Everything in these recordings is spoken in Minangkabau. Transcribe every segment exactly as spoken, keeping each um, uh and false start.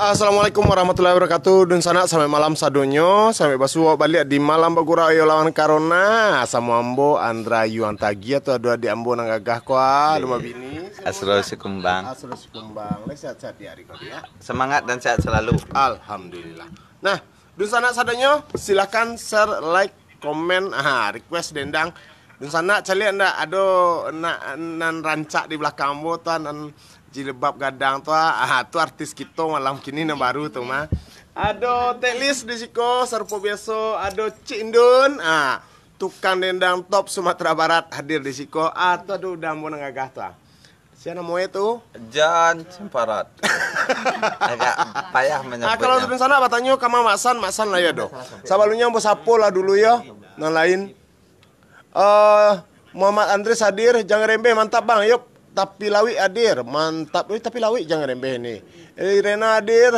Assalamualaikum warahmatullahi wabarakatuh. Dunsanak, selamat malam sadonyo. Selamat basuo baliak di malam bagurau iyo lawan Corona. Samo ambo Andra Yuan Tagi atau ado adik ambo nan gagah ko, ah, alun babini. Asrul Sikumbang. Asrul Sikumbang. Lai sehat-sehat di hari ko, Diak? Semangat dan sehat selalu. Alhamdulillah. Nah, dunsanak sadonyo, silakan share, like, komen, ah, request dendang. Dunsanak, caliak ndak ado na-, nan rancak di balakang ambo tu, nan jilbab gadang tu, ah, tu artis kito malam kini nan baru tu mah. Ado Teklis di siko, sarupo biaso, ado Cik Indun, ah, tukang dendang top Sumatera Barat hadir di siko, ah, tu ado uda ambo nan gagah tu, ah. Sia namo e tu? Jan Simparat. Agak payah manyabuiknyo. Ah, kalau dunsanak batanyo ka Mak San, Mak San lah yo doh. Sabalumnyo ambo sapo lah dulu yo, nan lain. Eh, Muhammad Andres hadir, Jan Rembeh, mantap bang, yop, Tapi Lawik hadir, mantap, eh, Tapi Lawik Jan Rembeh ni. Eh, Irena hadir,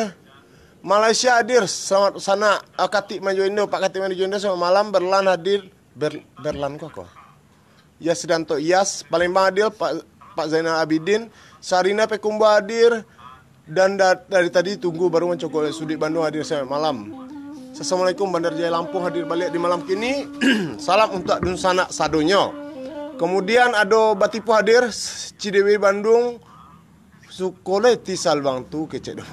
Malaysia hadir, selamat sanak, eh, Katik Manjo Indo, Pak Katik Manjo Indo, selamat malam, Berlan hadir, Ber-, Berlan ko, ko? Yas Danto Iyas, Palembang hadir, Pak, Pak Zainal Abidin, Sarina Pekumba hadir, dan da-, dari tadi tunggu baru mancogok Sudik Bandung hadir selamat malam. Assalamualaikum, Bandar Jaya Lampung hadir baliak di malam kini. Salam untuak dunsanak sadonyo. Kemudian ado Batipu hadir, Cidewi Bandung, suko lo Eti Saluang tu kecek dong.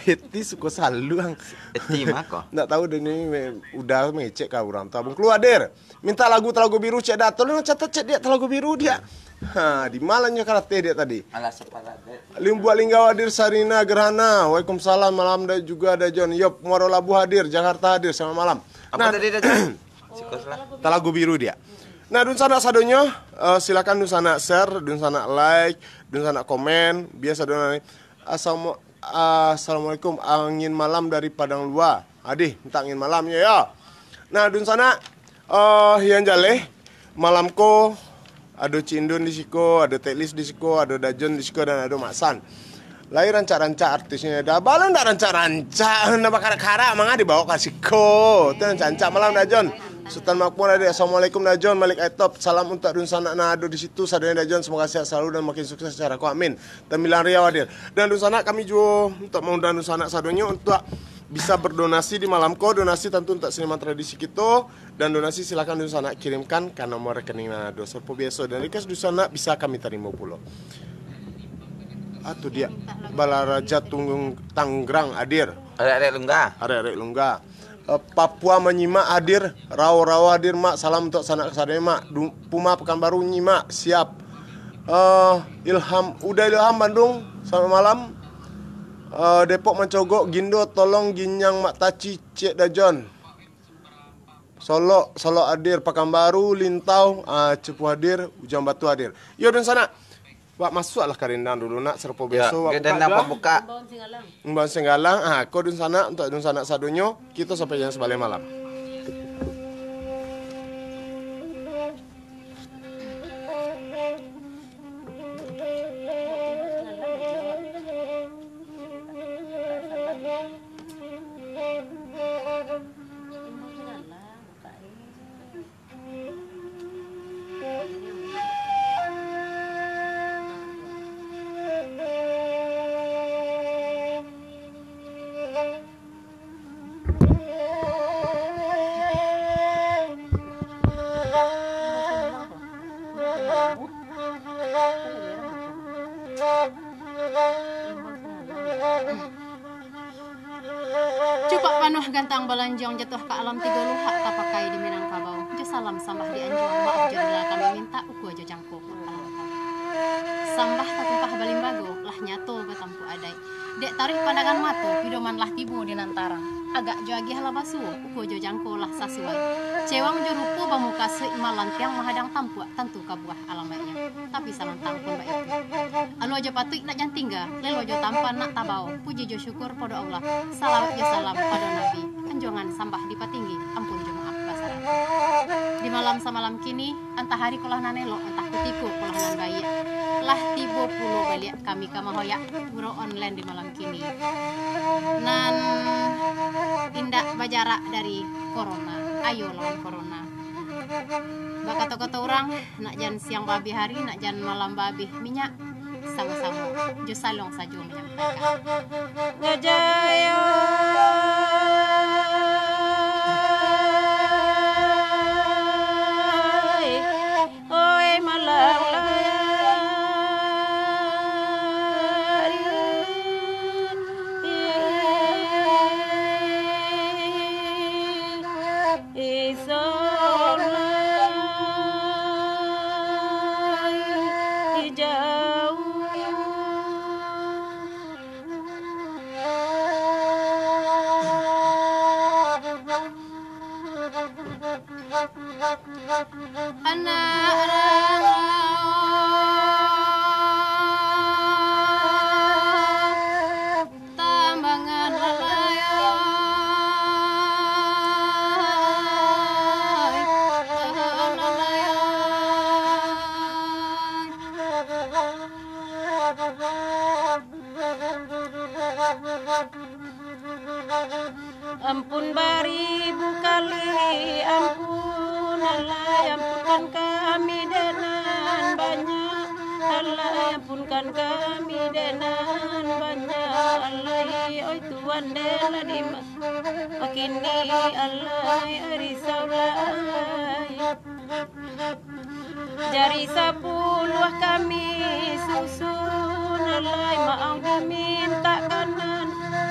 Eti suko saluang. Eti mako? Ndak tahu deh ni me-, udah mengecek ka urang tu. Abang Keluar hadir. Minta lagu Talago Biru, cek Dato. Lu catat cek Diak Talago Biru, Diak. Ha, di malamnyo karateh Diak tadi. Alah, separat, Dek. Limbuak Linggau hadir, Sarina Gerhana. Waalaikumsalam, malam da-, juga ada John. Yop, Muaro Labuh hadir, Jakarta hadir, selamat malam. Apa Nah, tadi, Dek? Sikus lah. Talago Biru, Diak. Nah, dunsanak sadonyo, eh, silakan dunsanak share, dunsanak like, dunsanak komen, biasa dunsanak. Assalamu-, Assalamualaikum, angin malam dari Padang Lua. Adih, mintak angin malamnyo yo. Nah, dunsanak, eh, yang jaleh, malam ko ado Cindun di siko, ado Teklis di siko, ado Dajon di siko, dan ado Mak San. Lai rancak-rancak artisnyo, dah bala ndak rancak-rancak, ndak bakarak-karak, manga dibawa ka siko. Tu rancak-rancak malam Dajon. Sultan Makmur ado, Assalamualaikum Dajon, Malik Aitop. Salam untuak dunsanak nan ado di situ, sadonyo Dajon, semoga sehat selalu dan makin sukses acara ko. Amin. Tembilang Riau hadir. Dan dunsanak kami juo untuak maundang dunsanak sadonyo untuak bisa berdonasi di malam ko. Donasi tantu untuak seniman tradisi kito, dan donasi silakan dunsanak kirimkan ka nomor rekening nan ado sarupo biaso. Dan request dunsanak bisa kami tarimo pulo. Ah, tu Diak, Balaraja Tunggung Tanggerang hadir. Arek-arek Lungga. Arek-arek Lungga. Eh, Papua manyimak hadir, Rao-Rao hadir, Mak. Salam untuak sanak sadonyo, Mak. Du-, Puma Pekanbaru nyimak, siap. Eh, Ilham, Uda Ilham Bandung, selamat malam. Eh, Depok mancogok, Gindo tolong ginyang Mak Taci, cek Dajon. Solok, Solok hadir, Pakanbaru, Lintau, ah, Cepu hadir, Ujang Batu hadir. Yo, dunsanak. Wak masuaklah ka dendang dulu, nak, sarupo biaso, wak buka dendang dulu, ah. Pambuka. Imbau Singgalang. Imbau Singgalang, ah, ko dunsanak, untuak dunsanak sadonyo, kito sampai jan sabaleh malam. Cupak panuah gantang balanjang jatuah ka alam tigo luhak tapakai di Minangkabau. Jo salam sambah di anjuang, maaf jo bila kami mintak, ukua jo jangko pun ka langkau. Sambah tatumpah balimbago, lah nyato batampuak adaik. Dek taruih pandangan mato, pidoman lah tibo di nan tarang. Agak jo agiah lah basuo, ukua jo jangko lah sasuai. Cewang jo rupo bamukasuik, malantiang mahadang tampuak, tantu ka buah alamaiknyo. Tapi samantang pun baitu. Alua jo patuik nak jan tingga, lelo jo tampan nak tabao. Puji jo syukur pado Allah, salawat jo salam pado Nabi. Anjuangan sambah dipatinggi, ampun jo maaf basarato. Di malam samalam kini, antah ari ko lah nan elok, antah kutiko ko lah nan baiak. Lah tibo pulo baliak kami ka mahoyak gurau online di malam kini. Nan indak bajarak dari corona, ayo lawan corona. Bakato-kato urang, nak jan siang baabih ari, nak jan malam baabih minyak, samo-samo jo saluang sajo manyampaikan. Gajayo, oi malang lai, iso lai jauah. Anak Tambangan lalai, lalai. Ampun baribu kali ampun, alai ampunkan kami dek nan banyak, alai ampunkan kami dek nan banyak, alai oi Tuan dek lah di ma-, kini alai risau lai. Jari sapuluah kami susun, alai maau dimintakan nan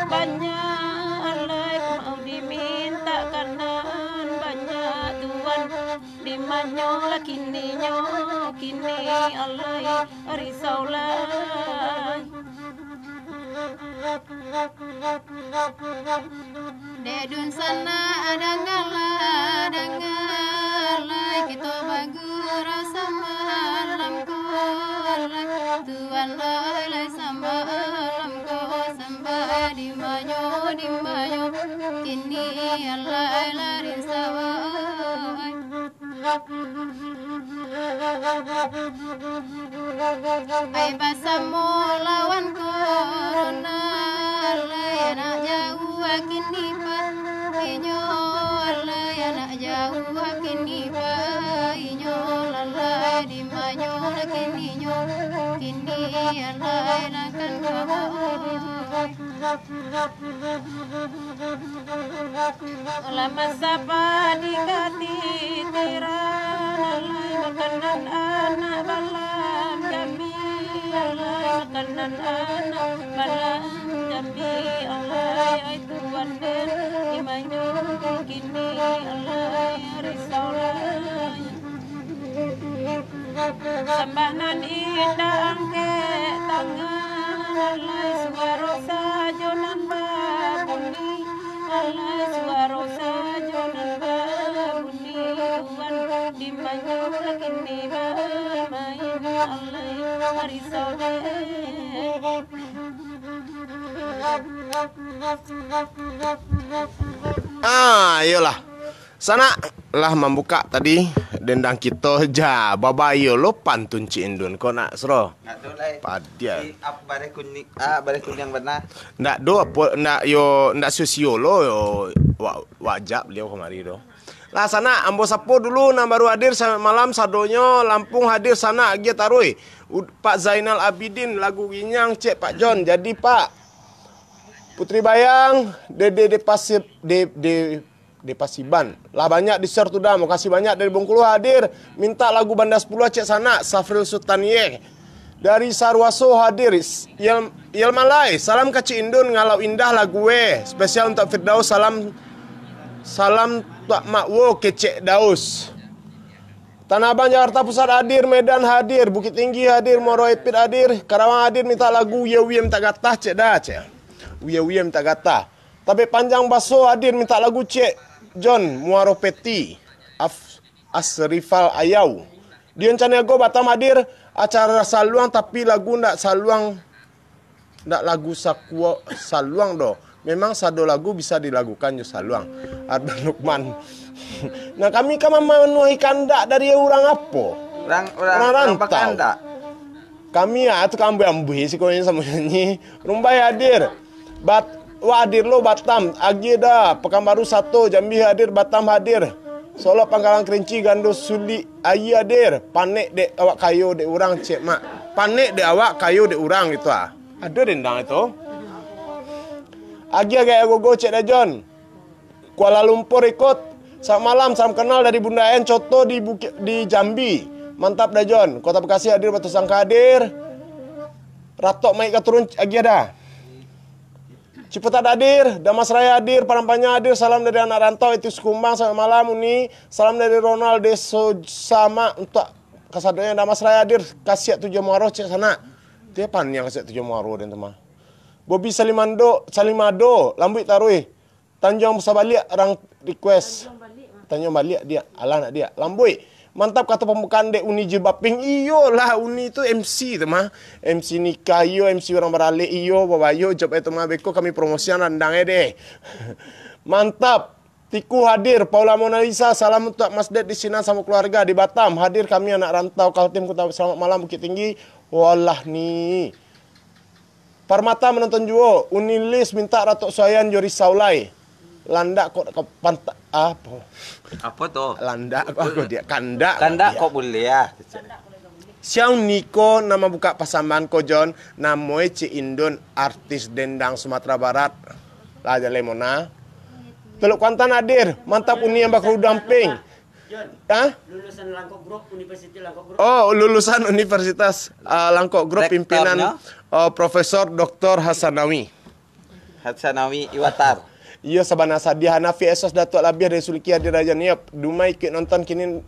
banyak, alai maau dimintakan nan banyak, Tuan. Di manyo lah kininyo, kini alai risau lai. Dek dunsanak, dangalah, dangalah, kito bagurau samalam ko lai. Tuan lai, lai samalam ko sambah di manyo, di manyo, kini alai lah risau ai. Ai basamo lawan corona, alai nak jauah kini painyo, alai nak jauah kini painyo, lalai di manyo lah kininyo, kini alai lah kan bawa. Alah masa padi katitiran, alai makanan anak balam jambi, alai makanan anak balam jambi, alai ai Tuan den, di manyo kini, alai risau lai. Sambah nan indak angkek tangan, alai suaro sajo nan babunyi, alai suaro sajo nan babunyi. Tuan di manyo lah kini bamain, alai risau dek. Ah, iyolah. Sanak lah mambukak tadi dendang kito, ja, babayo lo pantun Cik Indun ko nak, Sro. Ndak do lai. Padia. Di ap-, bareh kuning, ah, bareh kuniang bana. Ndak do apo, ndak yo, ndak sio-sio lo yo, wa-, wajak beliau kamari do. Lah, sanak, ambo sapo dulu nan baru hadir, salamat malam sadonyo, Lampung hadir, sanak, agiah taruih. Ud-, Pak Zainal Abidin, lagu Ginyang, cek Pak John. Jadi, Pak, Putri Bayang, Dede, Dede Pasib-, De-, De-, De Pasiban. Lah banyak di-share tu dah. Makasih banyak dari Bengkulu hadir. Minta lagu Banda Sepuluh, cek sanak, Safril Sutanie. Dari Saruaso hadir, Yel-, Yelmalai, salam ka Cik Indun, Ngalau Indah lagu e. Spesial untuk Firdaus, salam, salam Tuak Mak Wo, kecek Daus. Tanah Abang Jakarta Pusat hadir, Medan hadir, Bukittinggi hadir, Muaro Epit hadir, Karawang hadir, minta lagu Ye Wiye minta gatah, cek dah, cek. Uye-uye mintak gatah. Tabek Panjang Baso hadir mintak lagu Cek John Muaro Peti. Af-, Asrifal Ayau. Dion Caniago Batam hadir acara saluang, tapi lagu ndak saluang, ndak lagu sakua saluang doh. Memang sado lagu bisa dilagukan jo saluang. Ardan Lukman. Nah, kami kan mamanuahi kandak dari urang apo? Urang, urang, urang urang rantau. Bakandak. Kami ah, tu kan ambuih-ambuih sikonyo samo nyanyi. Rumbai hadir. Bat-, wah hadir lo Batam, agiah dah. Pekanbaru Sato, Jambi hadir, Batam hadir. Solok Pangkalan Kerinci, Gando Sulik, Aia hadir. Panek dek awak kayo dek urang, cek mak. Panek dek awak kayo dek urang gitu ah. Ado dendang itu. Agiah gaya gogo, cek Dajon. Kuala Lumpur ikut. Selamat malam, salam kenal dari Bunda En Coto di Bukit, di Jambi. Mantap Dajon. Kota Bekasi hadir, Batu Sangka hadir. Ratok Maik ka turun agiah dah. Ciputat hadir, Damas Raya hadir, Padang Panjang hadir, salam dari anak rantau itu Sikumbang, selamat malam Uni, salam dari Ronald Deso sama untuk kasadonyo Damas Raya hadir, kasiak tujuah Muaro cek sanak. Tiap paniang kasiak tujuah Muaro den tu mah. Bobi Salimando, Salimado, lambuik taruih. Tanjuang Sabaliak rang request. Tanjuang Baliak dia, alah nak dia. Lambuik. Mantap kato pambukaan dek Uni Jilbab Pink. Iyolah, Uni tu M C tu mah. M C nikah iyo, M C urang baralek iyo, babayo job itu mah beko kami promosian randang eh deh. Mantap. Tiku hadir, Paula Mona Lisa, salam untuk Mas Ded di Sinan sama keluarga di Batam. Hadir kami anak rantau Kaltim Kuta, selamat malam Bukittinggi. Walah ni. Parmata menonton juo, Unilis minta Ratok Suayan jo Risau lai. Landak kok ka panta-, apo? Apo tu? Landak kok aku dia kandak. Kandak kok buliah. Siau niko nama buka pasambahan ko Jon, namo e Cik Indun, artis dendang Sumatera Barat. Lah jalai Mona. Teluk Kuantan hadir, mantap Uni yang bakerudung pink. Hah? Lulusan Langkok Group, Universiti Langkok Group. Oh, lulusan Universitas, ah, Langkok Group, pimpinan, oh, Profesor Doktor Hasanawi. Hasanawi Iwatar. Iyo, sabana sadiah Hanafi Esos Datuak Labiah dari Suliki hadir Raja Niop. Dumai ikut nonton kini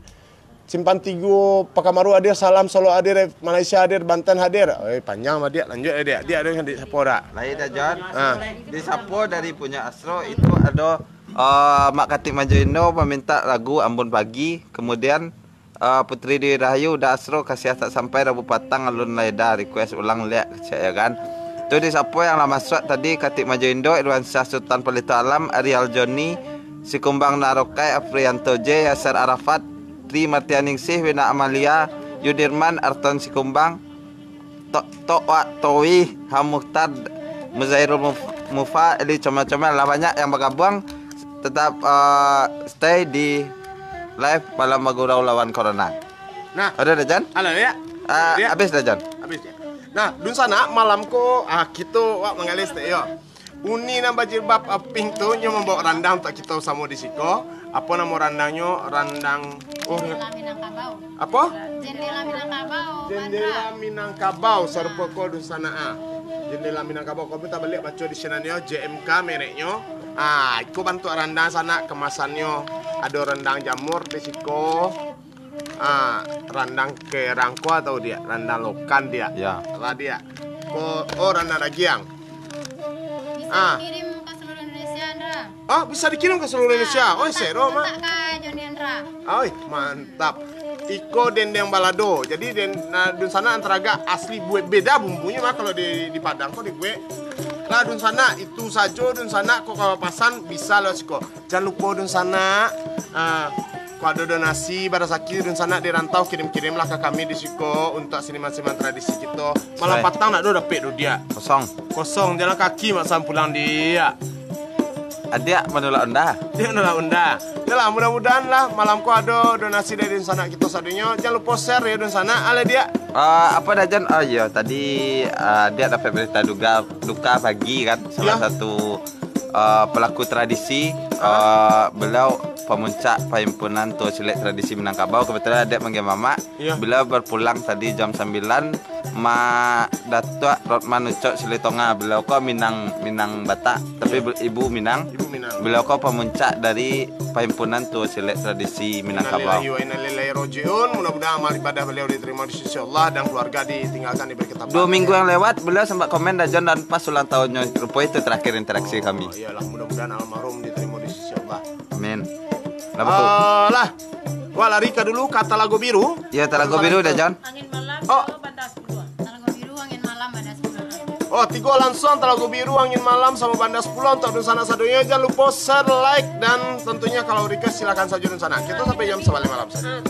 Simpang Tigo Pakamaru hadir, salam Solo hadir, Malaysia hadir, Banten hadir. Oi, panjang mah diak, lanjut eh diak. Diak ada yang di sapo dak? Lain dah Jon. Ah. Di sapo dari punya Astro itu ada Ah, Mak Katik Majo Indo maminta lagu Ambun Pagi, kemudian, ah, Putri Dwi Rahayu, Uda Asro, Kasiah Tak Sampai, Rabu Patang, Alun Laida, request ulang liak, cak ya kan. Tu di sapo yang lah masuak tadi, Katik Majo Indo, Irwan Syah Sultan Palito Alam, Arial Joni, Sikumbang Narokai, Afrianto J, Yasir Arafat, Tri Martianingsih, Wina Amalia, Yudirman, Arton Sikumbang, Tok, Tok Wak Towi, Ham Muhtad, Muzairul Muf-, Mufa, Eli Comel-Comel, lah banyak yang bergabung. Tetap, eh, stay di live Malam Bagurau Lawan Corona. Nah. Ada dah, Jan? Halo, ya. Ah, ya. Habis dah, Jan? Habis, ya. Nah, dunsanak, malam ko, ah, kito wak manggaleh stek, yo. Uni nan bajilbab, ah, pink tu, nyo mambawa randang untuak kito samo di siko. Apo namo randangnyo? Randang, oh, Jendela Minangkabau. Apo? Jendela Minangkabau, Jendela Minangkabau, sarupo ko dunsanak, ah. Jendela Minangkabau, ko mintak baliak baco di sinan yo, J M K mereknyo. Ah, iko bantuak randang sanak, kemasannyo. Ado randang jamur di siko. Ah, randang kerang ko atau diak, randang lokan diak. Ya. Lah diak. Ko, oh, randang dagiang. Bisa Ah. dikirim ke seluruh Indonesia, Andra. Oh, bisa dikirim ke seluruh Indonesia. Oh, kontak, sero, Mak. Kontak ka Joni Andra. Oi, mantap. Iko dendeng balado. Jadi den, nah, dunsanak antara agak asli buat beda bumbunya mah kalau di, di Padang kok dibuat. Lah dunsanak itu sajo dunsanak kok kalau pasan bisa lah siko. Jan lupo dunsanak, ah, kok ado donasi barasaki dunsanak di rantau, kirim-kirimlah ka kami di siko untuak seniman-seniman tradisi kito. Malam Hai. patang nak do dapek do diak. Kosong. Kosong, jalan kaki mak san pulang diak. Adiak manulak onda. Diak nolak onda. Yalah, mudah-mudahan lah malam ko ado donasi dari dunsanak kito sadonyo. Jan lupo share ya dunsanak, ale diak. Ah, apa dah Jan? Oh iya, tadi, ah, diak dapek berita duga, duka pagi kan, salah Ya. satu eh, pelaku tradisi, Ah. eh, beliau pemuncak perhimpunan Tuo Cilik Tradisi Minangkabau. Kebetulan adiak manggil mamak. Ya. Beliau berpulang tadi jam sambilan, Mak Datuak Rotman Ucok Silitonga. Beliau ko Minang, Minang Batak, tapi Ya. be-, ibu Minang. Ibu Minang. Beliau ko pamuncak dari Pahimpunan Tuo Silek Tradisi Minangkabau. Innalillahi wa inna ilaihi raji'un. Mudah-mudahan amal ibadah beliau diterima di sisi Allah dan keluarga ditinggalkan diberi ketabahan. Dua minggu yang lewat, beliau sempat komen dah, Jon, dan pas ulang tahunnyo. Rupo itu terakhir interaksi kami. Oh, iyalah, mudah-mudahan almarhum diterima di sisi Allah. Amin. Kenapa tu? Alah. Wah, lari ka dulu ka Talago Biru. Ya, Talago Biru dah, Jon. Angin malam, oh. Talago Biru, angin malam, ada sepuluh. Oh, tigo langsuang Talago Biru, angin malam, samo Banda Sapuluah untuak dunsanak sadonyo. Jan lupo share, like, dan tentunya kalau request silakan sajo dunsanak. Kito sampai jam sabaleh malam sajo.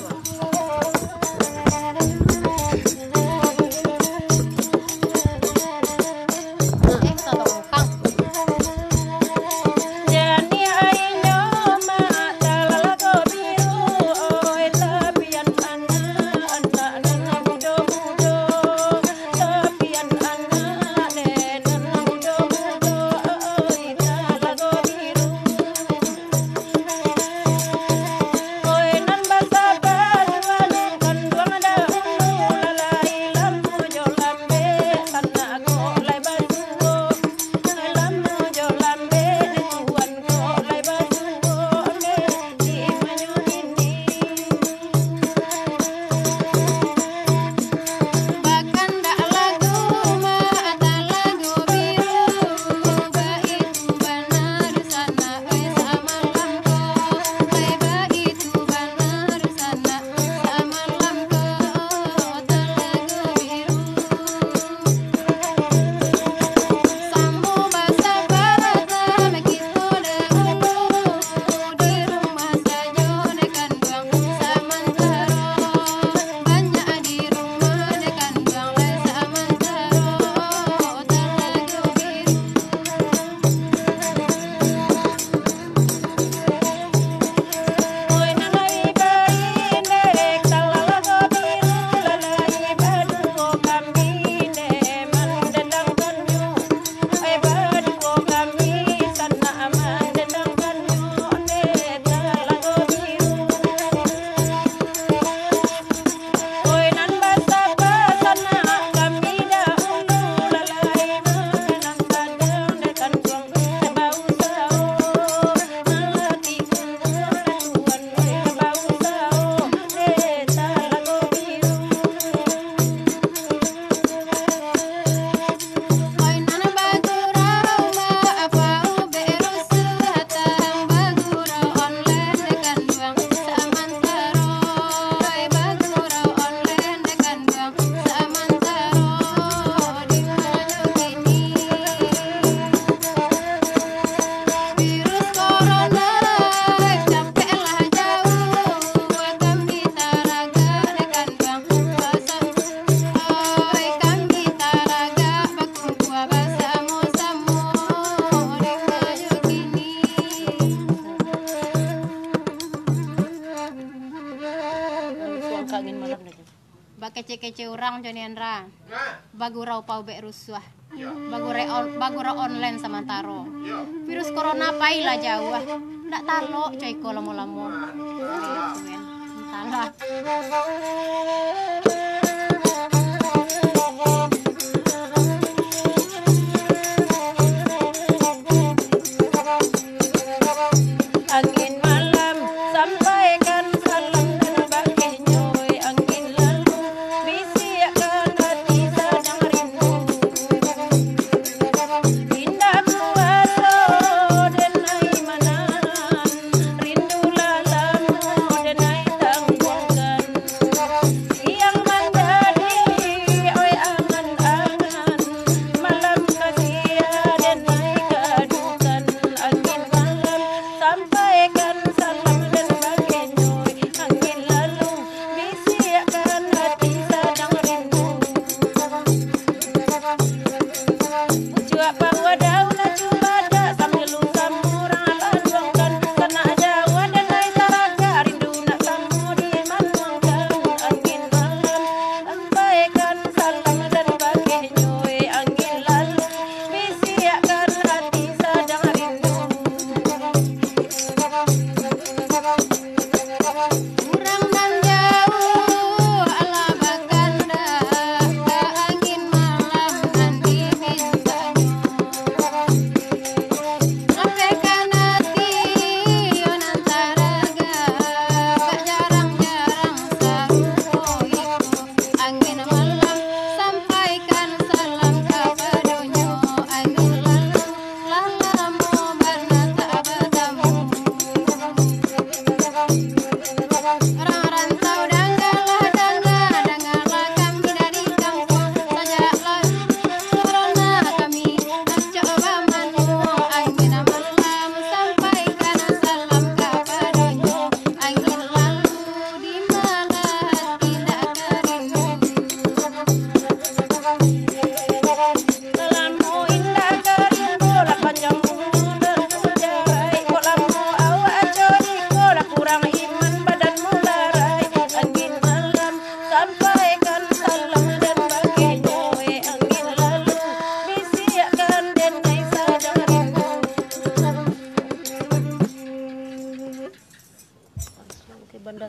Bakecek-kecek urang, Joni Andra. Bagurau paubek rusuah. Bagurau on-, bagurau online samantaro. Virus corona pailah jauah. Ndak talok co iko lamo-lamo. Entahlah. Angin malam, sampaikan salam nan bakeh nyo, angin lalu, bisiakkan hati sadang rindu. Indak kuaso denai manahan, rindu lah lamo denai tangguangkan. Siang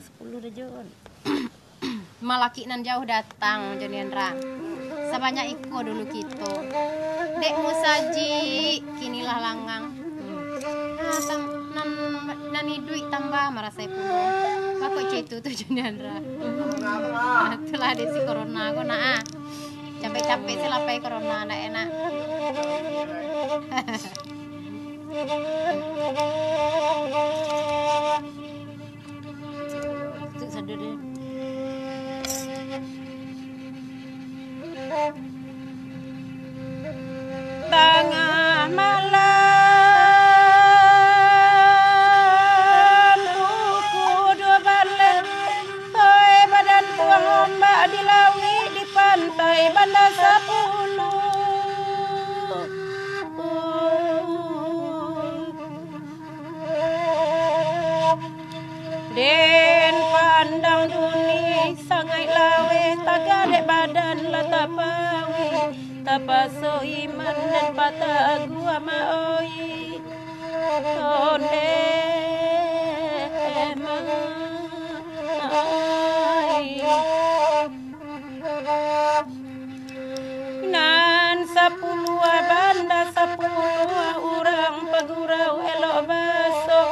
Sepuluh dah, Jon. Malaki nan jauh datang, Jon Yandra. Sabanyak iko dulu kito. Dek musaji, kini lah langang. Nah, tam-, nan, nan iduik tambah marasai pulo. Bako caitu tu, Jon Yandra. Itulah dek si corona ko, nak, ah. Capek-capek si lapai corona, ndak enak. Tangah malam, pukua duo baleh, oi, badan tuang ombak di lauik, di pantai Banda Sapuluah. Den pandang dunia sangaik laweh, tagadek badan lah tapaweh, tapaso iman den pataguah, ma oi. Ondeh, ma ai. Nan sapuluah, Banda Sapuluah, urang pagurau elok baso.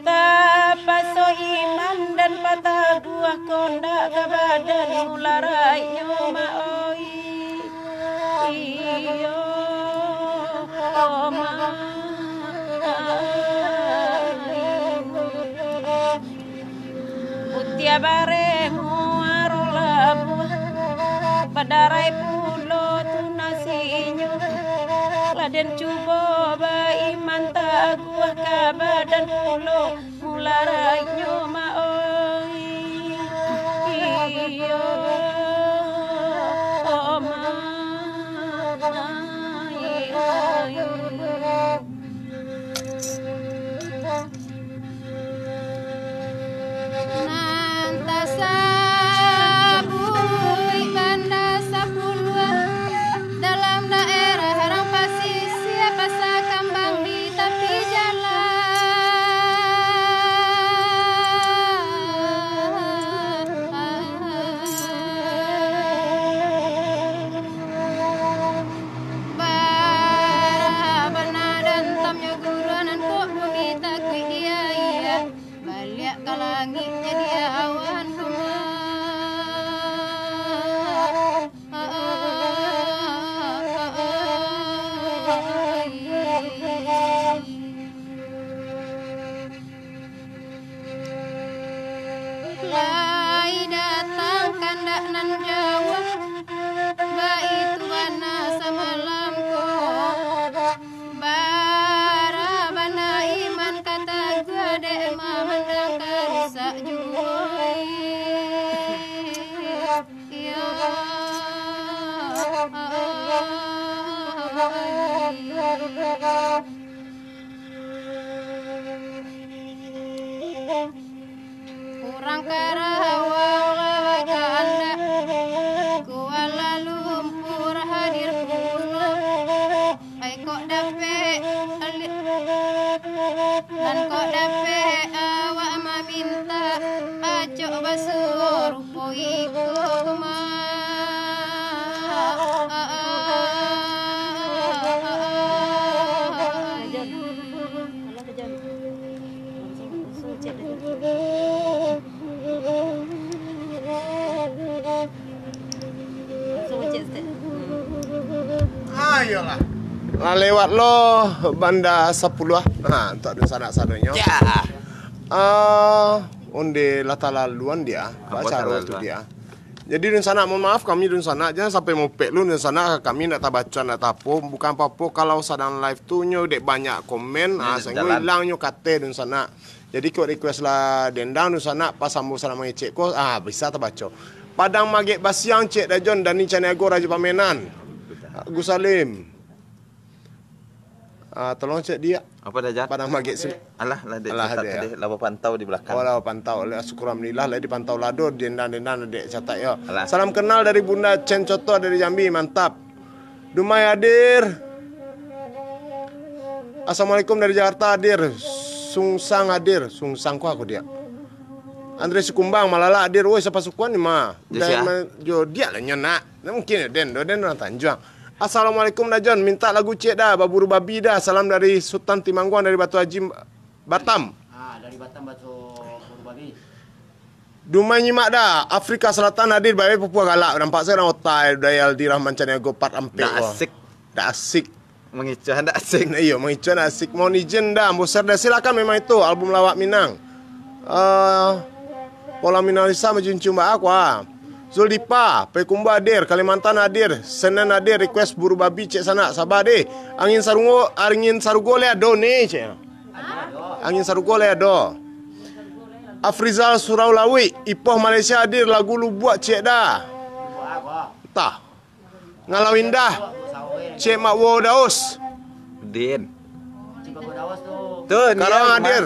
Tapaso iman den pataguah, kondak ka badan mularaiknyo, ma oi. Iyo, ma ai. Putiah bareh muaro labuah, badarai pulo tu nasinyo. Lah den cubo baiman taguah, ka badan pulo mularaiknyo, ma oi. Iyo, ma ai. Nan tasabuik Banda Sapuluah, dalam daerah rang pasisia, pasa kambang di tapi jalan. Bara bana dantamnyo guruan, nan kok bumi takuik dia, iya. Baliak ka langik jadi awan rumah. Lai datang kandak nan jauah, baitu bana samalam ko. Bara bana iman ka taguah, dek mamandang ka rusak juo. Iyo. Urang Karawang lah bakandak, Kuala Lumpur hadir pulo. Ai kok dapek alit, nan kok dapek awak mamintak, acok basuo rupo iko mah. Ayolah. Lah lewat lo Banda Sapuluah. Ha, untuak dunsanak sadonyo. Ya. Ah, onde lah talaluan dia. Apo acara tu talaluan? Dia. Jadi dunsanak, mohon maaf kami dunsanak, jangan sampai mopek lu dunsanak, kami ndak tabaco, ndak tapo, bukan apo-apo kalau sadang live tu nyo dek banyak komen, ah, sahinggo ilang nyo kate dunsanak. Jadi kok request lah dendang dunsanak, pas ambo sadang mangecek ko, ah, bisa tabaco. Padang Magek Basiang, Cek Dajon, Dani Caniago, Rajo Pamenan, Gus Salim. Ah, tolong cek dia. Apo dah, Jan? Padang Magek Su-, alah, lah dek, alah, catat dek, deh. Lah bapantau di belakang. Oh, lah bapantau. Lah, syukur alhamdulillah, lah dipantau lado, dendang-dendang dek catat yo. Alah. Salam kenal dari Bunda Cen Coto dari Jambi, mantap. Dumai hadir. Assalamualaikum dari Jakarta hadir. Sungsang hadir. Sungsang ko aku dia. Andre Sikumbang, Malala hadir. Woi, sapasukuan ni mah. Jo sia? Jo diak lah nyo nak. Nah, mungkin yo den, do den urang Tanjuang. Assalamualaikum Dajon, minta lagu ciek dah, baburu babi dah. Salam dari Sutan Timangguang dari Batu Haji Batam. Ah, dari Batam Batu Buru Babi. Dumai nyimak dah, Afrika Selatan hadir, bae Papua galak. Nampak sekarang otai, Dayaldi Rahman Caniago part ampek. Dah asik. Dah asik. Mangicuah dah asik. Nah, iyo, mangicuah dah asik. Mohon izin dah, ambo share dah. Silakan, memang itu album lawak Minang. Eh, Pola Minalisa majuncung ba aku ah. Zuldipa, Payakumbuah hadir, Kalimantan hadir, Senen hadir, request buru babi cek sanak, sabar deh. Angin sarungo, angin sarugo le ado ni cek. Angin sarugo le ado. Afrizal Surau Lawik, Ipoh Malaysia hadir, lagu Lubuak cek dah. Tah. Ngalau indah. Cek Mak Wo Daus. Din. Tu, Karawang hadir.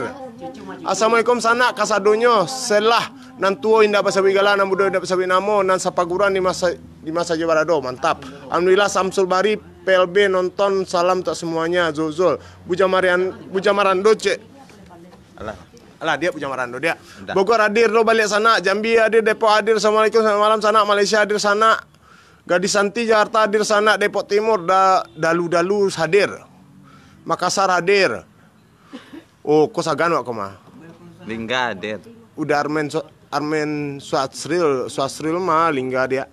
Assalamualaikum sanak kasadonyo. Selah nan tuo indak basabuik gala, nan mudo indak basabuik namo, nan sapaguruan di masa, di masa jo barado. Mantap. Alhamdulillah, Samsul Bari, P L B nonton, salam untuk semuanya. Zul Zul. Bujang Marian, Bujang Marando cek. Alah. Alah, dia Bujang Marando dia. Bogor hadir lo baliak sanak. Jambi hadir, Depok hadir. Assalamualaikum, selamat malam sanak. Malaysia hadir sanak. Gadis Santi Jakarta hadir sanak, Depok Timur da-, dalu-dalu hadir. Makassar hadir. Oh, ko sagan wak ko mah. Lingga hadir. Udah Armen Su-, Armen Suasril, Suasril mah Lingga dia.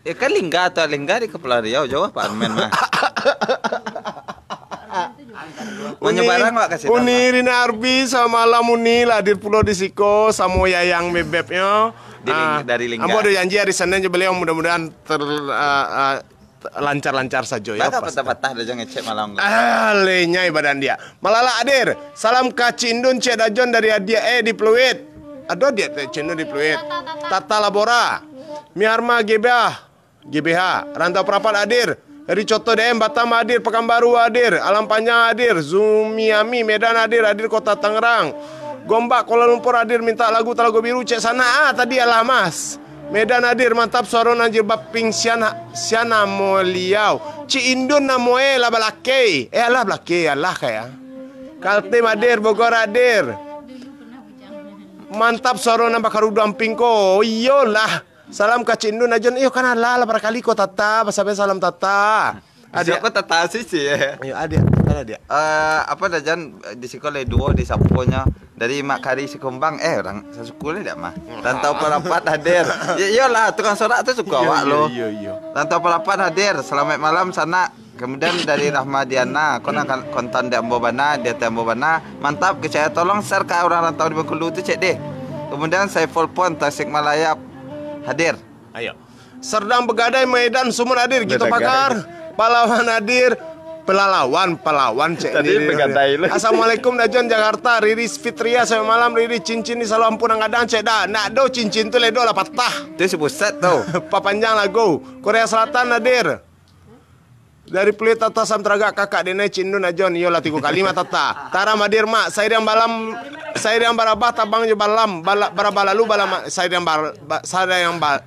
Ya kan Lingga atau Lingga di Kepulauan Riau, jauh apa Armen mah. Uni, Uni Rina Arbi, samalam Uni lah hadir pulo di siko, samo Yayang Bebebnyo. Di Ling-, ah, dari Lingga. Ambo ado janji hari Senin jo baliau, mudah-mudahan ter-, ah, ah, lancar-lancar sajo, ya, patah-patah dah jangan ngecek malam ko. Ah, lenyai badan dia. Malalak hadir. Salam ka Cik Indun, Cik Dajon dari Adiak, eh, di Pluit. Ado Adiak Cik Indun di Pluit. Tata Labora. Miharma Gebah. G B H, Rantau Parapat hadir, Eri Coto D M Batam hadir, Pakanbaru hadir, Alam Panjang hadir, Zumi Ami Medan hadir, hadir Kota Tangerang, Gombak Kuala Lumpur hadir, minta lagu Talago Biru, cek sanak ah tadi alah mas. Medan hadir, mantap suaro nan jilbab pink, sian, sian namo liau. Cik Indun namo e lah balakei. Eh alah balakei, alah kaya. Kaltim hadir, Bogor hadir. Mantap suaro nan bakaruduang pink ko. Iyolah. Salam ka Cik Indun Ajon. Iyo kan alah lah barakali ko Tata, basabai salam Tata. Adik. Siapa Tata sih sih ya? Iyo adik, Tata adik. Eh, apa dah Jan di siko le duo di saponyo dari Mak Kari Sikumbang, eh orang sasuku le dak mah. Rantau Parapat hadir. Ya iyolah tukang sorak tu suko awak lo. Iyo iyo. Rantau Parapat hadir. Selamat malam sanak. Kemudian dari Rahmadiana, kau nak kan-, kontan di ambo bana, di ati ambo bana. Mantap, kecaya tolong share ka urang rantau di Bengkulu tu cek deh. Kemudian Saiful Pon Tasikmalaya hadir. Ayo. Serdang Begadai Medan Sumut hadir, Gito Pakar, Palawan hadir, Pelalawan, Palawan cek tadi ni. Begadai lu. Assalamualaikum Dajon Jakarta, Riris Fitria selamat malam, Riris cincin di Saluang Punang Gadang cek dah. Nak do cincin tu ledo lah patah. Tu si pusat tu. Papanjang lagu. Korea Selatan hadir. Dari Pluit Tata Samtraga kakak denai Cik Indun Ajon, iyolah tigo kali mah Tata. Taram hadir mak, sairiang balam, sairiang barabah tabang jo balam, bala-, barabah lalu balam, sairiang bar-, ba-, sairiang ba-,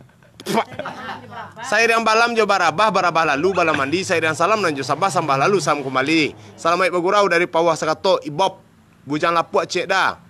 sairiang balam jo barabah, barabah lalu balam mandi, sairiang salam nan jo sambah, sambah lalu salam kumbali. Salamaik bagurau dari Pawah Sakato, Ibob. Bujang Lapuak cek dah.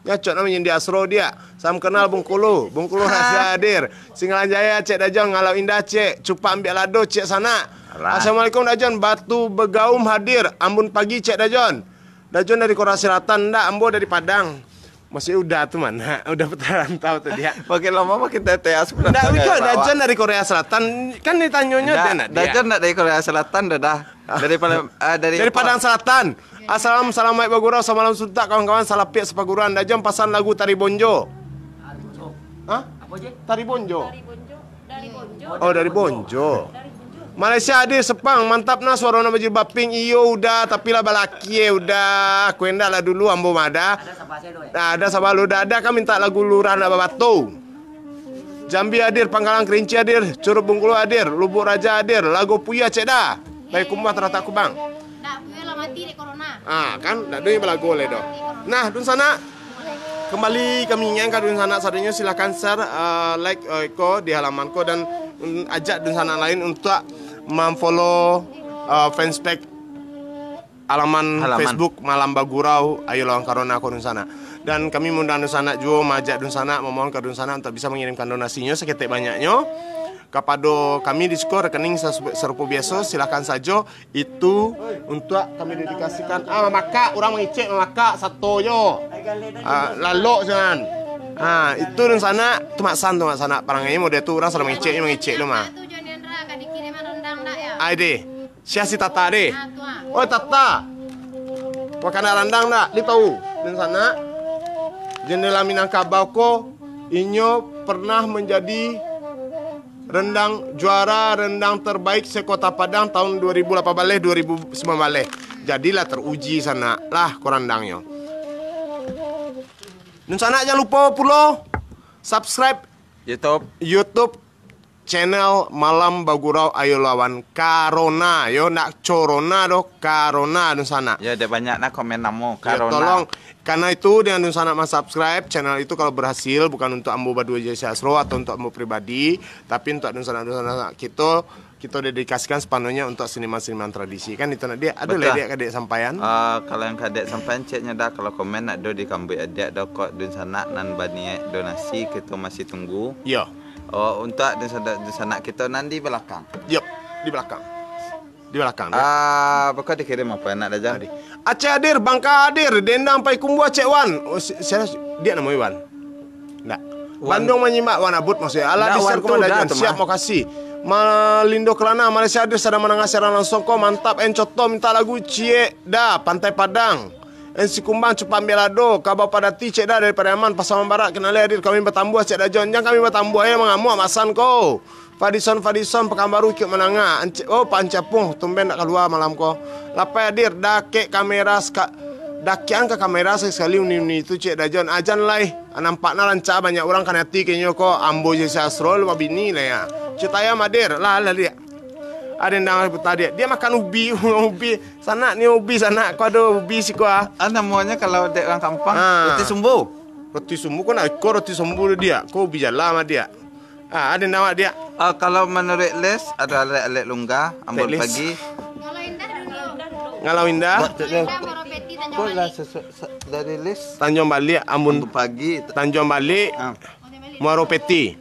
Nyacok namo nyindia Asro diak. Salam kenal Bungkulu. Bungkulu Rahasia hadir. Singgalan Jaya cek Dajang. Ngalau Indah cek. Cupak Ambiak Lado cek sanak. Alah. Assalamualaikum Dajon. Batu Begaum hadir. Ambun Pagi cek Dajon. Dajon dari Korea Selatan ndak? Ambo dari Padang. Maksudnya udah tu mana? Udah putar rantau tu dia. Makin lama makin teteas. Ndak, itu Dajon dari Korea Selatan. Kan ditanyonyo dia nak dia. Dajon ndak dari Korea Selatan dah dah. Dari Padang, ah, dari Dari Padang Selatan. Assalam, salamaik bagurau, samalam suntak kawan-kawan, salapiak sapaguruan. Dajon pasan lagu Tari Bonjo. Hah? Tari Bonjo. Oh, dari Bonjo. Malaysia hadir Sepang, mantap nah suaro nak bajilbab pink. Iyo udah, tapi lah balaki eh udah. Aku endak lah dulu ambo mah dah. Nah, ada sabar lu dah. Ada kan minta lagu Lurah Nak Babato. Jambi hadir, Pangkalan Kerinci hadir, Curup Bungkulu hadir, Lubuk Raja hadir, Lago Puyah cek dah. Baik kumah taratak kubang. Ndak, Puyah lah mati dek corona. Ah, kan ndak ada yang balagu lai doh. Nah, dunsanak, kembali kami ingatkan dunsanak sadonyo silahkan share, eh, like, eh, ko di halaman ko dan, mm, ajak dunsanak lain untuk memfollow, eh, fanspage halaman Facebook Malam Bagurau, Ayo Lawan Corona ko dunsanak. Dan kami mengundang dunsanak juo, maajak dunsanak, memohon ka dunsanak untuk bisa mengirimkan donasinyo saketek banyaknyo kapado kami di siko, rekening sas-, sarupo biaso, silakan sajo. Itu untuak kami dedikasikan. Ah, mamakak, urang mangecek mamakak, sato jo. Ah, lalok sinan. Ah, itu dunsanak, tu maksan tu maksanak. Parangai model tu, urang sadang mangecek, mangecek tu mah. Ai deh. Sia si Tata deh. Oh, Tata. Makanan randang dak? Di tahu. Dunsanak. Jendela Minangkabau ko, inyo pernah menjadi rendang, juara rendang terbaik se-Kota Padang tahun dua ribu lapan baleh, dua ribu sambilan baleh. Jadi lah teruji sanak lah ko randangnyo. Dunsanak jan lupo pulo subscribe YouTube. YouTube channel Malam Bagurau Ayo Lawan Karona, yo, ndak corona doh, karona, dunsanak. Yo, dek banyak nah komen namo, yo, karona. Tolong, karena itu dengan dunsanak mensubscribe channel itu kalau berhasil, bukan untuk ambo baduo jo si Asro atau untuk ambo pribadi, tapi untuk dunsanak-dunsanak kito, kito dedikasikan sepenuhnya untuk seniman-seniman tradisi. Kan itu nak, Diak? Ado lah, Diak, ka Diak sampaian? Ah, kalau yang ka Diak sampaian, ceknyo dah, kalau komen nak do dikambuik adiak doh, kok dunsanak nan baniaik donasi, kito masih tunggu. Yo. Oh, untuak dunsanak, dunsanak kito nan di balakang. Yep, di balakang. Di balakang, yo. Ah, beko dikirim apo nak dah, Jang? Tadi. Aceh hadir, Bangka hadir, Dendang Payakumbuah, Cek Wan. Oh, si-, sia, Diak namo Iwan? Ndak. Wan. Bandung manyimak, Wan Abut maksudnya. Alah, ndak, di-share Wan tu Komandan dah Jon. Tu siap, mah. Makasih. Malindo Kelana, Malaysia hadir, sadang mandanga siaran langsung ko, mantap, en coto minta lagu, ciek dah, Pantai Padang. En Sikumbang, Cupang Belado, Kabau Padati, cek dah dari Pariaman, Pasaman Barat, kenali hadir, kami batambuah, cek dah Jon, jan kami batambuah, eh, mangamuak masan ko. Fadison, Fadison, Pakanbaru, ikut mananga, Ance-, oh, Pak Ancapung, tumben nak kalua malam ko. Lapai hadir, dakek kamera seka-, dakekan ka kamera sakali-sakali uni-uni tu, cek dah Jon, ajan lai, nampak nah lanca, banyak urang kanai ati kenyo ko, ambo jo si Asrul, babini lah ya. Cut Ayam hadir, lah, lah, liak. Ado nan puta Diak. Diak makan ubi, ubi. Sanak ni ubi, sanak. Ko ado ubi siko, ah. Ah, namonyo kalau dek urang kampuang, ah, roti sumbu. Roti sumbu, ko nak iko roti sumbu Diak. Ko ubi jalam, ah, Diak. Ah, ado nan awak, Diak? Ah, kalau manuruik list, ado Alek-Alek Lungga, Ambon Pagi. Ngalau Indah. Buat tu, Ngalau Indah. Ko lah sesu-, se-, dari list. Tanjuang Baliak, Ambon Ambon Pagi. Tanjuang Baliak. Ah. Muaro Peti.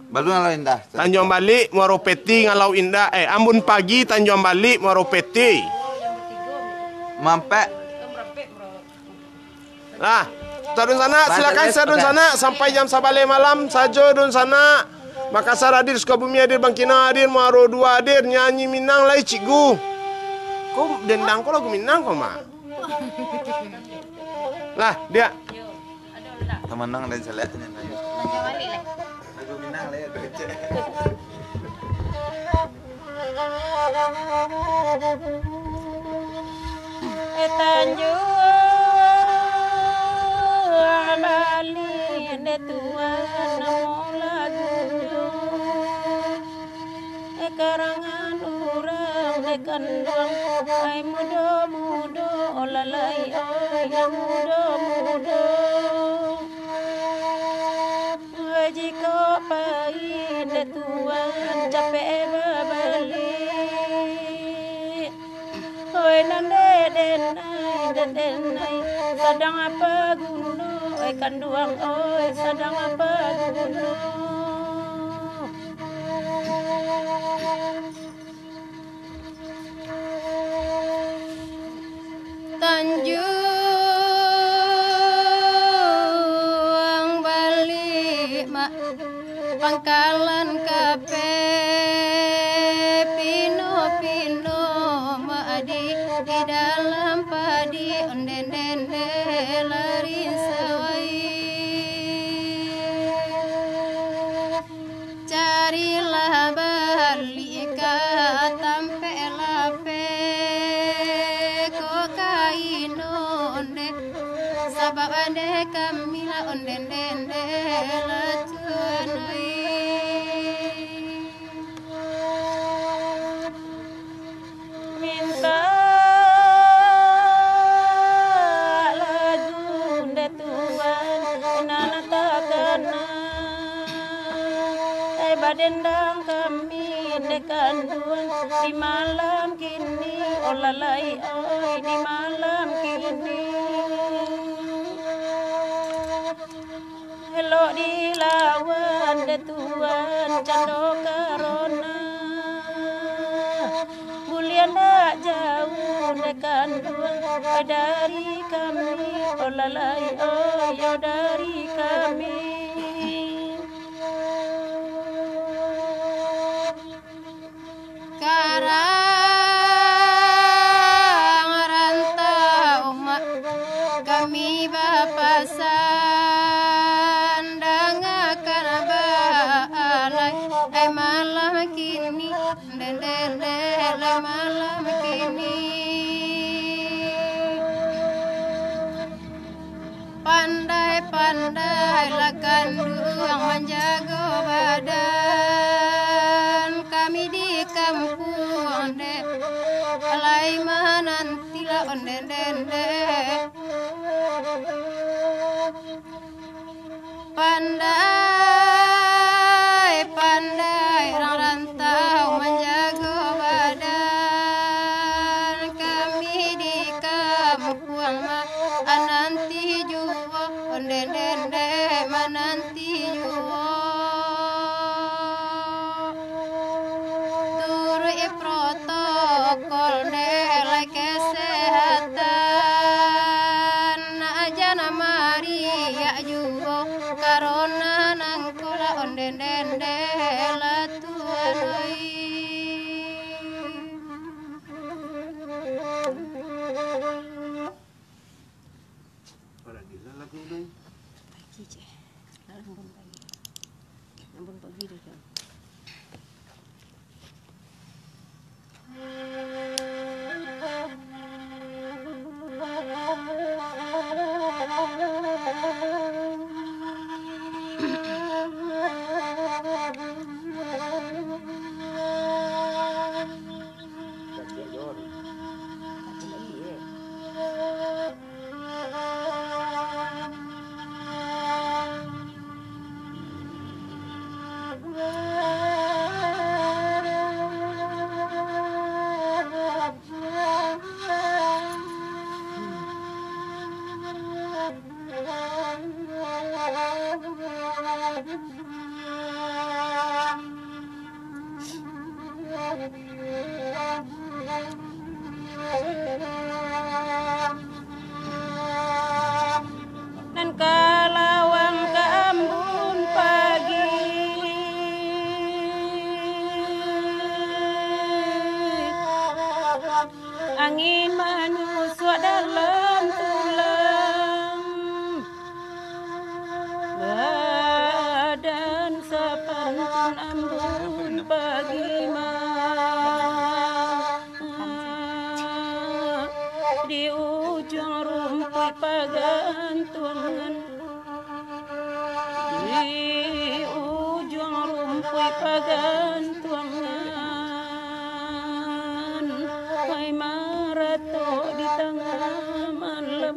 Baru Ngalau Indah. Tanjuang Baliak, Muaro Peti, Ngalau Indah, eh, Ambon Pagi, Tanjuang Baliak, Muaro Peti. Mampek. Lah, untuak dunsanak, silakan share dunsanak sampai jam sabaleh malam sajo dunsanak. Makassar hadir, Sukabumi hadir, Bangkinang hadir, Muaro Dua hadir, nyanyi Minang lai, Cikgu. Ko Dendang ko lagu Minang ko, Mak? Lah, Diak. Tamanang dan salak. Lagu Minang lah ya, kecek. Eh, Tanjuang Baliak, dek tuan namo lagunyo. Eh, karangan urang dek kanduang, ai mudo-mudo, olalai, oi, mudo-mudo. Jikok pai dek tuan, capek babaliak. Oi, nan dek denai, dek denai, sadang apo guno, oi, kanduang, oi, sadang apo guno. Tanjuang Baliak, Mak, pangkalan kape, pino-pino maadi di dalam padi, onden-dende larinsawai. Carilah baliak ka tampek lapeh, ko kaino onde, sabab ade kami lah onden-dende lacuan ai. Mintak lagu dek tuan nan takana. Eh, badendang kami dek kanduang di malam kini, olalai, oi, di malam kini. Elok dilawan dek Tuan cando karona. Buliah ndak jauah dek kanduang, oi, dari kami, oh lalai, oi, yo dari kami. Karang rantau mak, kami bapasan, dangakan baalai, ai malam kini, den, den, den, ai malam kini. Pandai-pandailah kanduang manjago badan. Kami di kampuang dek, lai manantilah onden-denden. Pandai-pandai rang rantau manjago badan. Kami di kampuang ma-, mananti juo, onden-denden mananti juo. Turuik protokol dek lai kesehatan, nak jan mariak juo karona nangko lah onden-denden lah Tuan oi. Pagi je. Lah, ambun pagi. Ambun pagi dah, Cak. Nan ka lawang ka ambun pagi, angin manyusuak dalam tulang. Badan sapantun ambun pagi ma, di ujuang rumpuik pagantuangan, di ujuang rumpuik pagantuangan, ai maratok di tangah malam.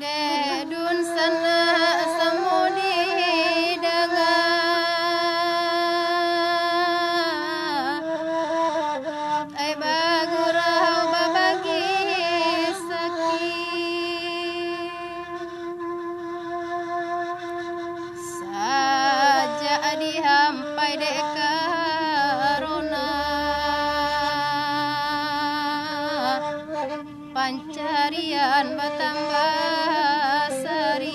Dek dunsanak samo didanga, ai bagurau babagi sakik. Sajak dihampai dek karona, pancarian batambah sarik,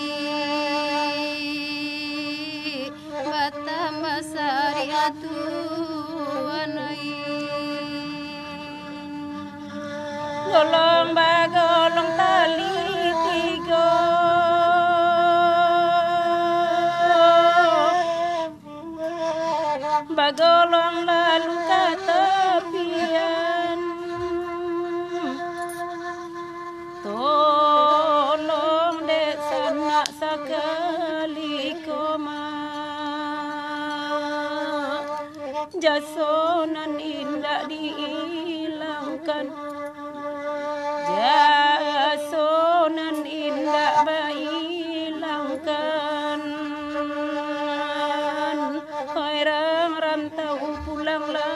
batambah sarik lah Tuan ai. Golong bagolong tali tigo, bagolong lalu ka tapian. Tolong dek sanak sakali ko, Mak. Jaso nan indak diilangkan, jaso nan indak bailangkan. Hai rang rantau, pulanglah.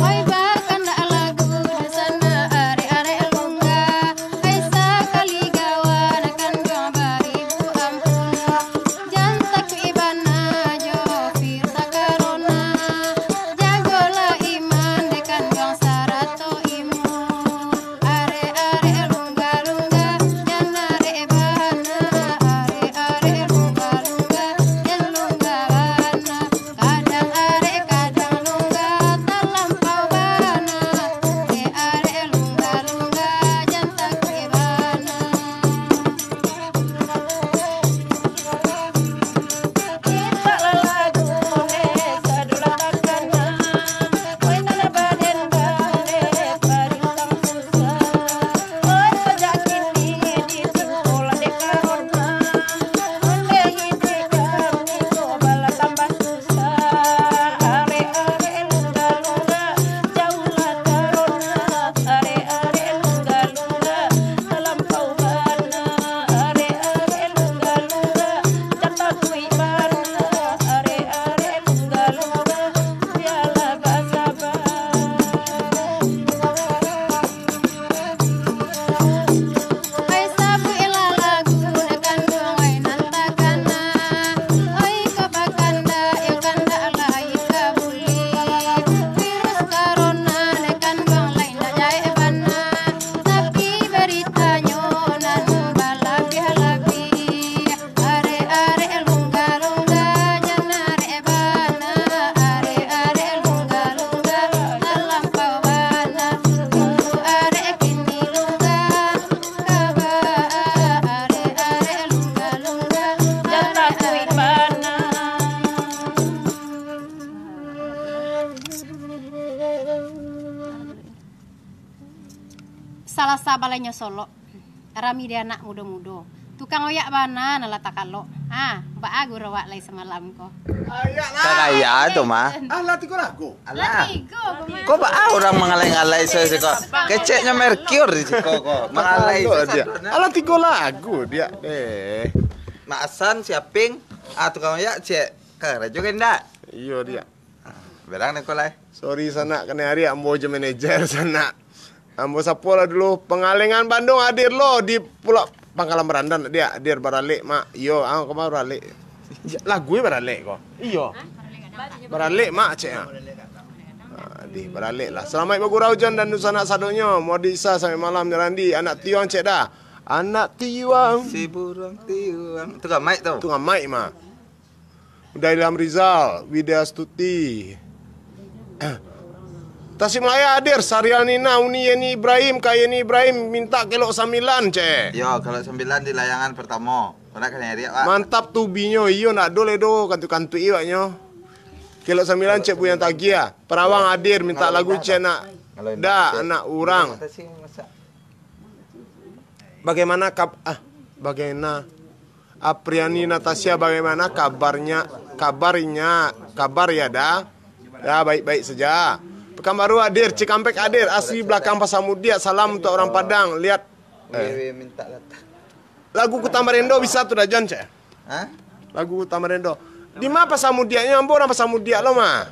Oi, bakandak lagu di sana, arek-arek lungga. Ai sakali gawa, nak kanduang baribu ampun. Jan takuik bana jo virus corona. Jagolah iman, dek kanduang sarato ilmu. Arek-arek lungga-lungga, jan arek bana. Arek-arek lungga-lungga, jan lungga bana. Kadang arek, kadang lungga, talampau bana. Dek arek lungga-lungga, jan takuik bana. Ai sabuiklah lagu nan kanduang ai nan takana. Oi, ko bakandak, yo kandaklah ika buli. Virus corona nan kanduang lai ndak jahek bana. Tapi baritanyo nan balabiah-labiah. Arek-arek lungga-lungga, jan arek bana. Arek-arek lungga-lungga, talampau bana. Tunggu arek kini lungga, kaba arek-arek lungga-lungga, jan takuik bana. Salasa balainyo Solok, rami dek anak mudo-mudo. Tukang oyak bana nan lah takalok. Ha, baa guru awak lai samalam ko? Ayak lah. Kakaya tu mah. Alah, tigo lagu. Alah. Lah tigo, Bang. Ko baa urang mangalai-ngalai siko? Keceknyo merkuri di siko ko. Mangalai. Takalok siko dia. Alah, tigo lagu dia. Eh. Mak Hasan, Siaping, ah, tukang oyak, cek karajo kan ndak? Iyo, dia. Berang Nikolai. Sorry, sanak, kanai ari ambo jo manajer, sanak. Ambo sapo lah dulu, Pangalengan Bandung hadir lo di Pulau Pangkalan Berandan, dia hadir baralek, Mak. Iyo, ah, kama baralek. Lagu baralek ko. Iyo. Baralek, Mak, cek, ah. Ah, di, baralek lah. Salamaik bagurau Jon dan dunsanak sadonyo. Muadi Isa sampai malam, Randi, anak Tiwang, cek dah. Anak Tiwang. Si burung Tiwang. Tu kan Mike tu. Tu kan Mike, Mak. Uda Ilham Rizal, Wida Astuti. Tasikmalaya hadir, Sarial Nina, Uni Yeni Ibrahim, Kak Yeni Ibrahim, minta kelok sambilan, cek. Yo, kelok sambilan di layangan pertamo. Kau nak kena riak, Pak? Mantap tu binyo, iyo nak do le do, kantu-kantu iwaknyo. Kelok sambilan, cek Buyang Tagiah. Perawang hadir, minta lagu, cek nak. Dak, anak urang. Bagaimana kab-, ah, bagaimana? Apriani Natasha, bagaimana kabarnya? Kabarnya, kabar ya, Da? Ya, baik-baik saja. Pekanbaru hadir, Cikampek hadir, asli belakang Pasar Mudiak, salam untuk orang Padang. Lihat, eh. Lagu Kota Marendo bisa tu dah, Jon, cek? Hah? Lagu Kota Marendo. Di ma Pasar Mudiaknyo? Ambo urang Pasar Mudiak lo, mah.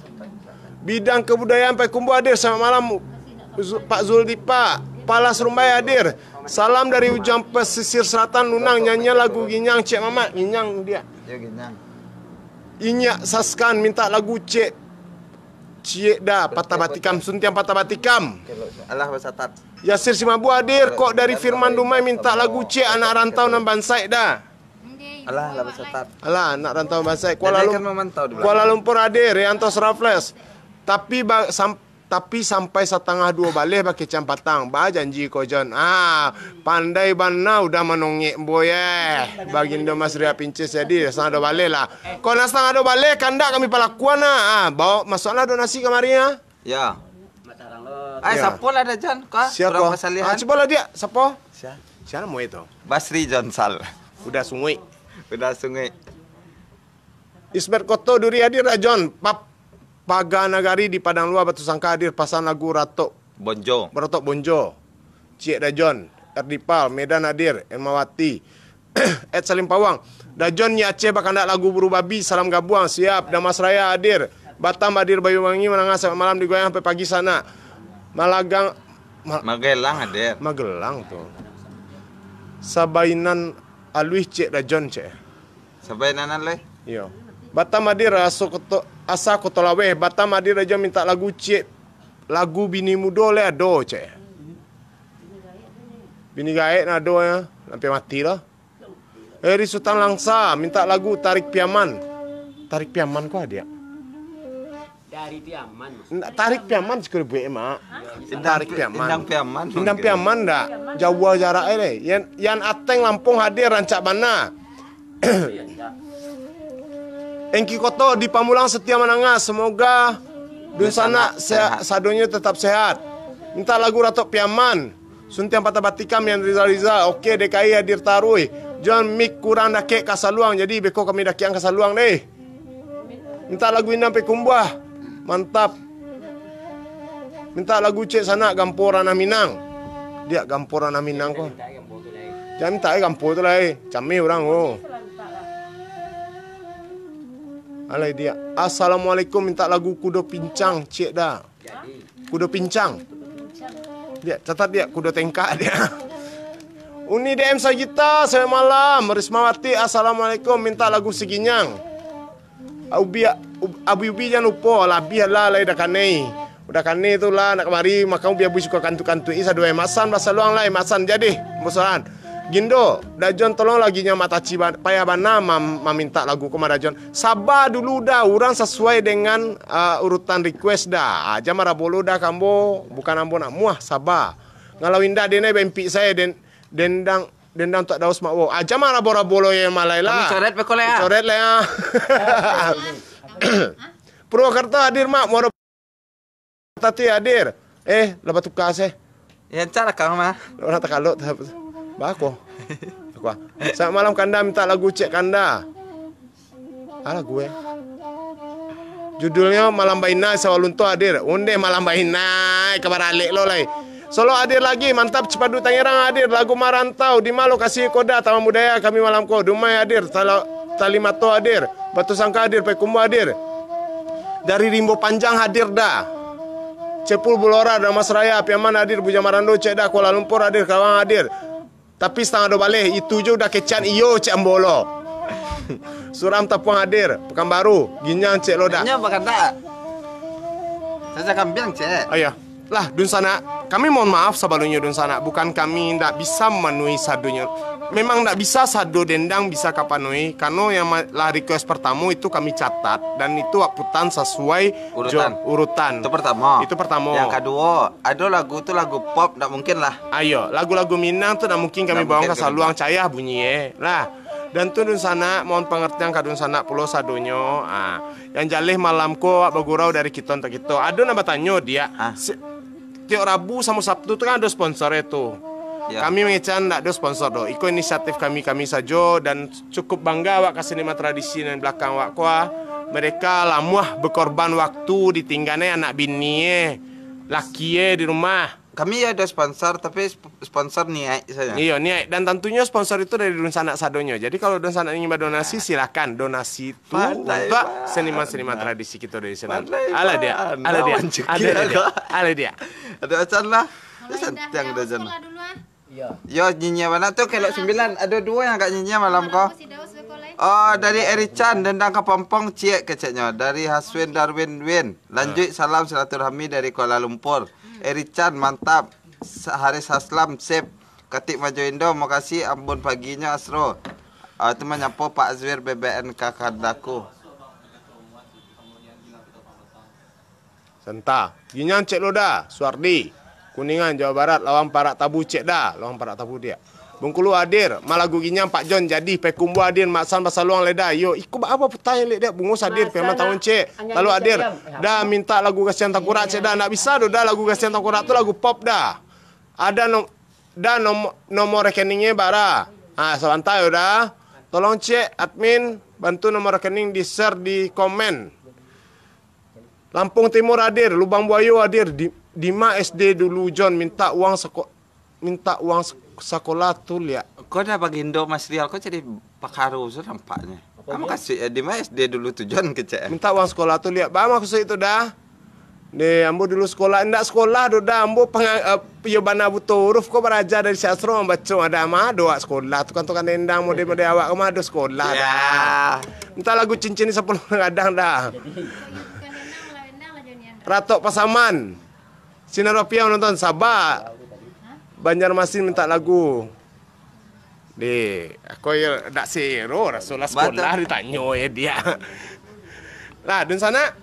Bidang kebudayaan Payakumbuh hadir, selamat malam, Zu-, Pak Zuldipa. Palas Rumbai hadir. Salam dari Ujang Pesisir Selatan, Lunang, nyanyian lagu Ginyang, Cek Mamat. Ginyang dia. Yo, Ginyang. Inyak Saskan minta lagu Cek, Ciek Da, Patah Batikam, Suntiang Patah Batikam. Alah, basatat. Yasir Simabu hadir, kok dari Firman Dumai minta lagu Cek, Anak Rantau Nan Bansaik Da. Alah, alah, basatat. Alah, Anak Rantau Bansaik. Kuala Lum-, kan mamantau di Kuala Lumpur hadir, Rianto Srafles. Tapi ba-, sam-, tapi sampai satangah duo baleh bakecam patang. Ba janji ko, Jon. Ah, pandai bana udah manongek, boy, eh. Bagindo Mas Ria Pincis jadi, satangah duo baleh lah. Kok nak satangah duo baleh, kandak kami palakuan, ah. Ah, bawa, masuklah donasi kamari, ah. Ya. Ai, ya. Sapo lah dah, Jon? Kah? Sia ko? Ah, cubolah dia, sapo? Sia? Sia namo itu? Basri Jonsal. Udah sunguik. Udah sunguik. Ismet Koto Duri hadir, Rajon. Pap-, Paga Nagari di Padang Luar, Batu Sangka hadir, pasan lagu Ratok Bonjo. Ratok Bonjo. Ciek Dajon, Erdipal, Medan hadir, Elmawati. Ed Salim Pawang. Dajon, Nyi Aceh bakandak lagu Buru Babi, Salam Gabuang, siap. Damas Raya hadir. Batam hadir, Bayu Wangi, Manangah, Selamat Malam, Digoyang Sampai Pagi Sanak. Malagang, Ma-, Magelang hadir. Magelang tu. Sabainan Aluih, Ciek Dajon, Ciek. Sabainan Aluih. Iyo. Batam hadir, Aso Koto, Asa Koto Laweh. Batam hadir, Dajon minta lagu, Ciek. Lagu Bini Mudo lai ado, Ciek. Bini Gaek nan ado, ya. Sampai mati lah. Heri Sutan Langsa minta lagu Tarik Piaman. Tarik Piaman ko, adiak? Dari Piaman, Mas. Ndak, Tarik Piaman sikali buek, Mak. Indang Tarik Pi-, Piaman. Indang Piaman, Indang mungkin. Piaman ndak? Jauah jarak e deh. Yan, Yan Ateng Lampung hadir, rancak bana. Engki Koto di Pamulang setia manangah. Semoga dunsanak sehat, sadonyo tetap sehat. Minta lagu Ratok Piaman. Suntiang Patah Batikam, Yan Rizal Rizal. Oke, D K I hadir taruih. Jon, mik kurang dakek ka saluang. Jadi, beko kami dakekan ka saluang deh. Minta lagu Indang Payakumbuah. Mantap. Minta lagu Cek Sanak, Gampo Ranah Minang. Diak, Gampo Ranah Minang ko. Jan minta, eh, Gampo tu lah, eh. Cameh urang ko. Alai diak. Assalamualaikum, minta lagu Kudo Pincang, Cek Da. Kudo Pincang. Diak, catat diak, Kudo Tengkak diak. Uni D M Sagita, selamat malam. Rismawati, assalamualaikum, minta lagu Siginyang. Ubi, ub-, Abi Ubi jan lupo, labiah lah lai dah kanai. Udah kanai tu lah, nak kamari, mako Ubi Abi suko kantu-kantu. Ih, saduai masan, basaluang lai, masan jadi, bosan. Gindo, Dajon tolong lagi nyo mataci ba-, payah bana mam-, mamintak lagu ko mah Dajon. Saba dulu dah, urang sasuai dengan, ah, urutan request dah. Ah, jan marabolo dah ka ambo, bukan ambo nak muah, saba. Kalau indak, den ai baimpik sae, den, dendang, dendang tak daus mak wo. Ah, jan marabo-rabo lo ye malai lah. Kami coret beko lai, ah. Coret lah, ah. Purwakarta hadir, Mak. Muaro Tati hadir. Eh, lah batuka seh. Ya, encak lah kang mah. Urang takalok, ta-, bako. Bako. Selamat malam, Kanda. Minta lagu Cek Kanda. Ah, lagu, eh. Judulnyo Malam Baina, Sawah Lunto hadir. Undeh Malam Baina, kabar alek lo lai. Solo hadir lagi, mantap. Cipadu Tangerang hadir, lagu Marantau. Di ma lokasi ko Da, Taman Budaya kami malam ko. Dumai hadir, Tala-, Talimato hadir, Batu Sangka hadir, Payakumbuah hadir. Dari Rimbo Panjang hadir Da. Cepul Bulora, Damas Raya, Piaman hadir, Bujang Marando, Cek Da, Kuala Lumpur hadir, Karawang hadir. Tapi satangah duo baleh, itu jo udah kecek iyo, cek ambo lo. Suram Tapuang hadir, Pekanbaru, Ginyang, cek lo Da. Nyo bakandak. Saja kambiang, cek. Oh, iyo. Lah, dunsanak, kami mohon maaf sabalumnyo, dunsanak. Bukan kami ndak bisa manuhi sadonyo. Memang ndak bisa sado dendang bisa kapanuhi, kareno yang ma-, lah request pertamo itu kami catat, dan itu wak putan sasuai jo urutan. Urutan. Itu pertamo. Itu pertamo. Yang kaduo, ado lagu tu lagu pop, ndak mungkin lah. Ayo, lagu-lagu Minang tu ndak mungkin kami bawa ka saluang, cayah bunyi, eh. Lah, dan tu dunsanak, mohon pangertian ka dunsanak pulo sadonyo. Ah, yang jaleh malam ko awak bagurau dari kito untuak kito. Ado nan batanyo, Diak. Ah. Si-, tiok Rabu samo Sabtu tu kan ado sponsor e tu. Ya. Kami mangecek ndak ado sponsor doh. Iko inisiatif kami, kami sajo, dan cukup bangga awak ka seniman tradisi nan di balakang awak ko, ah. Mereka lamuah bekorban waktu, ditingganai anak bini e, laki e di rumah. Kami ya ado sponsor, tapi sp-, sponsor niaik sajo. Iyo, niaik. Dan tantunyo sponsor itu dari dunsanak sadonyo. Jadi, kalau dunsanak ingin badonasi, silakan donasi tu untuak seniman-seniman tradisi kito dari sinan. Alah, Diak. Alah, Diak. Alah, Diak. Alah, Diak. Ado acan lah. Santiang dah, Jon. Yo, nyinyia bana tu, kelok sembilan. Ado duo yang agak nyinyia malam ko. Oh, dari Eri Chan, Dendang Kapompong, ciek keceknyo. Dari Haswin Darwin Win. Lanjuik salam silaturahmi dari Kuala Lumpur. Eri Chan, mantap. Sa-, Haris Haslam, sip. Katik Majo Indo, makasih. Ambun paginyo, Asro. Ah, tu manyapo Pak Azwir B B N K Kadaku. Santa. Ginyan cek lo da, Suardi. Kuningan, Jawa Barat, lawang parak tabu cek da, lawang parak tabu diak. Bengkulu hadir, malagu Ginyan Pak Jon jadi, Payakumbuah hadir, Mak San basaluang lai da. Yo, iko ba apo patai lek diak, bungo hadir, Mak San, Piaman Taun cek. Lalu hadir, da minta lagu Gasian Tangkurak cek da, ndak bisa do da lagu Gasian Tangkurak tu lagu pop da. Ada nom-, da nom-, nomor rekeningnyo bara. Ha, sabanta yo da. Tolong cek admin, bantu nomor rekening di-share di komen. Lampung Timur hadir, Lubang Buayo hadir, di, Dima S D dulu Jon minta uang seko-, minta uang sek-, sakolah tu liak. Ko dah bagindo Mas Rial, ko jadi pakaru tu nampaknyo. Apo kasuik, eh, Dima S D dulu tu Jon kecek, eh. Minta uang sakolah tu liak. Ba maksud itu dah. Deh, ambo dulu sakolah, indak sakolah doh dah, ambo panga-, eh, iyo bana buto huruf ko baraja dari si Asro mambaco, ada mah doh awak sakolah tu kan, tukang dendang model-model awak ko mah ado sakolah dah. Minta lagu Cincin di Sapuluah Gadang dah. Ratok Pasaman. Sinar Rupiah nonton, saba. Banjarmasin minta lagu. Deh, ako yo dak sero, raso lah sakolah ditanyo yo diak. Lah, dunsanak,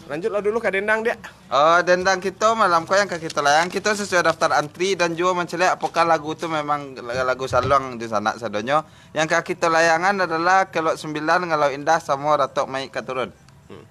lanjutlah dulu ka dendang diak. Oh, dendang kito malam ko yang ka kito layang, kito sasuai daftar antri dan juo mancaliak apokah lagu tu memang lagu saluang dunsanak sadonyo. Yang ka kito layangan adalah Kelok Sembilan, Ngalau Indah, samo Ratok Maik Ka Turun. Hmm.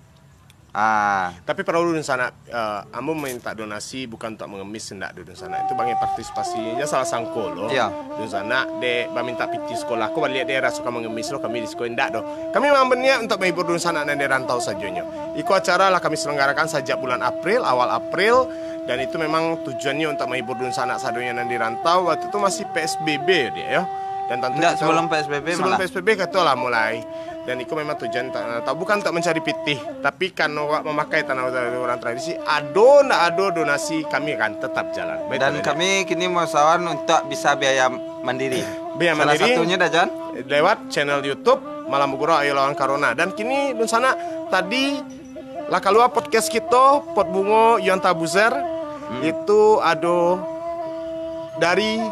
Ah. Tapi paralu dunsanak, eh, ambo minta donasi bukan untuak mangemis, indak do dunsanak. Itu bagai partisipasi, ya salah sangko lo. Iyo. Dunsanak dek baminta pitih sakolah ko baliak dek raso ka mangemis lo kami di siko, indak do. Kami memang baniat untuak mahibur dunsanak nan di rantau sajonyo. Iko acara lah kami selenggarakan sajak bulan April, awal April, dan itu memang tujuannyo untuak mahibur dunsanak sadonyo nan di rantau. Waktu tu masih P S B B yo, diak yo. Dan tantu Indak, kito sebelum P S B B sebelum malah. P S B B kato lah mulai. Dan iko memang tujuan tak, tak bukan untuak mancari pitih, tapi kan awak mamakai tanah urang tradisi, ado ndak ado donasi kami akan tetap jalan. Baik, Dan Tuan. Kami kini musawaran untuak bisa biaya mandiri. Biaya Salah mandiri satunyo dah, Jon. Lewat channel YouTube Malam Bagurau Ayo Lawan Corona. Dan kini dunsanak tadi lah kalua podcast kito, Pot Bungo Yuanta Buzer. Hmm. Itu ado dari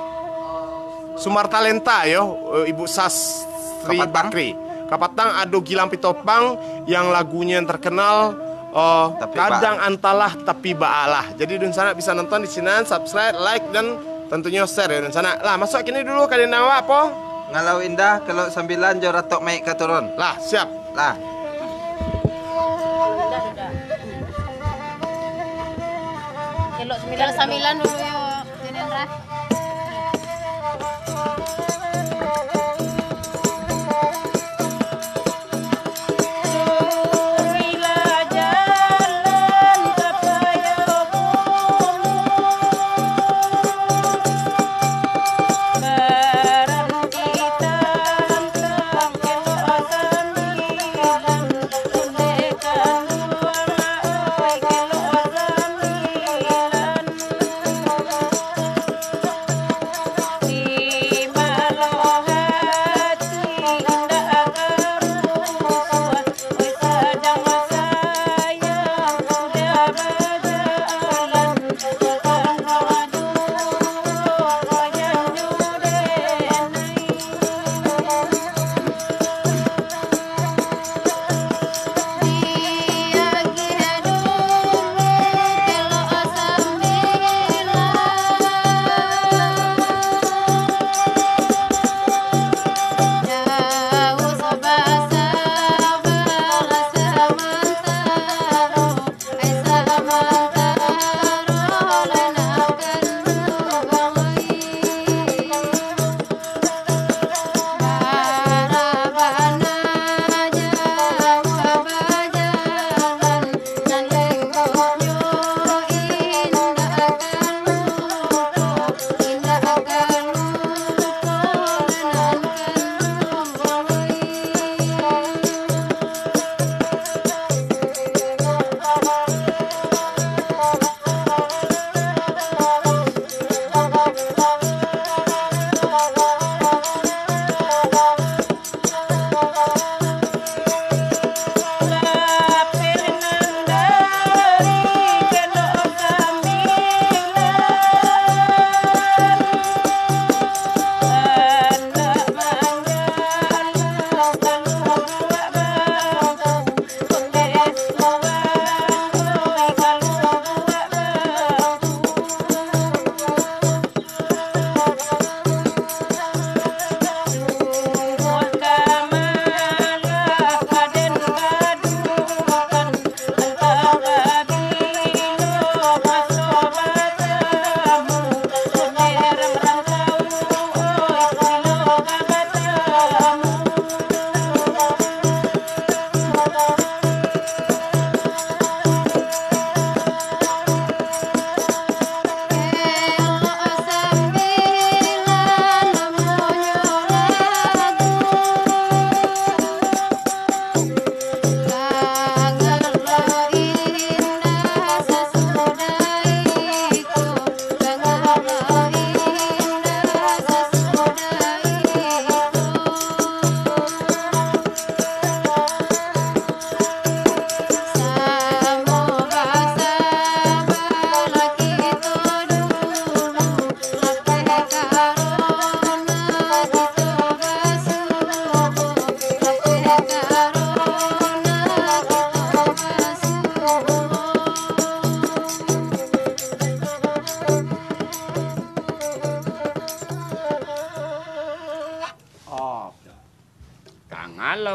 Sumber Talenta yo, eh, Ibu Sastri Kapatang. Bakri. Kapatang ado Gilang Pitopang yang lagunyo yang terkenal, eh, Tapi Kadang Ba- Antalah Tapi Baalah. Jadi dunsanak bisa nonton di sinan, subscribe, like, dan tentunyo share yo dunsanak. Lah, masuak kini dulu ka dendang awak apo? Ngalau Indah, Kelok Sambilan, jo Ratok Maik Ka Turun. Lah, siap. Lah. Kelok Sambilan dulu yo, Jon Hendra.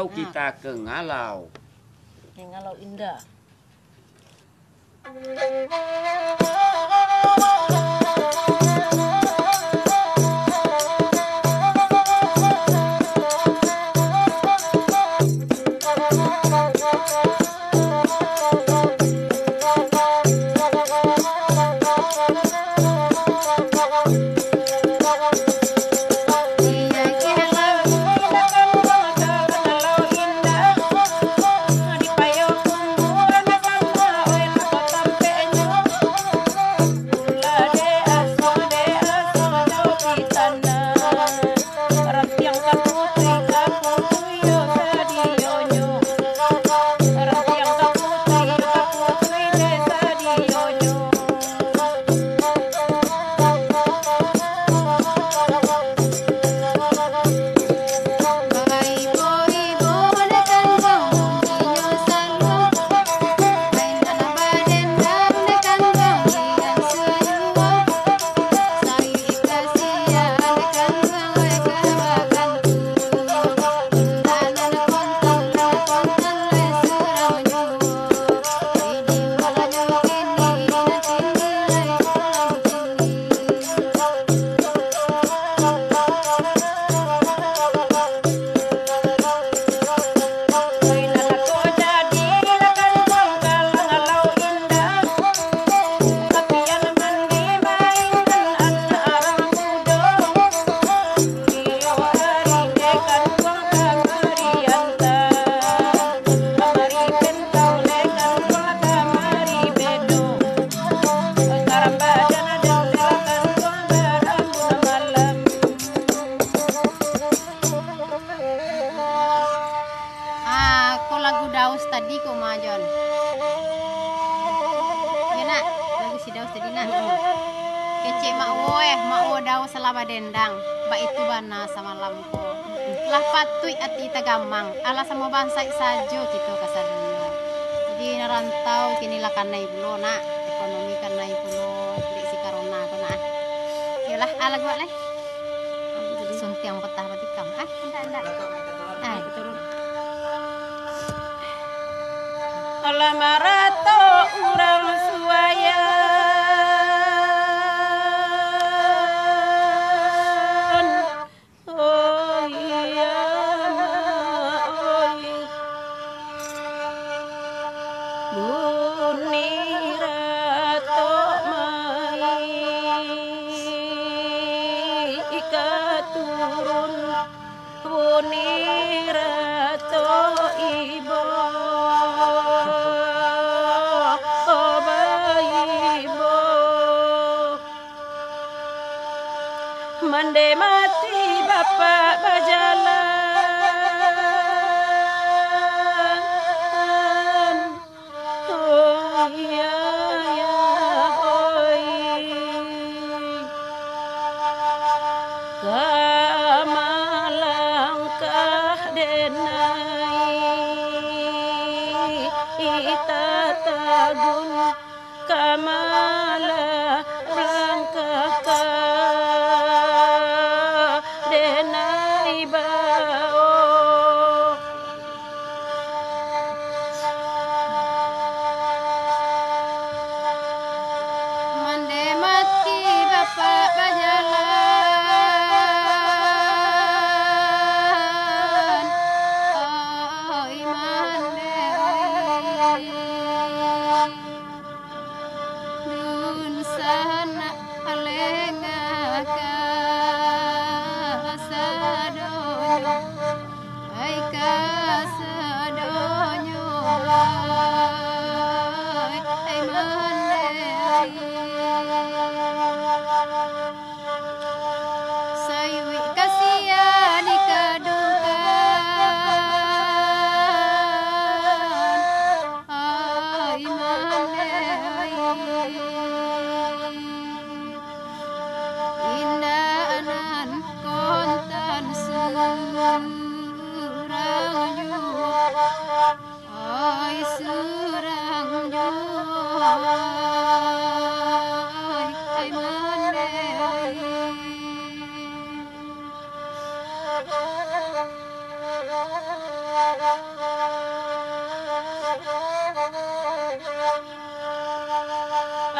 Kita ke Ngalau. Ngalau Indah. Ah, ko lagu Daus tadi ko, Ma Jon. Yo, Nak, lagu si Daus tadi, Nak. Kecek Mak Wo, eh, Mak Wo Daus lah badendang. Baitu bana samalam ko. Lah patuik ati tagamang, alah samo bansaik sajo kito kasadonyo. Jadi, nan rantau kini lah kanai pulo, Nak. Ekonomi kanai pulo, dek si corona ko, Nak. Yolah, ah, lagu, Mak, lai. Suntiang patah batikam. Ah, indak, indak. Ah, turun. Alah marato urang suayan. Oi, iyo, oi. Buni ratok mai ka turun, buni ratok ibo, oh, baibo. Mande mati bapak bajalan. Oh, iyo, iyo, oi. Ka malangkah denai tatagun. Ka malangkah ka denai bao. Mande mati bapak bajalan. Oi, mande, oi.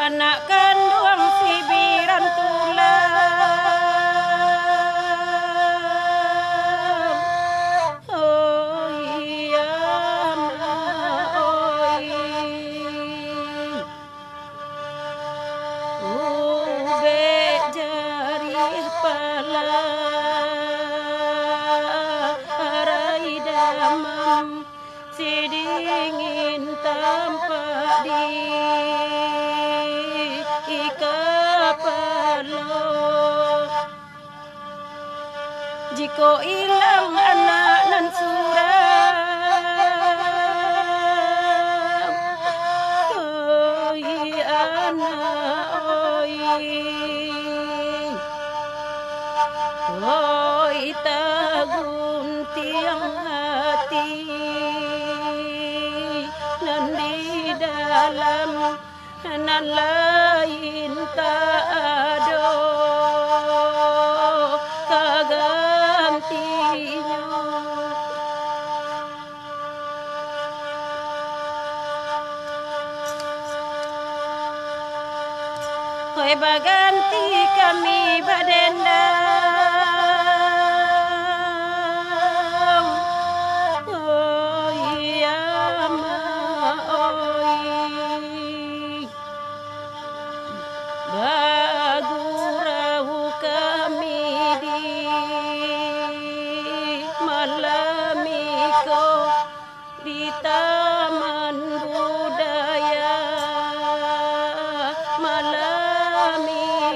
Anak kanduang si Biran tulang. Oi, amak, oi. Ubek jarih pala, arai damam, si dingin tampak di kapalo. Jikok ilang anak nan surang, oi anak oi, oi taguntiang hati nan di dalam, nan lain tak ado ka gantinyo. Oi baganti kami badendang, oi amak oi. Bagurau kami di malam iko di Taman Budaya malam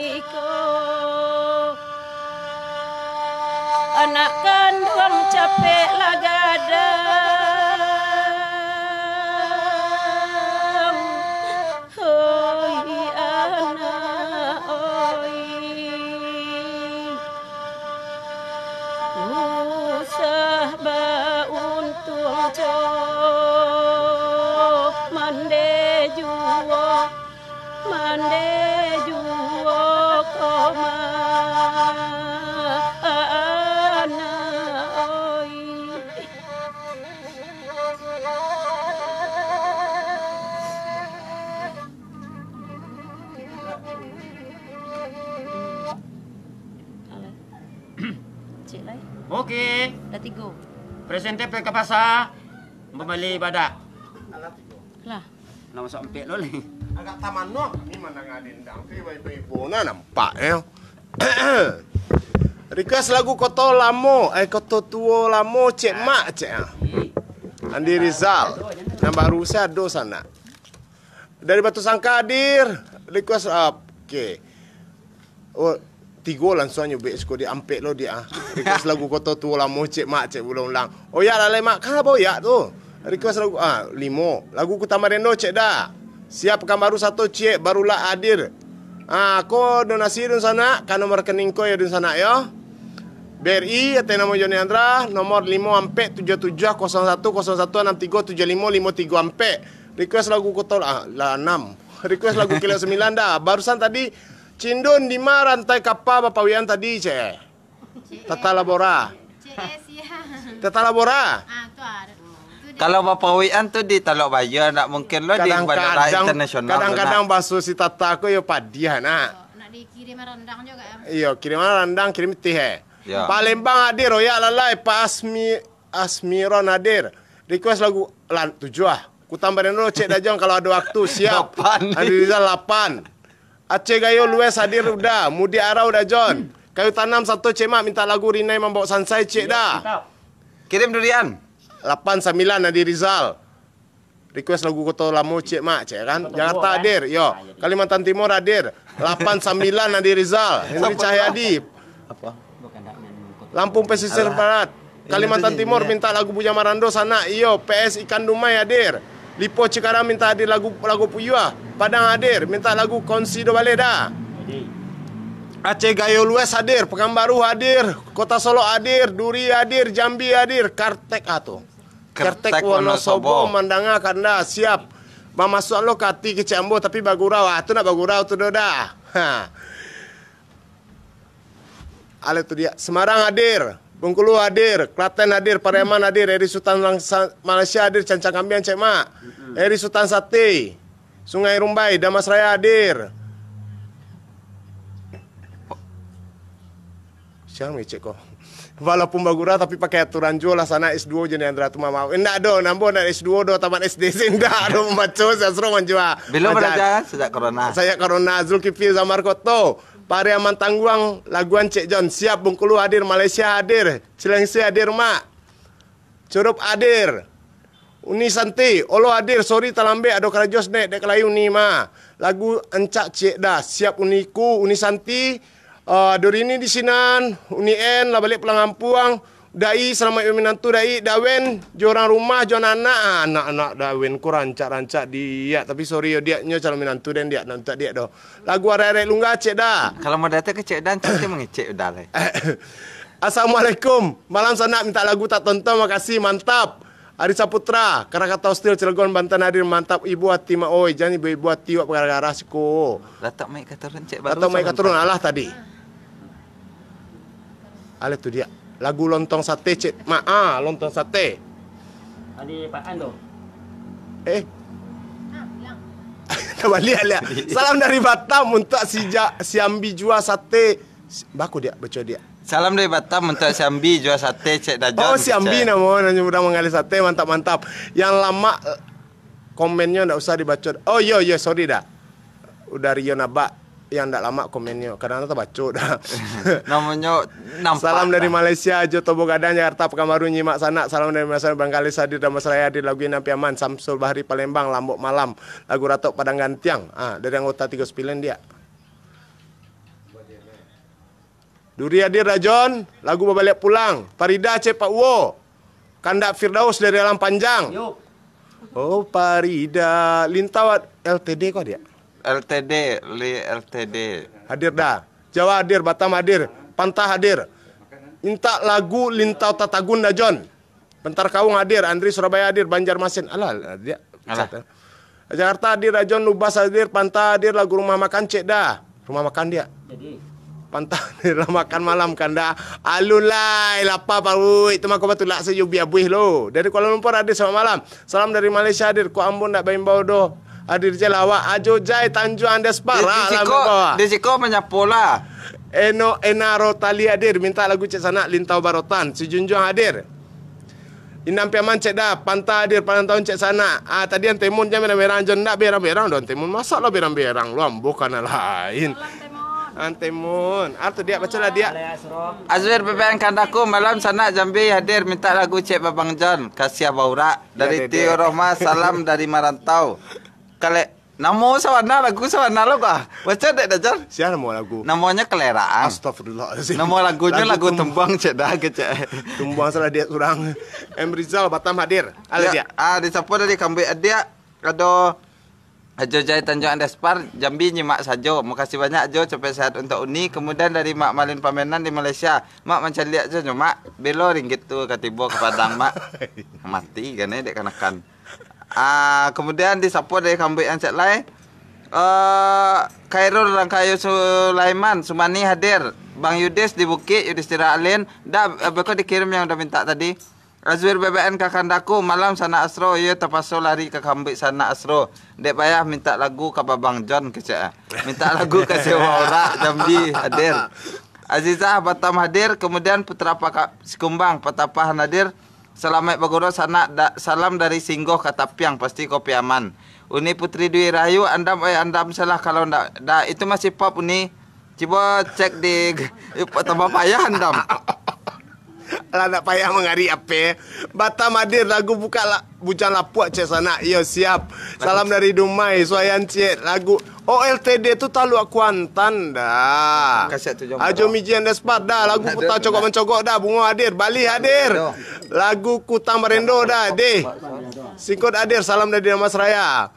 iko. Anak kanduang capek lah gadang. Oi anak oi, usah bauntuang jo, mande juo, mande juo ko ma, anak oi. Cik lai. Oke. Dah tigo. Presente pe ka pasa, mambali badak. Lah. Nak masuak ampek lo lai. Agak taman no, kami mandanga dendang tu, ibo-ibo nah nampak, eh. Request lagu Koto Lamo, eh, Koto Tuo Lamo, Cek Mak, cek, ah. Andi Rizal. Nan baru se ado sanak. Dari Batusangka hadir. Request, ah, oke. Oh, tigo langsuang nyo bek siko di ampek lo dia, ah. Request lagu Koto Tuo Lamo, Cek Mak, cek ulang-ulang. Oyak lah lai, Mak. Kan abah Oyak tu. Request lagu, ah, limo. Lagu Kutambah Rendo, cek dah. Siap Pekanbaru sato, cek, barulah hadir. Ah, ko donasi dunsanak, ka nomor rekening ko yo dunsanak yo. B R I, ateh namo Joni Andra, nomor limo ampek tujuah tujuah kosong satu kosong satu anam tigo tujuah limo limo tigo ampek. Request lagu Koto, ah, lah anam. Request lagu Kelek Sembilan dah. Barusan tadi, Cindun di ma rantai kapa bapawian tadi, cek. Tata Labora. Tata Labora. Kalau bapawian tu di Talok Bayo, ndak mungkin lo di bandara internasional tu, kadang-kadang nak. Baso si Tata ko yo padiah, nak. Nak dikirim randang juga, ya. Iyo, kirim randang, kirim teh, eh. Ya. Palembang hadir, Oyak Lalai, Pak Asmi, Asmiron hadir. Request lagu lan-, tujuah. Kutambah dulu, cek Dajong, kalau ado waktu, siap. Lapan. Andi Rizal, lapan. Aceh Gayo Lues hadir udah. Mudik Arau dah, Jon. Kayu Tanam sato, cek Mak, minta lagu Rinai Mambawok Sansai, cek dah. Kirim durian. Lapan sambilan Andi Rizal. Request lagu Koto Lamo, cek Mak, cek kan. Jakarta hadir, yo. Kalimantan Timur hadir. Lapan sambilan Andi Rizal. Henry Cahyadi. Lampung Pesisir Barat. Kalimantan Timur minta lagu Bujang Marando, sanak, iyo. P S Ikan Dumai hadir. Lipo Cikarang minta hadir lagu, lagu Puyuah. Padang hadir, minta lagu Konsi Do Baleh Da. Aceh Gayo Lues hadir, Pekanbaru hadir, Kota Solok hadir, Duri hadir, Jambi hadir, Kartek, ah, tu. Kertek Wonosobo. Kertek Wonosobo, mandanga kanda, siap. Mamasuak lo ka ati kecek ambo, tapi bagurau. Ah, tu nak bagurau tu doh dah. Ha. Ale tu dia. Semarang hadir, Bengkulu hadir, Klaten hadir, Pariaman hadir, Eri Sutan Langsa-, Malaysia hadir, Cancang Kambiang, cek Mak. Mm-mm. Eri Sutan Sate. Sungai Rumbai, Damasraya hadir. Siang micik ko. Walaupun bagurau tapi pakai aturan juo lah, sanak S duo jo Neandra tu mamau. Indak do, nambo nak S duo do, tamat S D se indak do mambaco sasro manjua. Bilo Ajar. Baraja sajak corona. Sajak corona, Zulkifli Zamar Koto, Pariaman Tangguang, Laguan Cek John, siap. Bungkulu hadir, Malaysia hadir, Cilengsi hadir, Mak. Curup hadir. Uni Santi, Olo hadir, sorry talambek, ado karajo senek, dek kalai Uni mah. Lagu ancak ciek dah, siap Uniku, Uni Santi, ah, Dorini di sinan, Uni En, lah baliak pulang kampuang, Dai, salamaik jo minantu, Dai, Dawen, jo urang rumah, jo anak-anak, ah, anak-anak Dawen ko rancak-rancak diak, tapi sorry yo diak, nyo calon minantu den diak, nak mintak diak doh. Lagu Arek-arek Lungga ciek dah. Kalau mau datang ke Cek Dan, cantik mengecek udah lah. Assalamualaikum. Malam sanak, mintak lagu Tak Tonton, makasih, mantap. Ari Saputra, Krakatau Steel, Cilegon, Banten hadir, mantap. Ibu Ati Mak oi, jan ibu-ibu ati wak gara-gara siko. Latak mic ka turun, Cek, baru Latak mic ka turun, alah tadi. Alah tu dia. Lagu Lontong Sate, Cek Mak. Ah, Lontong Sate. Adi Pak Ando. Eh. Tabaliak liak. Salam dari Batam untuk si Ja-, Siambi Jua Sate. Si-, baku dia, baco dia. Salam dari Batam untuk Siambi Jua Sate, Cek Dajon, Oh, Siambi Cek. Namo, namo urang manggaleh sate, mantap, mantap. Yang lamak, eh, komennyo ndak usah dibaco. Oh, iyo, iyo, sorry dah. Udah Rio Nabak yang ndak lamak komennyo. Kadang tabaco dah. Namonyo nampak Salam dari dah. Malaysia, Ajo Tobo Gadang, Jakarta, Pekanbaru, nyimak sanak. Salam dari Malaysia, Bangkalis hadir, Damasraya hadir, lagu Inang Piaman, Samsul Bahri Palembang, Lambok Malam, lagu Ratok Padang Gantiang. Ah, dari anggota tigo sembilan dia. Duri hadir Dajon, lagu Babaliak Pulang. Farida Cepak Uwo. Kandak Firdaus dari Alam Panjang. Yo. Oh, Farida. Lintau ad-, L T D ko, Diak? L T D, li L T D. Hadir dah. Jawa hadir, Batam hadir, Panta hadir. Mintak lagu Lintau Tatagun Dajon. Bantar Kaung hadir, Andri Surabaya hadir, Banjarmasin. Alah, dia. Alah. Jakarta hadir, Rajon Lubas hadir, Panta hadir, lagu Rumah Makan cek dah. Rumah Makan dia. Jadi. Panta hadir lah makan malam kan dah. Alun lai, lapa paruik. Itu mah kau batulak sajo biabuih lo. Dari Kuala Lumpur hadir, selamat malam. Salam dari Malaysia hadir. Kok ambo ndak baimbau doh. Hadir je lah awak. Ajo Jai Tanjuang Andes Di, Parak di lah siko, ambo bawa. Di siko manyapo lah. Eno Enaro Tali hadir. Minta lagu cek sanak Lintau Barotan. Si Junjuang hadir. Inang Piaman cek dah, Panta hadir, Palang Tahun cek sanak. Ah, tadi Antemun jan berang-berang, jan ndak berang-berang doh Antemun. Masak lah berang-berang, lu ambo kana lain. Antemun. Artu dia, baca lah dia. Azwir B B N Kandaku, malam sanak Jambi hadir, minta lagu cek Babang John, Kasiah Baurak. Dari Ya, Dek, Tio Dek. Rohma, salam dari marantau. Kale-, Namo sabana lagu sabana lo kah? Baca dek Dajal. Sia namo lagu? Namonyo Keleraan. Astagfirullahalazim. Namo lagunyo lagu lagu tum-, Tumbuang cek dah ke cek. Tumbuang salah dia surang. M Rizal Batam hadir. Alah Ya, dia. Ah, disapo dari Kambuik Adiak. Ado Ajo Jai Tanjuang Despar, Jambi nyimak sajo. Makasih banyak Ajo, capek sehat untuk Uni. Kemudian dari Mak Malin Pamenan di Malaysia. Mak mancaliak sajo, Mak. Belo ringgit tu ka tibo ka Padang, Mak. Mati kan eh dek kanakan. Ah, kemudian disapo dari Kambuik yang cek lai. Eh, Khairul Rangkayo Sulaiman, Sumani hadir. Bang Yudis di Bukik, Yudistira Alin. Dah, eh, beko dikirim yang udah minta tadi. Azwir B B N Kakandaku, malam sanak Astro, iyo tapaso lari ka Kambuik sanak Astro. Dek payah minta lagu ka Babang John kecek ah. Minta lagu ka Sewa Orak, Jambi, hadir. Azizah Batam hadir, kemudian Putra Paka-, Sikumbang, Patapahan hadir. Salamaik bagurau sanak, da-, salam dari Singgoh ka Tapiang, pasti kopi aman. Uni Putri Dwi Rahayu, andam oi andam salah kalau ndak, da, itu masih pop Uni. Cubo cek di, tambah payah andam. Alah, ndak payah mangari ape. Batam hadir, lagu buka la-, Bujang Lapuak cek sanak. Iyo, siap. Salam dari Dumai, Suayan cek. Lagu O L T D tu taluak Kuantan dah. Kaset tu jom Ajo berapa? Mijian Despar dah. Lagu Ada, Kuta Cogok ada. Mencogok dah. Bungo hadir. Bali hadir. Ada. Lagu Kutang Barendo dah. Deh. Singkot hadir. Salam dari Damas Raya.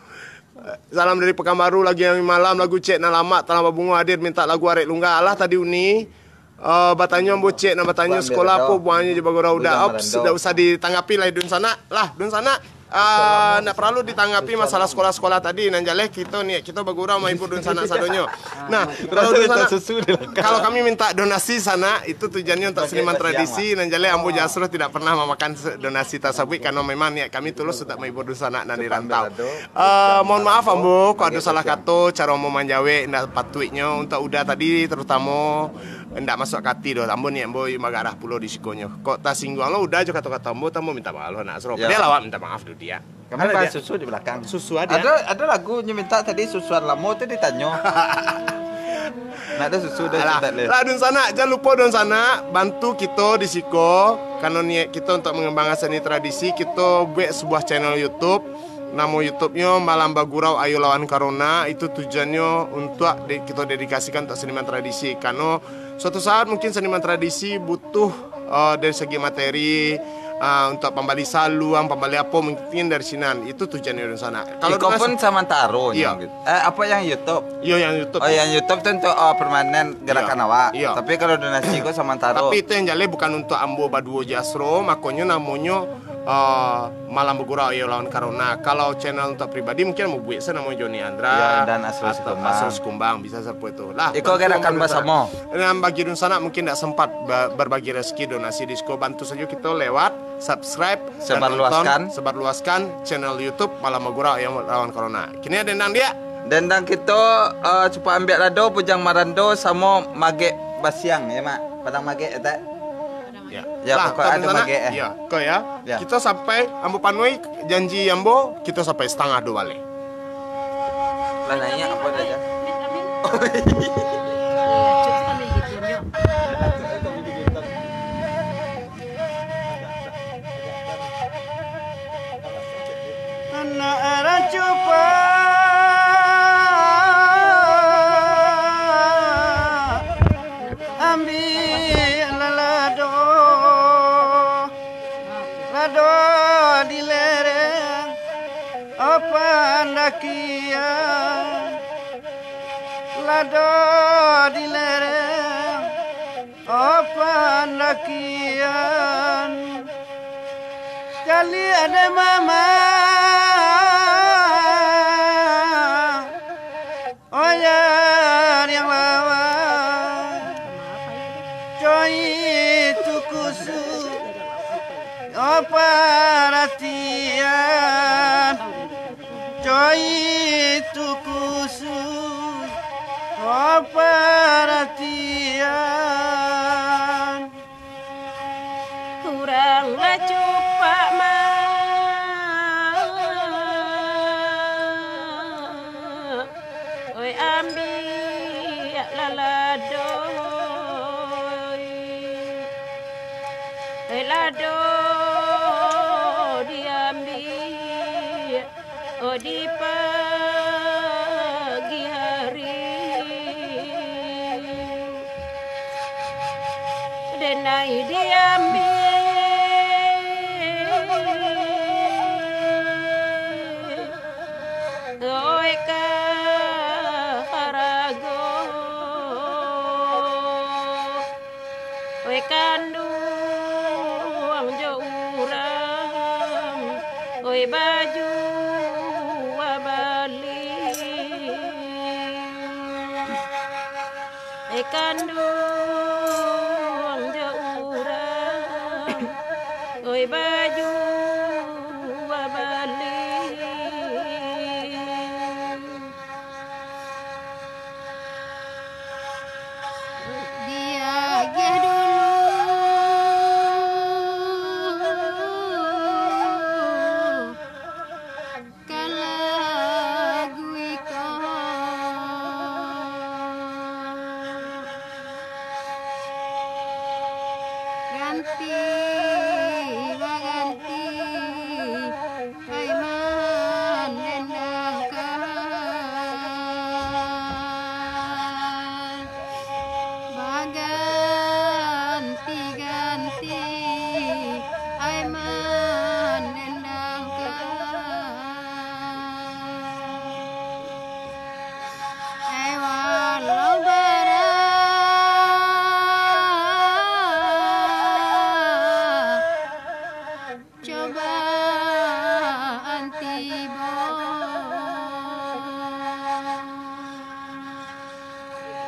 Salam dari Pekanbaru, lagi yang malam, lagu cek nan lamak, talam babungo hadir, minta lagu Arek Lungga. Alah tadi Uni, eh, batanyo ambo cek, nan batanyo Buang sekolah Mirado. Apo, buangnyo je bagurau udah. Udah Ops, Mirado. Ndak usah ditanggapi lah, Dun Sanak. Lah, Dun Sanak. Ah, ndak paralu ditanggapi masalah sekolah-sekolah tadi, nan jaleh kito ni, kito bagurau mahibur dunsanak sadonyo. Nah, kalau dunsanak, kalau kami minta donasi sanak, itu tujuannyo untuk seniman tradisi, nan jaleh ambo Jasro tidak pernah mamakan se-, donasi tasabuik, karena memang niat kami tulus untuk mahibur dunsanak nan di rantau. Ah, mohon maaf ambo, kok ado salah kato, caro ambo manjawek ndak patuiknyo, untuk Uda tadi terutamo, ndak masuak ka ati doh, ambo niat ambo magarah pulo di sikonyo. Kok tasingguang lo Uda jo kato-kato ambo, ambo minta maaf lo nak Sro. Yo. Padialah awak minta maaf dulu, Diak. Kami bahas susu di belakang. Susu ada. Ada, ada lagu nyo minta tadi, susuan lamo tu ditanyo. Nak ada susu dah. Alah, minta leh. Lah, dunsanak, jan lupo dunsanak, bantu kito di siko, karena niat kito untuk mengembangkan seni tradisi, kito buek sebuah channel YouTube. Namo YouTube-nyo Malam Bagurau Ayo Lawan Corona, itu tujuannyo untuk de-, kito dedikasikan untuk seniman tradisi. Karena suatu saat mungkin seniman tradisi butuh, eh, dari segi materi, eh, untuk pambali saluang, pambali apo, mungkin dari sinan. Itu tujuannyo dunsanak. Kalau iko pun samantaro. Iya. Nyo gitu. Eh, apa yang YouTube? Iyo, yang YouTube. Oh, yang YouTube tu untuk, eh, permanen gerakan awak. Iya. Tapi kalau donasi ko samantaro. Tapi itu yang jaleh bukan untuk ambo baduo Jasro, makonyo namonyo eh, Malam Bagurau Ayo Lawan Corona. Kalau channel untuk pribadi, mungkin ambo buek se namo Joni Andra. Ya, dan Asrul atau Sikumbang. Asrul Sikumbang, bisa seperti itu. Lah, iko bantu gerakan ambo bersamo. Dan bagi dunsanak mungkin ndak sempat ba-, berbagi rezeki donasi di siko, bantu sajo kito lewat subscribe dan nonton, sebarluaskan. Sebarluaskan channel YouTube Malam Bagurau Ayo Lawan Corona. Kini dendang Diak. Dendang kito, eh, Cupak Ambiak Lado, Bujang Marando, samo Magek Basiang, ya, Mak? Padang Magek, ya, tak? Ya. Ya, lah, pokok tapi ado sana, magek, eh. Ya, kau ya. Ya. Kita sampai, ambo panuhi janji ambo, kita sampai setengah dua balik. Lah, naiak apa dah, Jan? Anak racupa, ambiak lah lado, lado di lereng, o pandakian, lado di lereng, o pandakian. Caliak dek mama, o yariang lawa, coitu kusuk, o paratian, coitu kusuk, o paratian. Urang lah Cupak mah, oi, ambiak lah lado, oi, lado diambiak, oh, di pagi hari, denai diambiak, oi, ka harago. Oi, kanduang jo urang, oi, baju abali. Oi, kanduang jo urang, oi, baju abali. Diagiah dulu ka lagu iko. Ganti baganti, ai mandendangkan, baganti-ganti, ai mandendangkan. Ai walau bara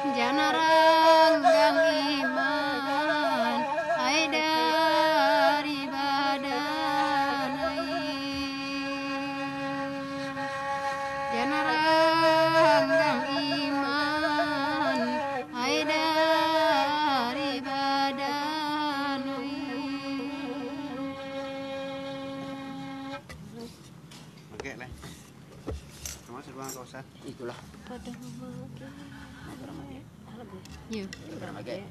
Jan ranggang iman, ai dari badan ai. Jan ranggang iman, ai dari badan ai. Oke, Leh. Sama seruang kau, Ustaz. Itulah. Padang Magek. Padang Magek. Iya. Padang Magek.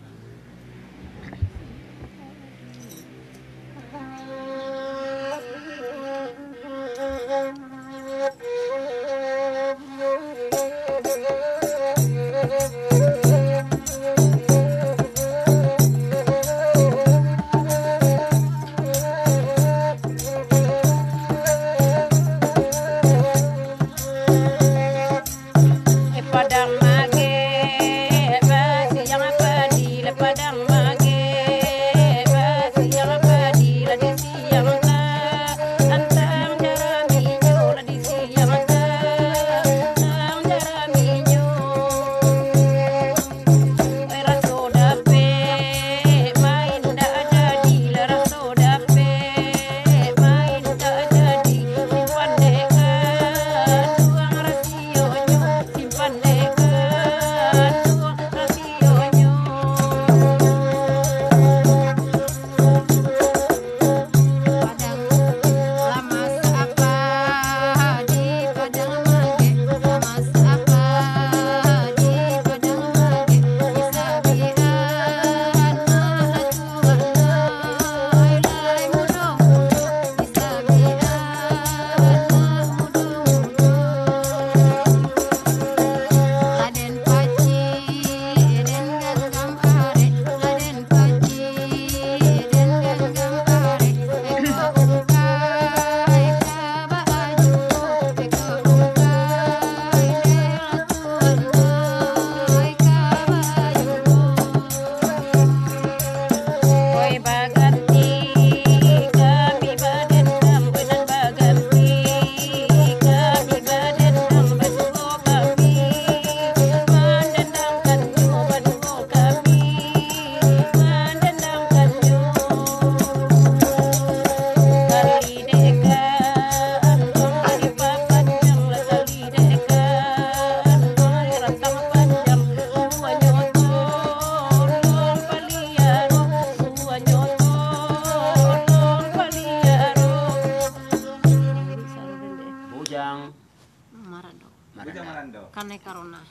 Eh, Padang Magek, basiang padi lah, Padang Magek, basiang padi lah, di siang lah, antang jaraminyo lah, di siang lah, antang jaraminyo. Raso dapek main dak jadi lah, raso dapek main dak jadi. Simpan dek kanduang rasionyo, simpan dek kanduang rasionyo. Padang, lah masak padi Padang Magek, lah masak padi Padang Magek, disabian mah tuan ai, lai mudo-mudo, disabian mah mudo-mudo. Raden Pacik, den ganggam arek, Raden Pacik, den ganggam arek, eko ungkai ka baajo, eko ungkai ka baajo. Oi, baganti kami badendang, bulan baganti kami badendang, basuo kami mandendangkannyo, baduo kami mandendangkannyo. Tali dek kanduang dipapanjang lah, tali dek kanduang dirantang panjang, sumuanyo tolong paliaro, sumuanyo tolong paliaro. Bujang. Marando. Marando. Kanai karona.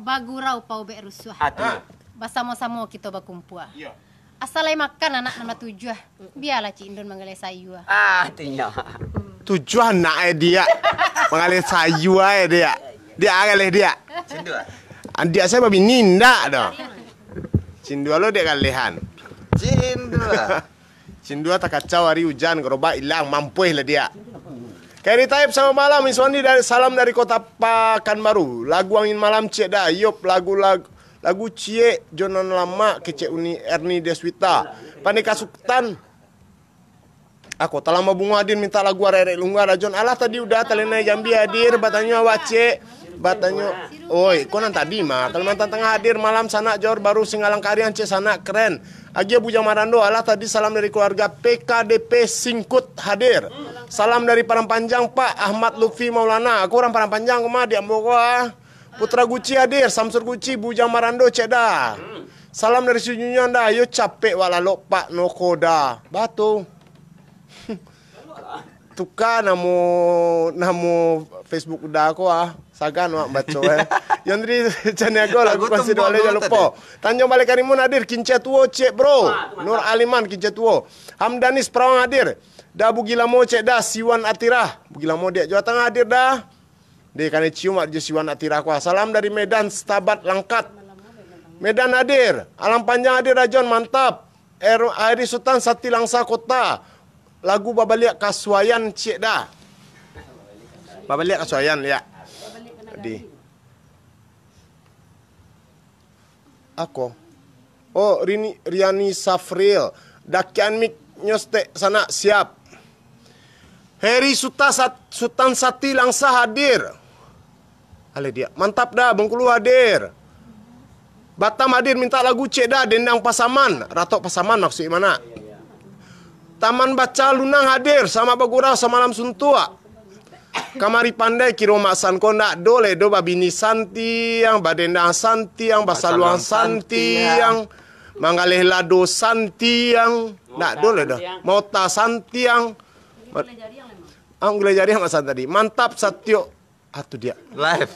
Bagurau paubek rusuah. Ah, tu. Basamo-samo kito bakumpua. Iyo. Asal lai makan anak nan batujuah. Bialah Cik Indun manggaleh sayua. Ah, tu nyo. Tujuah anak eh, Diak. Manggaleh sayua eh, Diak. Diak galeh, Diak. Cindua. Diak sajo babini ndak doh. Cindua lo Diak galehan. Cindua. Cindua takacau ari ujan, garobak ilang, mampuih lah Diak. Khairi Taib, selamat malam. Iswandi dari, salam dari Kota Pakanbaru. Lagu Angin Malam ciek dah. Yop, lagu, lagu, lagu ciek jo nan lamak, kecek Uni Erni Deswita. Pandeka Sutan. Ako, Talam Babungo hadir minta lagu Arek-arek Lungga Rajon. Alah, tadi udah, Talenai Jambi hadir, batanyo awak ciek. Batanyo, oi, ko nan tadi mah. Kalimantan Tengah hadir, Malam Sanak Johor Baru, Singgalang Kariang, ciek sanak, keren. Agiah Bujang Marando, alah tadi salam dari keluarga P K D P Singkut hadir. Salam dari Padang Panjang, Pak Ahmad Lutfi Maulana. Aku urang Padang Panjang, ko mah, di ambo ko, ah. Putra Guci hadir, Samsur Guci, Bujang Marando, ciek dah. Salam dari Sijunjuang dah, yo capek wak lalok, Pak Nokoda. Batu. Tuka namo, namo Facebook udah ko ah. Sagan wak baco eh. Yondri Caniago lagu Lagu Konsi Tumbuang Dua Leh, dulu jan lupo. Tadi. Tanjung Balai Karimun hadir, Kincia Tuo, ciek bro. Nur Aliman, Kincia Tuo. Hamdanis Perawang hadir. Dah Bugilamo, ciek dah, Siwan Atirah. Bugilamo Diak Jawa Tengah hadir dah. Deh, kanai cium wak jo Siwan Atirah ko ah. Salam dari Medan, Setabat Langkat. Medan hadir. Alam Panjang hadir, Rajon, mantap. Er-, Airi Sutan, Sati Langsa Kota. Lagu Babaliak ka Suayan ciek dah. Babaliak ka Suayan, ya. Di. Ako. Oh, Rini, Riani Safril. Dakian mik nyostek sanak, siap. Heri Suta Sat-, Sutan Sati Langsa hadir. Aleh Diak. Mantap dah, Bengkulu hadir. Batam hadir, minta lagu ciek dah, Dendang Pasaman. Ratok Pasaman maksud mana? Taman Baca Lunang hadir, selamat bagurau samalam suntuak. Kamari pandai kiro mak san ko ndak do leh do, babini santiang, badendang santiang, basaluang Basaluang santiang. santiang, manggaleh lado santiang, ndak do leh do. Mota santiang. Ma-, ah, gulai jariang mak san tadi. Mantap satiok. Ah, tu dia. Live.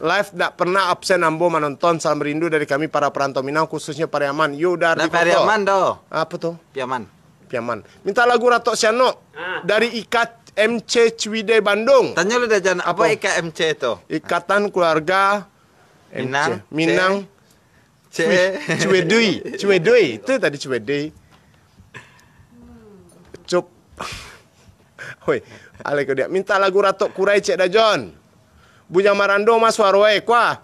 Live ndak pernah absen ambo manonton. Salam rindu dari kami para perantau Minang, khususnya Pariaman. Yo udah Ndak di Pariaman doh. Apa tu? Piaman. Piaman. Minta lagu Ratok Sianok Ah. dari Ikat M C Cuidei Bandung. Tanya lu dah, Jan, apa Apa? Ikat M C tu? Ikatan Keluarga M C. Minang, Minang. C. Wih, Cuedui. Cuedui. Itu tadi Cuedui. Cup. Hoi, alai ko dia. Minta lagu Ratok Kurai, Cek Dajon. Bujang Marando mah suaro e, kuah.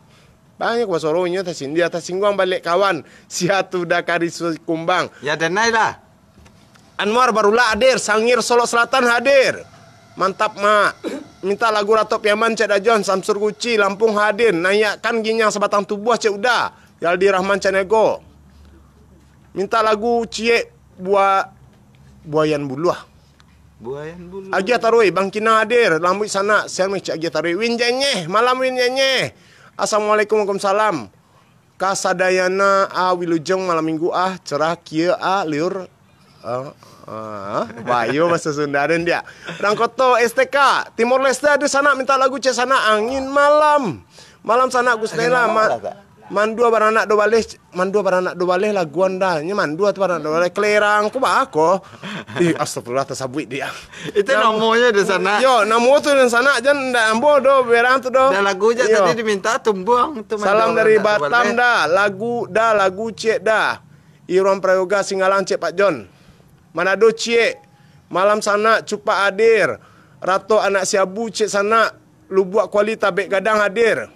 Banyak kuah suaronyo, tasindia, tasingguang baliak kawan. Sia tu dah kari kumbang. Ya, denai lah. Anwar Barulak hadir, Sangir Solok Selatan hadir. Mantap, Mak. Minta lagu Ratok Piaman, Cek Dajon, Samsur Guci, Lampung hadir. Naiakkan ginjang sabatang tubuah, Cek Uda. Yaldi Rahman Canego. Minta lagu ciek bua-, Buayan Buluah. Buayan Buluah. Agiah Tarui, Bang Kinang hadir, Lambuik Sanak, siang meh Cik Agiah Tarui. Win Jenyeh, malam Win Jenyeh. Assalamualaikum, waalaikumsalam. Kasadayana a Wilujeng malam minggu ah, cerah kia a liur. Ah, ah, bayo baso Sunda den dia. Rangkoto S T K, Timor Leste ada sanak minta lagu cek sanak Angin Malam. Malam sanak Gus Nela, ma-, Mandua baranak do baleh, mandua baranak do baleh laguan dah. Nyo mandua tu baranak do baleh kelerang. Ko baa ko? Ih, astagfirullah, tasabuik dia. Itu Nam-, namonyo di sana. Yo, namo tu di sana, jan ndak ambo do, berang tu do. Dah lagu je Iyo. Tadi diminta tumbuang tu. Salam mandua dari baranak do Batam baleh. Dah, lagu dah, lagu ciek dah. Iron Prayoga Singgalang cek Pak Jon. Manado ciek. Malam sanak cupak hadir. Rato anak siabu cek sanak. Lubuak Kuali Tabek Gadang hadir.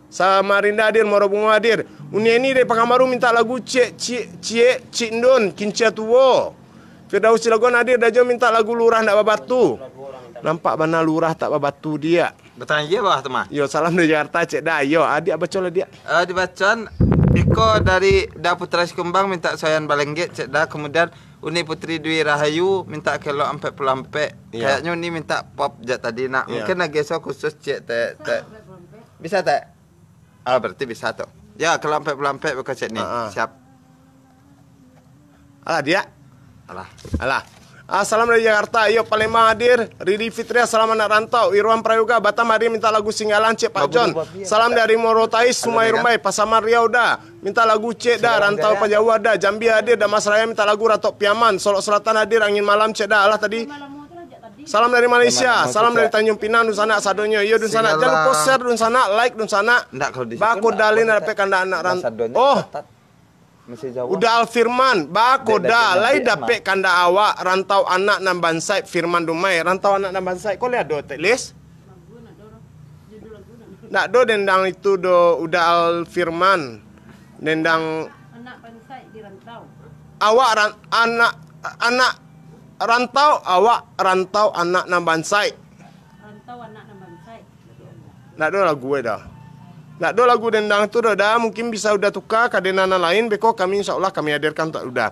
Samarinda hadir, Muaro Bungo hadir. Unieni dari Pakanbaru minta lagu Ciek, Ciek, Ciek, Cik Ndun, Kincia Tuo. Firdaus Cilegon hadir, Dajo minta lagu Lurah Ndak Babatu. Nampak bana Lurah tak babatu dia. Batang iya bawah tu mah. Yo, salam dari Jakarta, Cek Da. Yo, adiak baco lah, Diak. Eh, dibacoan, iko dari Da Putra Sikumbang minta Soyan Balenggek, Cek Da. Kemudian Uni Putri Dwi Rahayu minta Kelok Ampek Puluah Ampek. Iya. Kayaknya Uni minta pop jak tadi nak. Iya. Mungkin lagi so khusus cek teh, teh. Bisa teh? Ah, berarti bisa tu. Ya, Kelok Ampek Puluah Ampek beko cek ni. Ah, ah. Siap. Alah, Diak. Alah. Alah. Ah, salam dari Jakarta. Iyo, Palembang hadir. Riri Fitria, salam anak rantau. Irwan Prayoga, Batam hadir, minta lagu Singgalang, cek Pak Jon. Salam dari Morotai, Sumai Rumbai, Pasaman Riau Da. Minta lagu cek Da, Rantau Pajauah Da. Jambi hadir, Damas Raya minta lagu Ratok Piaman. Solok Selatan hadir, Angin Malam cek Da. Alah tadi. Salam dari Malaysia, salam dari Tanjung Pinang, dunsanak sadonyo. Iyo, dunsanak, jan lupo share, dunsanak, like, dunsanak. Bako Da, lai dapek kandak anak rantau. Oh, Uda Alfirman, bako Da, lai dapek kandak awak, Rantau Anak Nan Bansaik, Firman Dumai. Rantau Anak Nan Bansaik, ko lai ado, Tek Lis? Ndak do dendang itu do, Uda Alfirman. Dendang Anak bansaik di rantau. Awak ran-, anak, anak rantau, awak rantau anak nan bansaik. Rantau anak nan bansaik. Ndak ado lagu ai dah. Ndak ado lagu dendang tu dah, dah. Mungkin bisa Uda tuka ka dendang nan lain, beko kami insya Allah kami hadirkan untuak Uda.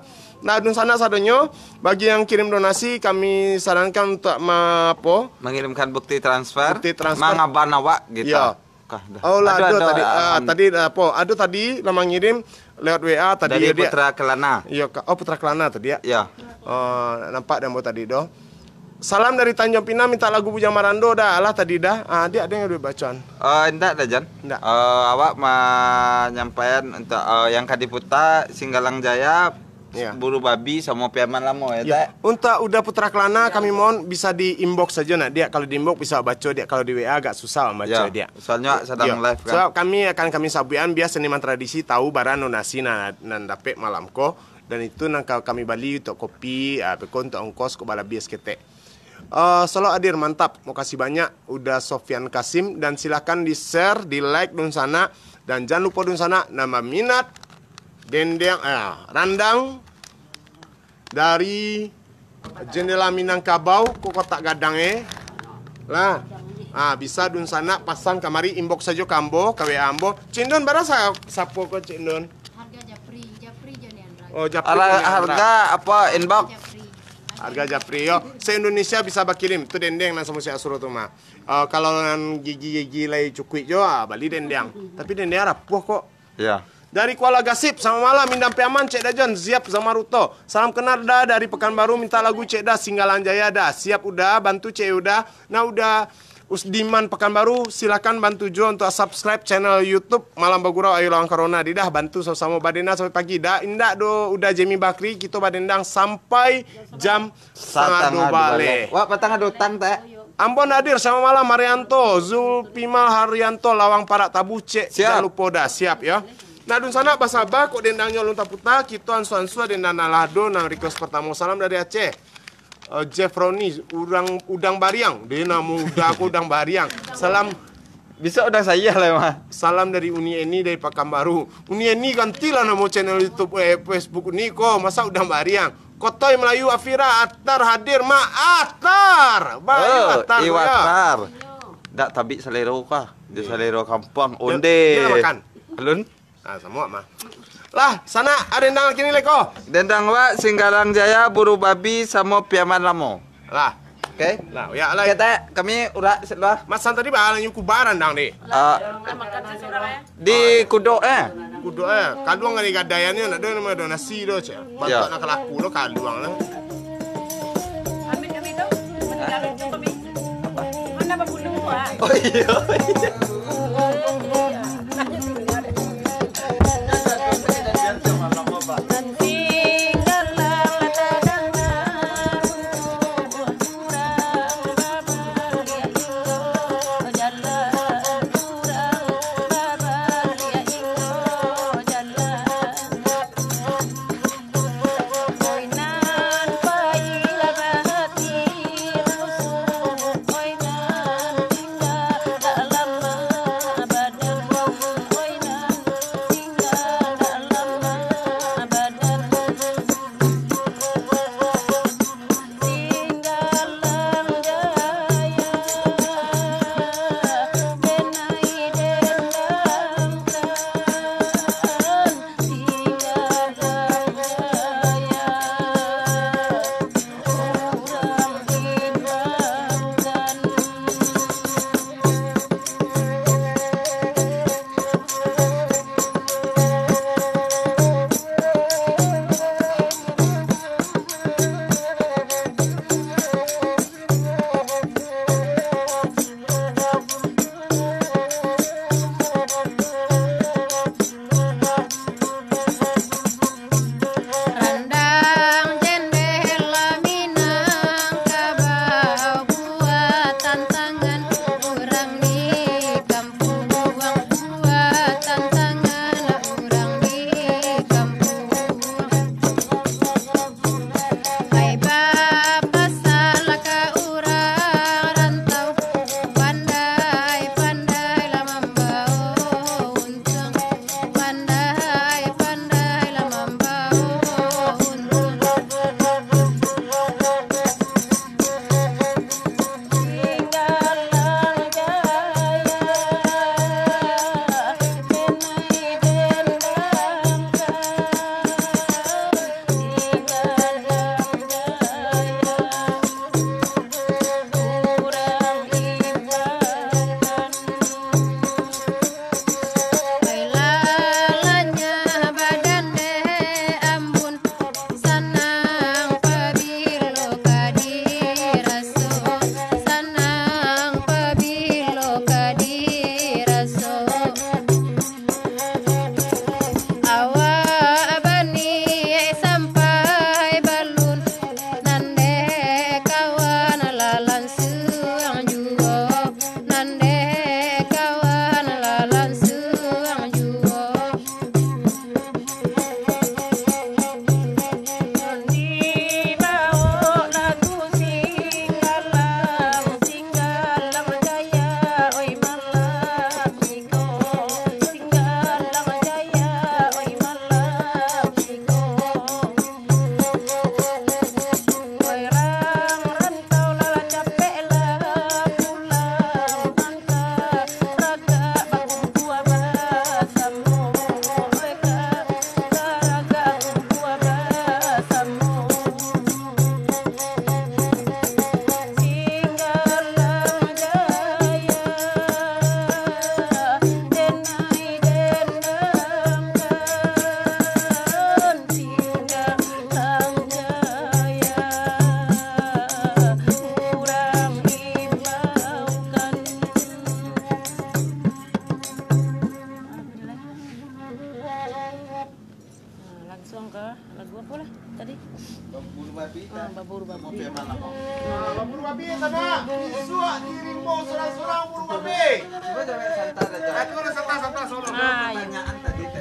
Nah, dunsanak sadonyo, bagi yang kirim donasi, kami sarankan untuak ma-, apo? Mangirimkan bukti transfer, bukti transfer. Mangaban awak, gitu. Iyo. Kah, dah. Oh, lah, ado, ado, ado tadi. Ah, am, tadi, ah, apo? Ado tadi lah mangirim lewat W A tadi, dari Putra Kelana. Iyo, ka-, oh, Putra Kelana tadi, ya? Iyo. Oh, nampak dek ambo tadi doh. Salam dari Tanjung Pinang, minta lagu Bujang Marando dah. Alah tadi dah. Ah, diak ado yang duit bacoan? Eh, indak dah, Jan. Indak. Eh, awak manyampaian untuak, eh, yang ka diputa Singgalang Jaya, Iyo. Buru Babi samo Piaman Lamo, ya, Iyo. Tak? Untuak Uda Putra Kelana, kami mohon bisa di inbox sajo nak, diak. Kalau di inbox bisa baco, diak. Kalau di W A agak susah baco, Iyo. Diak. Soalnyo sadang Iyo. Live, kan? Sebab kami akan kami sabuikan, biar seniman tradisi tahu bara donasi nan, nan dapek malam ko. Dan itu nan ka-, kami bali untuak kopi, ah, beko untuak ongkos ko balabiah saketek. Eh, Solok hadir, mantap. Makasih banyak Uda Sofyan Kasim. Dan silakan di-share, di-like dunsanak. Dan jan lupo dunsanak, nan baminat dendeng, eh, randang dari Jendela Minangkabau, ko kotak gadang, eh. Lah. Ah, bisa dunsanak pasan kamari, inbox sajo ka ambo, ka W A ambo. Cik Indun, bara sa-, sapo ko, Cik Indun? Harga japri, japri jo ni, Andra. Oh, japri Ala-, jo ni, Andra. Harga apa, inbox? Japri. Harga japri, yo. Se-Indonesia bisa bakirim. Tu dendeng nan samo si Asro tu mah. Eh, kalau nan gigi-gigi lai cukuik jo, ah, bali dendeng. Tapi dendeng rapuah kok. Ya. Dari Kuala Gasip, selamat malam, Indang Piaman, Cek Dajon, Ziap Zamaruto. Salam kenal Da dari Pekanbaru, minta lagu Cek Da, Singgalang Jaya Da. Siap Uda, bantu Cek Uda. Nah, Uda Usdiman Pekanbaru, silakan bantu juo untuk subscribe channel YouTube Malam Bagurau Ayo Lawan Corona. Di dah, bantu samo-samo badendang sampai pagi. Da, indak do Uda Jemi Bakri, kito badendang sampai jam satangah duo baleh. Wak, patang ado utang, tak? Ambon hadir, selamat malam, Marianto, Zulpimal Haryanto, Lawang Parak Tabu, Cek. Siap. Jan lupo Da, siap, yo. Nah, dunsanak basaba, kok dendangnyo alun taputa, kito ansua-ansua dendang nan lah ado, nan request pertamo. Salam dari Aceh. Eh, Jeff Roni, urang Udang Bariang. Dia namo Uda ko Udang Bariang. Salam. Bisa Udang Sayah lah, mah. Salam dari Uni Eni dari Pakanbaru. Uni Eni, gantilah namo channel YouTube, eh, Facebook Uni ko. Masa Udang Bariang? Kotoi Melayu Afira, Atar hadir, Mak. Atar! Bayu. Oh, Atar, Iwa ya. Atar. Dak tabik salero kah? Di salero kampuang. Dia, onde. Dia makan. Alun? Ah, samo mah. Lah, sanak, ada dendang kini leko. Dendang wak, Singgalang Jaya, Buru Babi, samo Piaman Lamo. Lah. Oke. Lah, ya lah. Kita, kami urak sebelah. Masan tadi bahalang yuku barandang deh. Ah. Di Kudok, eh? Kudok, eh. Kaluang dari gadaiannya, nak ada nama ada nasi tu, cek. Ya. Bantuak nak kalaku tu, kaluang lah. Amin kami tu, meninggal tu kami. Mana babulu tu, ah? Oh, iya, iya.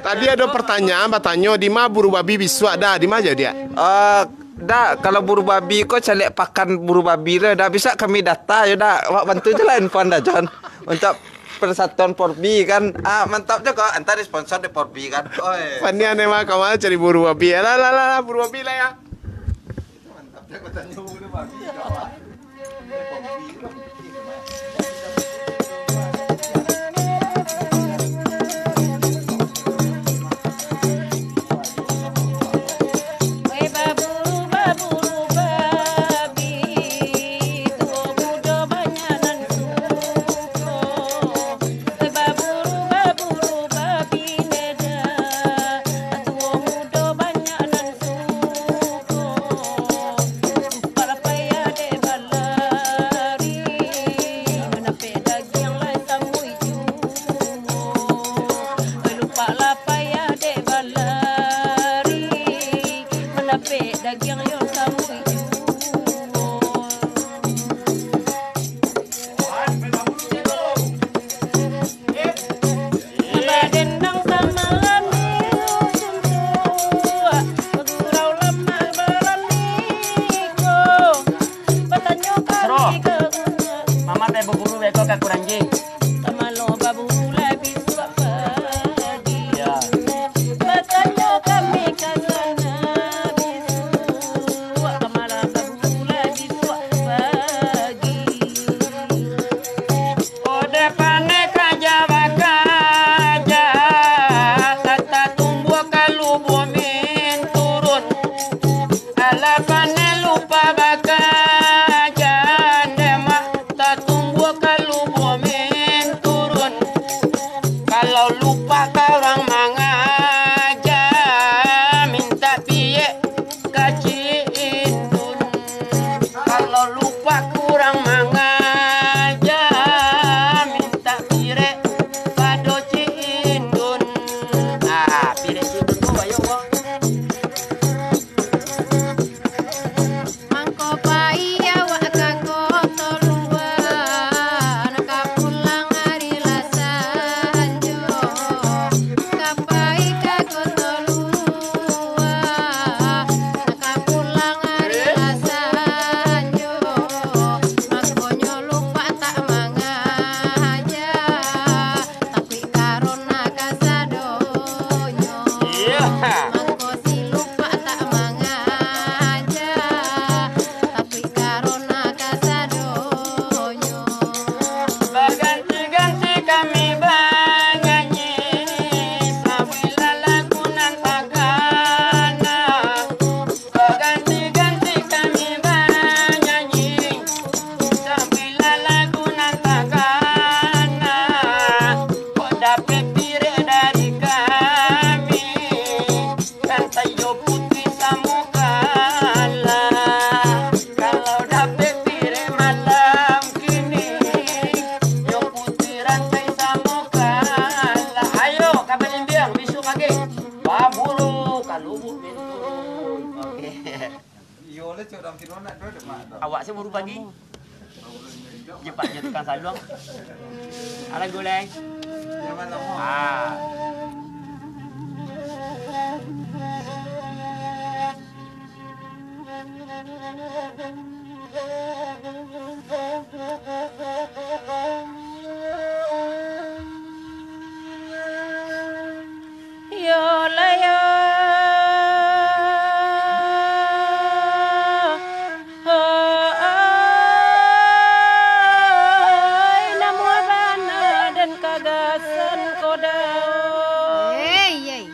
Tadi ado pertanyaan batanyo, di ma buru babi bisuak, Da? Di ma jauah dia? Eh, Da, kalau buru babi ko caliak pakan buru babi tu, Da. Bisa kami data yo, Da. Awak bantu je lah info anda, John. Untuk persatuan Porbi kan. Ah, mantap je ko. Anta disponsor dek Porbi kan. Oi. Panian emang ka ma cari buru babi. Alah, lah, lah, lah, buru babi lah ya. Lupa lah payah dek balari, manapek dagiang lai samuik juo. Lupa lah payah dek balari, manapek dagiang yo samuik juo. Badendang samalam di Rusuntuak, bagurau lamak barani ko. Batanyo kami ka Mamat, eh, baburu beko ka Kuranji. Kamalo baburu lah bisuak pagi. Ya. Batanyo kami ka sana bisuak, kamalo baburu lah bisuak pagi. Ode paneh kaja bakaja, tatatumbuah ka lubuah minturun. Alah paneh lupa bakaja, ndemak tatumbuah ka lubuah minturun. Kalau lupa ka urang mangaja, mintak piek ka Cik Indun. Kalau lupa ka urang mangaja, mintak pirek pado Cik Indun. Ah, pirek Cik Indun tu, ayo, wong. Mangko pai awak ka Koto Luwak, nak ka pulang ari lah sanjo. Ka pai ka Koto Luwak, nak ka pulang ari lah sanjo. Mangkonyo lupa tak mangaja, tapi karona kasadonyo. Iya. Mangko si lupa tak mangaja, tapi karona kasadonyo. Baganti-ganti kami banyanyi, sabuilah lagu nan takana. Baganti-ganti kami banyanyi, sabuilah lagu nan takana. Kok dapek pirek dari kami, kan sajo putuih samo kalah. Kalau dapek pirek malam kini, yo putuih rantai samo kalah. Ayo, ka Balimbiang, bisuak pagi. Baburu ka Lubuak Minturun. Oke. Iyo lah, cok, dalam kilo nak dua dek mak tu. Awak se buru pagi. Jepak je tukang saluang. Alah, gulai. Jangan lama. Ah. Yo lah yo. Ho, ai, namuah bana den kagasan ko dao. Ei, ei.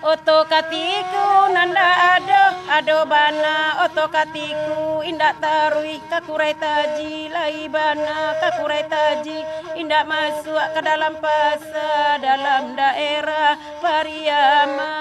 Oto katiku nan ndak ado, ado bana. Oto katiku indak taruih ka Kurai Taji, lai bana ka Kurai Taji, indak masuak ka dalam pasa, dalam daerah Pariaman.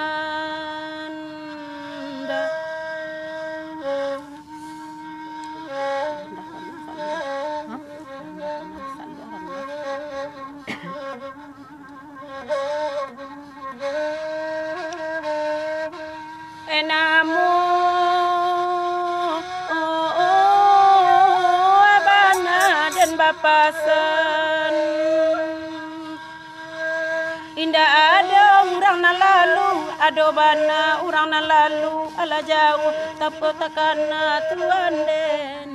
Indak ado urang nan lalu, ado bana urang nan lalu, alah jauah, tapi takana Tuan den,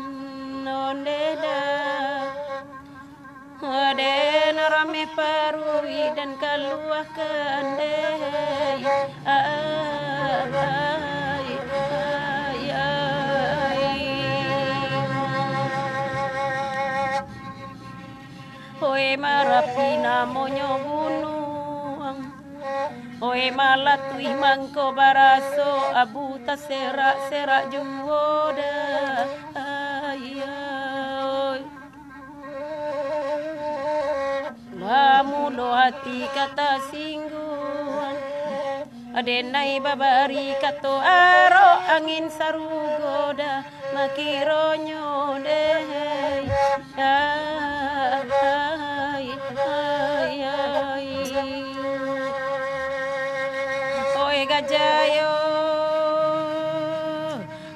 onde dah. Den rameh paruik den kaluahkan deh. Ai, ai, ai. Oi Marapi namonyo gunuang. Oi Malatuih mangko baraso abu taserak-serak juo dah. Ai, ai. Bamulo ati ka tasingguang, denai babari kato arok angin sarugo dah, makironyo deh. Ai, ai, ai. Oi gajah yo.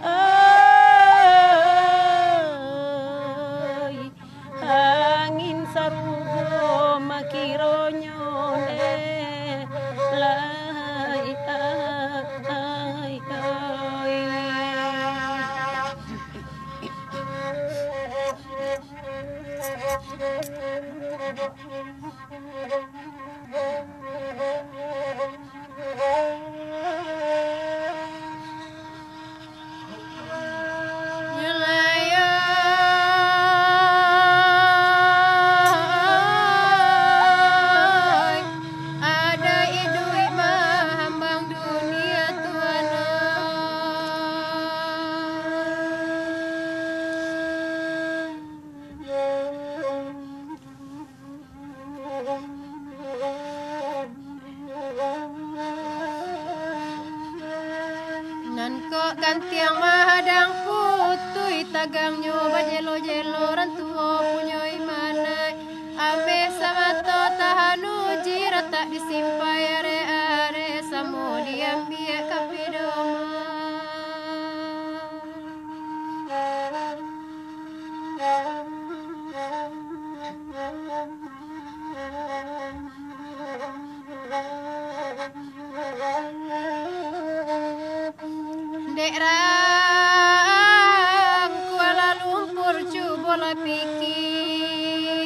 Ai, angin sarugo makironyo deh. Lai, ai, ai. Ada iduik mahambang dunia Tuhan. Nan kok gantiang mahadang putuih tagangnyo bajelo-jelo rantuo punyo imanai. Ameh samato tahan uji ratak disimpai arek-arek samo diambiak ka pidoman. Dek rang Kuala Lumpur, cubolah pikia.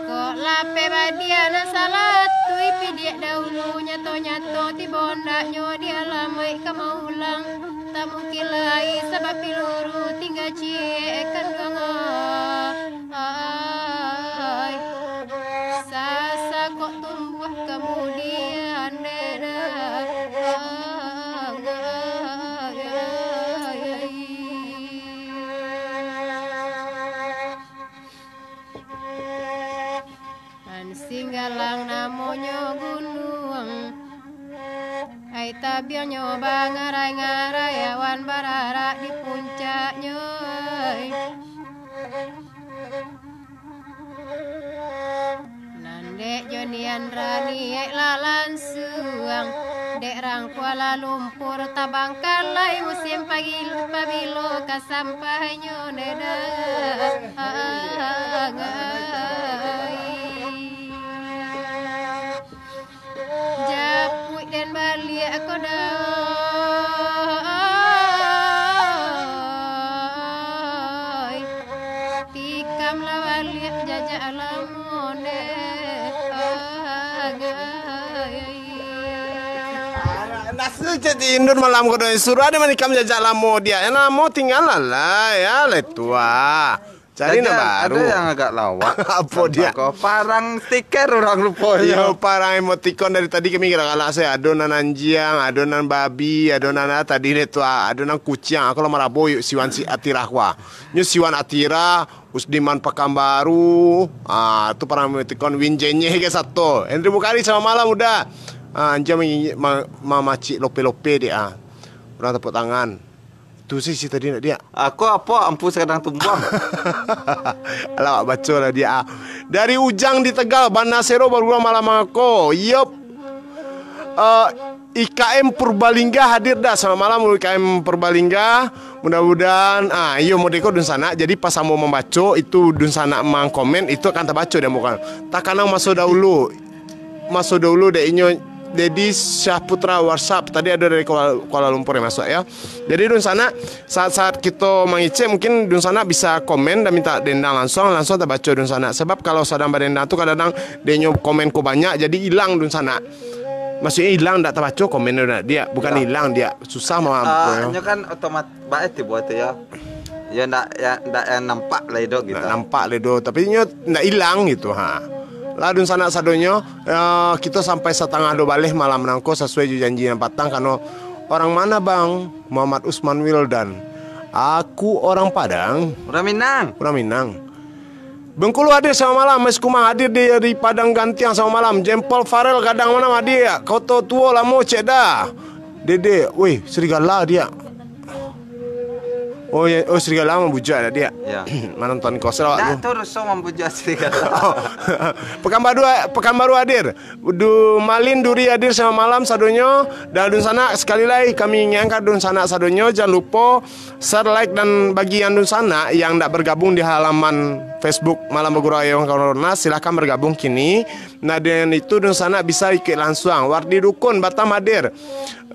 Kok lapeh badia nan salatuih pidiak dahulu, nyato-nyato tibo ndaknyo di alamaik ka maulang. Tak mungkin lai sabab piluru tingga ciek kanduang. Ai, sasa kok tumbuah kamudian, dek dah. Ai, ai, ai. An Singgalang namonyo gunuang, ai tabiangnyo bangarai-ngarai, awan bararak di puncaknyo. Nan dek jo nian raniek lalan suang, dek rang Kuala Lumpur tabangkan lai musim pagi, pabilo ka sampahnyo nedah. Japuik den baliak ko dai. Tikam lah baliak jajak lamo ne. Agai. Nasi cek di indun malam ko doi. Suruah dia manikam jajak lamo dia. Yang lamo tinggal lah lah ya, letua. Cari nan Jajak, baru. Ada yang agak lawak. Apa dia? Contoh ko, parang stiker orang ruponyo. Iyo, parang emoticon dari tadi kami galak-galak sajo. Ado nan anjiang, ado nan babi, ado nan, ah, tadi deh tu, ah, ado nan kuciang. Aku lah marabo yuk siwan si Atira ku, ah. Nyo siwan Atira, Usdiman Pakanbaru, ah, tu parang emoticon Win Jenyeh ke sato. Henry Bukhari, selamat malam, Uda. Ah, anjiang ma-, ma-, mamacik lope-lope dek, ah. Urang tepuk tangan. Tu sih si tadi nak dia. Aku apa ampu sakadang tumbuang. Alah, awak baco lah dia, ah. Dari Ujang di Tegal, Bana Sero baru malam mangko. Yup. Eh, I K M Purbalingga hadir dah. Selamat malam, I K M Purbalingga. Mudah-mudahan, ah, iyo, modeko dunsanak. Jadi, pas ambo mambaco, itu dunsanak mangkomen, itu akan tabaco di ambo kan. Takanang maso dahulu. Maso dahulu dek inyo, Dedi Syahputra WhatsApp. Tadi ado dari Kuala, Kuala Lumpur yang masuk, ya. Jadi, dunsanak, saat-saat kito mangecek, mungkin dunsanak bisa komen dan minta dendang langsung, langsung tabaco dunsanak. Sebab kalau sadang badendang tu, kadang-kadang dek inyo komen ko banyak, jadi ilang dunsanak. Maksudnyo ilang, ndak tabaco komen tu, ndak, Diak. Bukan ilang, Diak. Susah mah. Ah, nyo kan otomat-, bae tibo tu, yo. Yo, ndak, yo, ndak yang nampak lah itu, gitu. Ndak nampak lah itu, tapi nyo ndak ilang gitu, ha. Lah, dunsanak sadonyo, eh, kito sampai satangah duo baleh malam nangko sasuai jo janji nan patang, kano, "Orang mana, Bang?" "Muhammad Usman Wildan." "Aku orang Padang." "Orang Minang." "Orang Minang." Bengkulu hadir selamat malam, Mas Kumang hadir di, di Padang Gantiang selamat malam. Jempol Farel gadang malam hadir. Koto Tuo lamo cek dah. Dede, weh, serigala dia. Oh, ya, oh, serigala mambujuak dah dia. Ya. Manonton kosel awak tu. Dah tu rusuh mambujuak serigala. Oh. Pekanbaru, Pekanbaru hadir. Du, Malin Duri hadir selamat malam sadonyo. Dan dunsanak, sekali lai kami ingatkan dunsanak sadonyo, jangan lupo share, like, dan bagi yang dunsanak yang ndak bergabung di halaman Facebook Malam Bagurau Ayang Corona, silahkan bergabung kini. Nah, dengan itu dunsanak bisa ikuik lansuang. Wardi Dukun Batam hadir.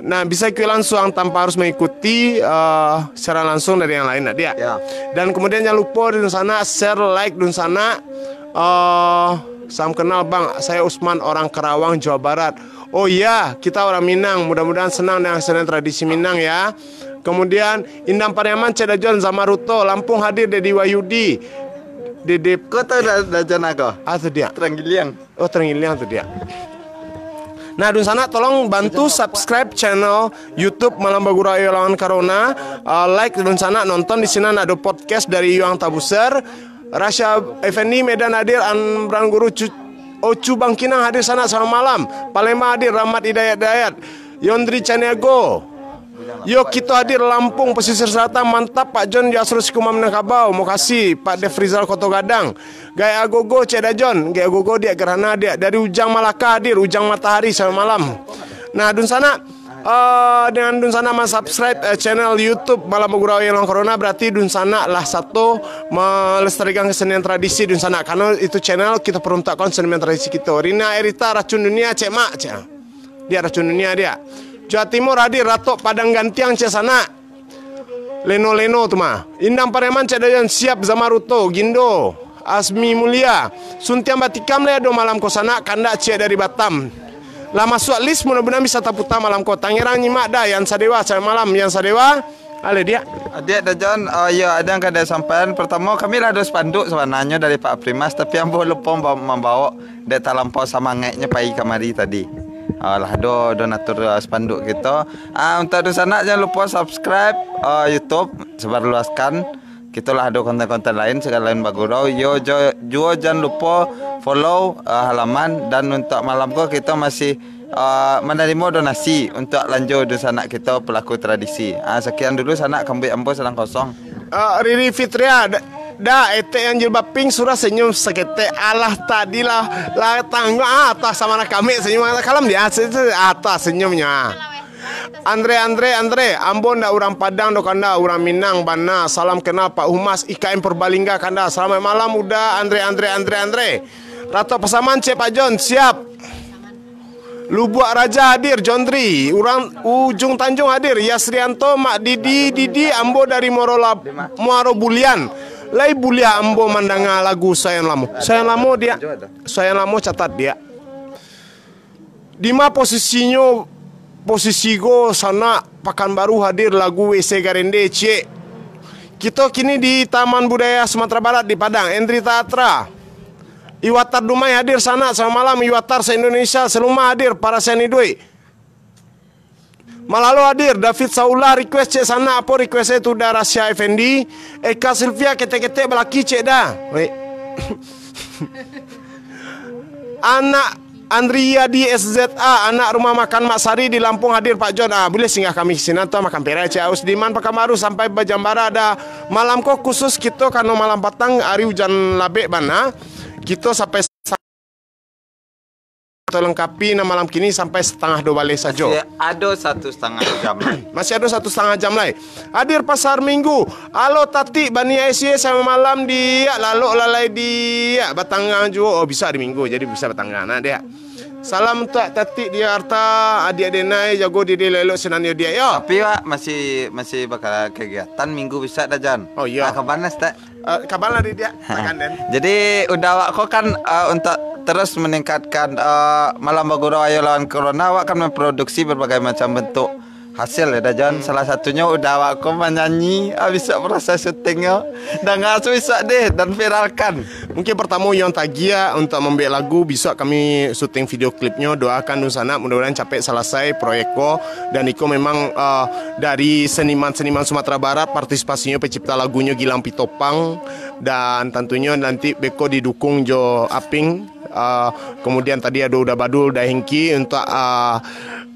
Nah, bisa ikuik lansuang tanpa harus mengikuti, eh, siaran langsung dari yang lain, ndak, Diak? Ya. Dan kemudian jangan lupo dunsanak share, like, dunsanak, eh, "Salam kenal, Bang. Saya Usman, orang Karawang, Jawa Barat." Oh iya, kita orang Minang. Mudah-mudahan senang dengan kesenian tradisi Minang, ya. Kemudian, Indang Pariaman, Cek Dajon, Zamaruto, Lampung hadir, Dedi Wahyudi. Dede Kota da-, Dajana ko. Ah, tu dia. Terngiang. Oh, terngiang tu dia. Nah, dunsanak, tolong bantu subscribe channel YouTube Malam Bagurau Ayang Corona. Ah, like dunsanak, nonton di sinan ado podcast dari Yuang Tabuser. Rasya Effendi Medan hadir, Amran Guru Cu-, Ocu Bangkinang hadir sanak, selamat malam. Palembang hadir, Rahmat Hidayat Dayat. Yondri Caniago. Yo, kito hadir Lampung, Pesisir Selatan, mantap, Pak Jon, Jasro Sikuma Minangkabau. Mokasih, Pak Defrizal Koto Gadang. Gaek Agogo, Cek Dajon. Gaek Agogo, Diak Gerhana, Diak. Dari Ujang Malaka hadir, Ujang Matahari, selamat malam. Nah, dunsanak, eh, dengan dunsanak mensubscribe, eh, channel YouTube Malam Bagurau Ayang Corona, berarti dunsanak lah sato melestarikan kesenian tradisi dunsanak. Karena itu channel kita peruntukkan seniman tradisi kita. Rina Erita, Racun Dunia, Cek Mak, Cek. Dia Racun Dunia dia. Jawa Timur hadir, Ratok Padang Gantiang, Cek Sanak. Leno-leno tu mah. Indang Pareman, Cek Dayan, siap, Zamaruto, Gindo, Asmi Mulia. Suntiang Batikam lai ado malam ko sanak, kandak ciek dari Batam. Lah masuak list, mudah-mudahan bisa taputa malam ko. Tangerang nyimak dah, Yan Sadewa, selamat malam, Yan Sadewa. Halo, Diak. Adiak Dajon, oh, iyo, ado yang kada sampaian. Pertamo, kami lah ado spanduk sabananyo dari Pak Primas, tapi ambo lupo mamba-, mambawok, dek talampau samangaiknyo pai kamari tadi. Ah, lah ado donatur, ah, spanduk kito. Ah, untuak dunsanak, jangan lupo subscribe, ah, YouTube Sebar Luaskan. Kito lah ado konten-konten lain, sagalo lain bagurau. Yo, jo-, juo jangan lupo follow, ah, halaman. Dan untuak malam ko, kito masih, ah, manarimo donasi untuak lanjo dunsanak kito pelaku tradisi. Ah, sakian dulu sanak, kambuik ambo sadang kosong. Ah, Riri Fitria, da-, dah, etek yang jilbab pink surah senyum saketek. Alah, tadi lah, lah tangguang, ah, atah sama nak kami senyum, kalam dia, se-, se-, atah senyumnya. Andre, Andre, Andre, ambo ndak urang Padang doh, kandak, urang Minang bana. Salam kenal Pak Humas I K M Purbalingga, kandak. Selamat malam, Uda, Andre, Andre, Andre, Andre. Ratok Pasaman, cek Pak Jon, siap. Lubuak Raja hadir, Jondri. Urang Ujung Tanjung hadir, Yasrianto, Mak Didi, Didi, ambo dari Muaro Lab-, Muaro Bulian. Lai buliah ambo mandanga lagu Sayang Lamo. Sayang Lamo, Diak. Sayang Lamo, catat, Diak. Dima posisinyo, posisi go sanak, Pakanbaru hadir, lagu W C Garende, ciek. Kito kini di Taman Budaya Sumatera Barat di Padang, Endri Tatra. Iwatar Dumai hadir sanak, selamat malam, Iwatar se-Indonesia, Seluma hadir, Parasian Iduik. Malalo hadir, David Saullah request, cek sanak, apo request e tu dah, Rasya Effendi. Eka Silvia, ketek-ketek balaki, cek dah. Weh. Anak Andriadi S Z A, anak rumah makan Mak Sari di Lampung hadir, Pak Jon. Ah, buliah singgah kami sinan tu, makan perai, cek Usdiman Pakanbaru sampai Bajambara dah. Malam ko khusus kito, karano malam patang hari ujan labek bana. Kito sampai lengkapi nan malam kini sampai satangah duo baleh sajo. Masih ado satu satangah jam lai. Masih ado satu satangah jam lai. Hadir Pasar Minggu. Alo Tatik, Bani Aisyah, samo malam, Diak, lalok lalai, Diak, batanggang juo. Oh, bisa di Minggu, jadi bisa batanggang, nah, Diak. Salam untuak Tatik di Jakarta, adiak denai, jago diri elok-elok sinan yo, Diak, yo. Tapi, Wak, masih, masih bakal kegiatan Minggu bisa dah, Jon. Oh, iyo. Ah, kapan lah, Stek? Eh, kapan lah, Diak? Takkan, den. Jadi, udah awak ko kan, eh, untuk terus meningkatkan, eh, Malam Bagurau Ayo Lawan Corona, awak kan memproduksi berbagai macam bentuk hasil ya, dah, Jon. Hmm. Salah satunyo udah awak ko manyanyi, ah, bisa proses syutingnyo. Danga suisak deh dan viralkan. Mungkin pertamo yang tagiah untuk membuat lagu, bisa kami syuting video klipnyo. Doakan dunsanak, mudah-mudahan capek selesai proyek ko. Dan iko memang, eh, dari seniman-seniman Sumatera Barat, partisipasinyo pencipta lagunyo Gilang Pitopang. Dan tantunyo nanti beko didukung jo Aping. Ah, kemudian tadi ado Uda Badul, Uda Hengki untuk, ah,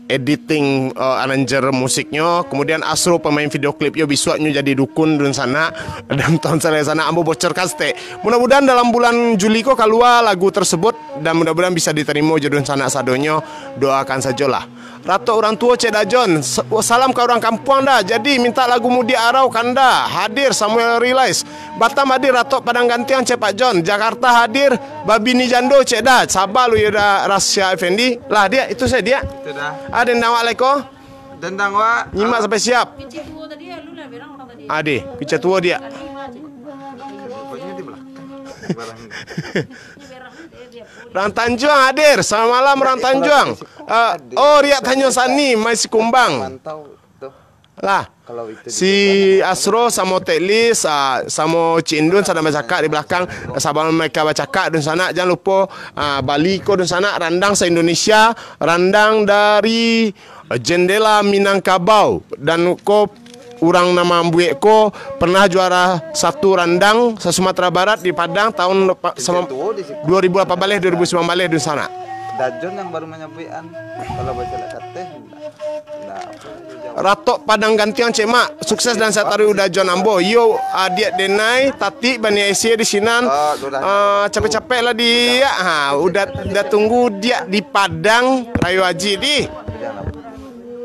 editing, ah, arranger musiknyo. Kemudian Asro pemain video klipnyo, bisuaknyo jadi dukun dunsanak. Dan tahun sanak ambo bocorkan stek. Mudah-mudahan dalam bulan Juli ko kalua lagu tersebut dan mudah-mudahan bisa diterimo jo dunsanak sadonyo. Doakan sajolah. Ratok urang tuo, cek Dajon. S-, salam ka urang kampuang, dah. Jadi, minta lagu Mudiak Arau, Kanda. Hadir, Samuel Rilais. Batam hadir, Ratok Padang Gantiang, cek Pak Jon. Jakarta hadir, Babini Jando, cek, dah. Saba lu yo, dah, Rasya Effendi. Lah, Diak, itu sajo, Diak. Itu dah. Ah, dendang wak lai ko. Dendang wak. Nyimak sampai siap. Kicik tuo tadi, ya, lu lah, berang orang tadi. Ade, kicik tuo, Diak. Tadi, Mak, cek. Rupanya di belakang. Barang ini. Rang Tanjuang hadir. Selamat malam, Rang Tanjuang. Eh, oh, Riak Tanjuang Sani, Mai Sikumbang. Lah, si Asro samo Teklis, ah, samo Cik Indun sadang bacakak di balakang. Sabalun mereka bacakak, dunsanak, jan lupo, ah, bali ko, dunsanak, randang sa-Indonesia, randang dari Jendela Minangkabau, dan ko urang nan mambuek ko pernah juara satu randang sa-Sumatera Barat di Padang tahun lepa-, sama, dua ribu lapan baleh, dua ribu sambilan baleh, dunsanak. Dajon yang baru manyabuikan, kalau baca lek kateh, ndak, ndak, apa tu jawab. Ratok Padang Gantiang, cek Mak, sukses dan sehat taruih Uda Jon ambo. Yo, adiak denai, Tatik, Bani Aisyah di sinan. Ah, capek-capek lah, Diak. Ha, udah, udah tunggu Diak di Padang Rayo Haji, di.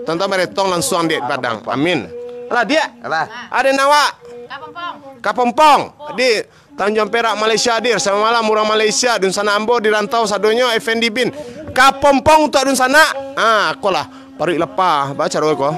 Tonton baretong langsuang di Padang. Amin. Alah, Diak. Alah. Ade nan wak. Kapompong. Kapompong. Di Tanjung Perak, Malaysia hadir. Selamat malam, urang Malaysia. Dunsanak ambo di rantau sadonyo, Effendi bin. Kapompong untuak dunsanak. Ah, ko lah. Paruik lapah. Baco ko.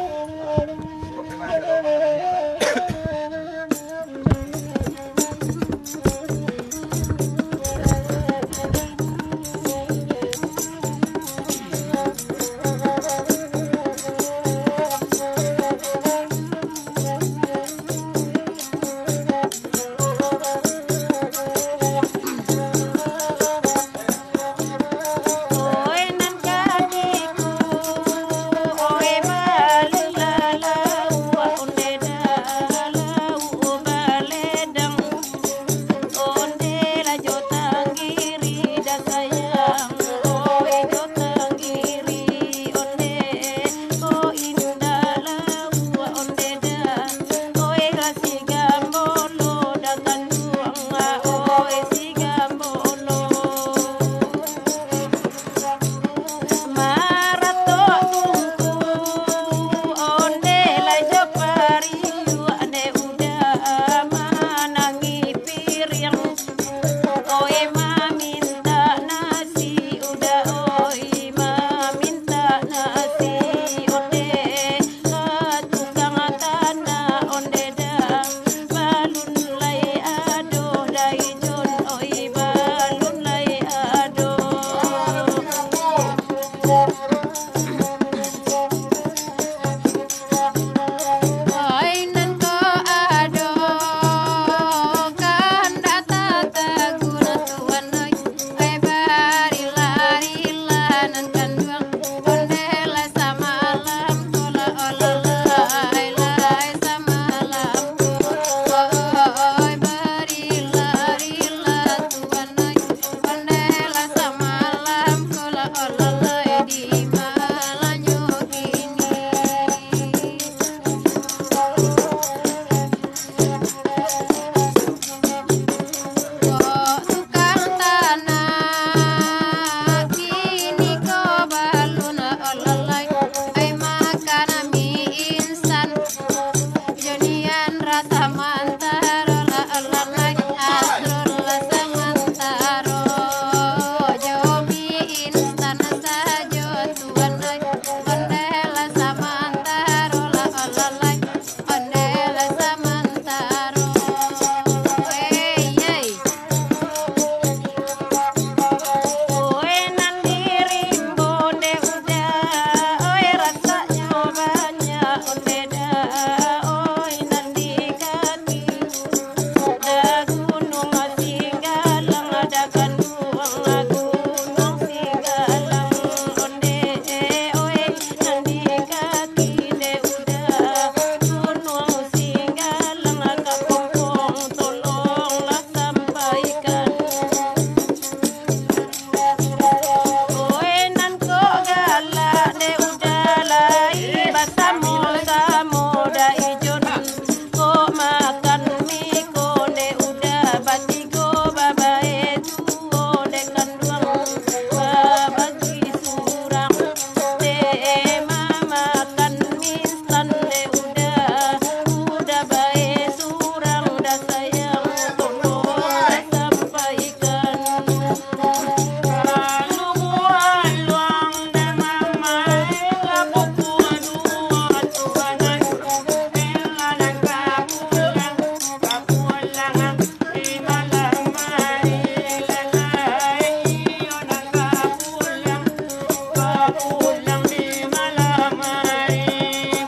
Pulang di malam hari.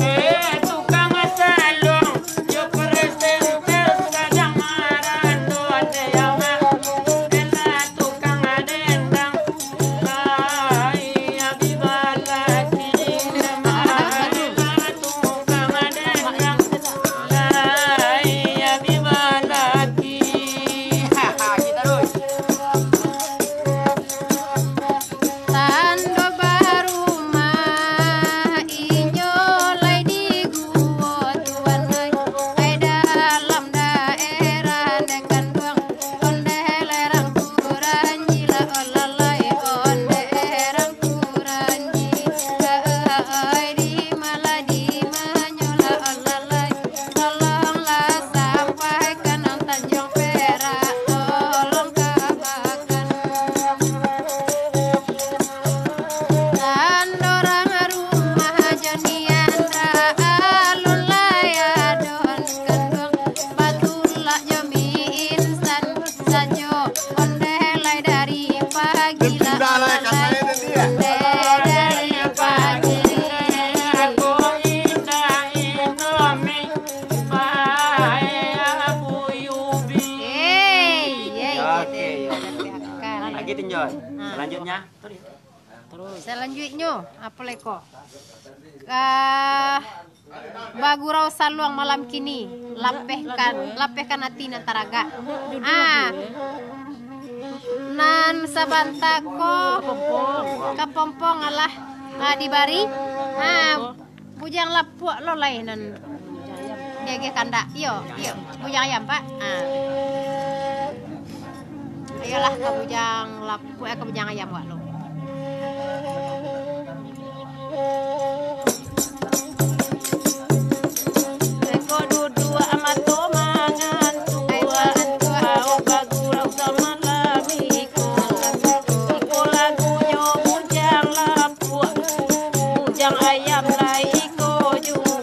Eh, tukang salon, jo presenter sadang marandau, ade yang mah. Elah tukang dendang, lai abi balaki. Elah tukang dendang, lai abi balaki. Haha, kita terus. Tando barumah inyo lai di guo tuan ai, ai dalam daerah Kanduang, ondeh lai rang kuranji lah, olah lai ondeh rang kuranji, ai di malah di manyo lah, olah lai. Tolonglah sampaikan nan Tanjung Perak, tolong kabakan. Nan urang rumah Joni Andra, alun lai ado nan Kanduang, batulak jo mi insan sajo. Ondeh lai dari pagi lah, ondeh dari pagi. Ako indak Indomie, bae buyubi. Hei, hei, Oke, hei, oke. Hei. Lagi, Tinjoi. Ah. Selanjutnya. Selanjutnyo, apo lai ko? Ah, bagurau saluang malam kini, lapehkan, lapehkan ati nan taragak. Ah, nan sabanta ko kapompong alah, ah, dibari. Ah, Bujang Lapuak lo lai nan diagiah kandak. Iyo, iyo. Bujang ayam, Pak. Ah. Ayolah ka Bujang Lapuak, eh, ka Bujang Ayam wak lo. Iko duduak mato mangantuak, baok bagurau samalam iko. Iko lagunyo Bujang Lapuak. Bujang ayam lai iko juo,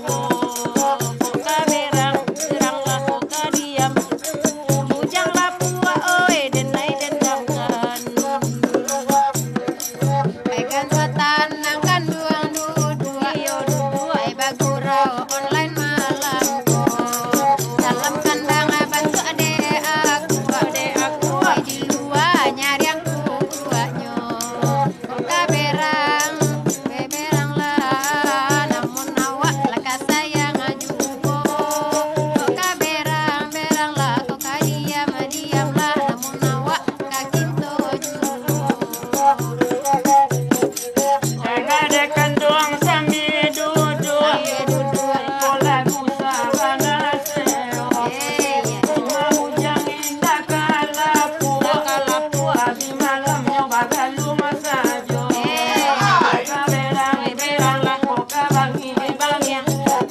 kok ka berang, beranglah kok ka diam. Bujang Lapuak oi, den ai dendangkan. Ai kan batanang Kanduang duduak, iyo duduak, ai bagurau online malam ko. Dalam kandang bantuak dek aku, dek aku, ai di lua nyariang kukuaknyo. Kok ka berang, be-, beranglah, namun awak lah ka sayang juo. Kok ka berang, beranglah, kok ka diam, diamlah, namun awak ka kinto juo. Jaga dek Kanduang sambil duduak, sambil duduak. Iko lagu sabana seo. Eh, iyo. Cuma Bujang indak ka Lapuak, ka Lapuak. Di malamnyo bagalung sajo. Ka berang, beranglah, ko ka bangih, bangih.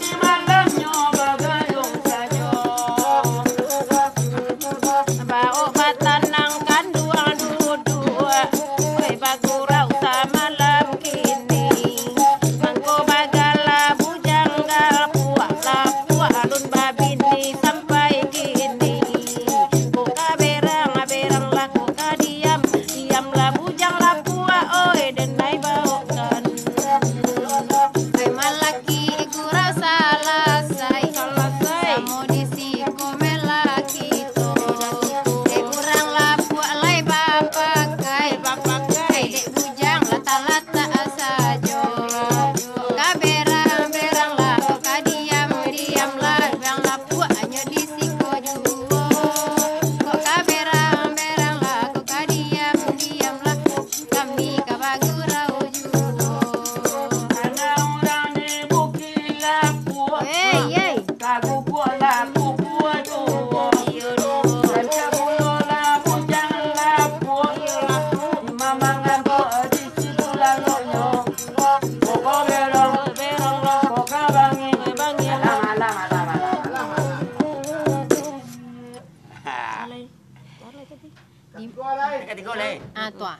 Di malamnyo bagalung sajo. Baok batanang Kanduang duduak, oi bagurau samalam kini. Mangko bagala Bujang Lapuak, Lapuak alun babini sampai kini. Ko ka berang, beranglah, ko ka diam, diamlah Bujang Lapuak, oi, den ai baokan. Ai malaki gurau salasai, salasai. Samo di siko malaki to. Dek urang Lapuak lai bapakai, bapakai. Dek Bujang lah talatak sajo. Ka berang, beranglah, ka diam, diamlah, urang Lapuak hanyo di siko juo. Kok ka berang, beranglah, kok ka diam, diamlah, kami ka bagurau juo. Anak urang di Bukik Lapuak. Hei, hei. Ka gubuk lah pukua duo. Rancak pulo lah Bujang Lapuak. Imam mangantuak di situ laloknyo. Pokok berang, berang lah, pokok bangih, bangih. Alam, alam, alam, alam, alam. Ha. Di- Katigo lai. Ah, tu ah.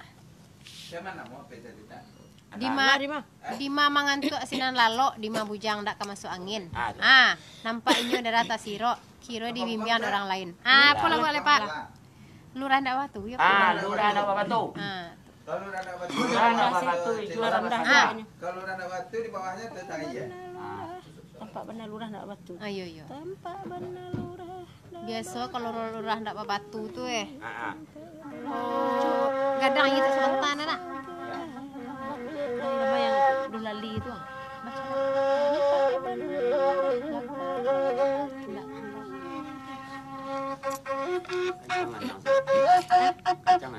Siapa nama? Apa cerita? Dima, Dima. Dima mangantuak sinan lalok, dima Bujang dak ka masuk angin. Ah, tu. Ah, nampak inyo darah tasirok, kiro dibimbiang urang lain. Ah, apo lagu alai, Pak? Lurah ndak batu, yo. Ah, lurah ndak batu. Ah, tu. Kalau randak batu, randak situ, jual randak Ah. harganya. Kalau randak batu di bawahnya tu tangga ya. Tampak bana lurah nak batu. Ah, iyo, iyo. Tampak bana lurah. Biaso kalau lurah ndak babatu tu, eh. Ah, ah. Oh, gadang aja tak sebentar, nah. Nama yang dulali tu, ah. Macam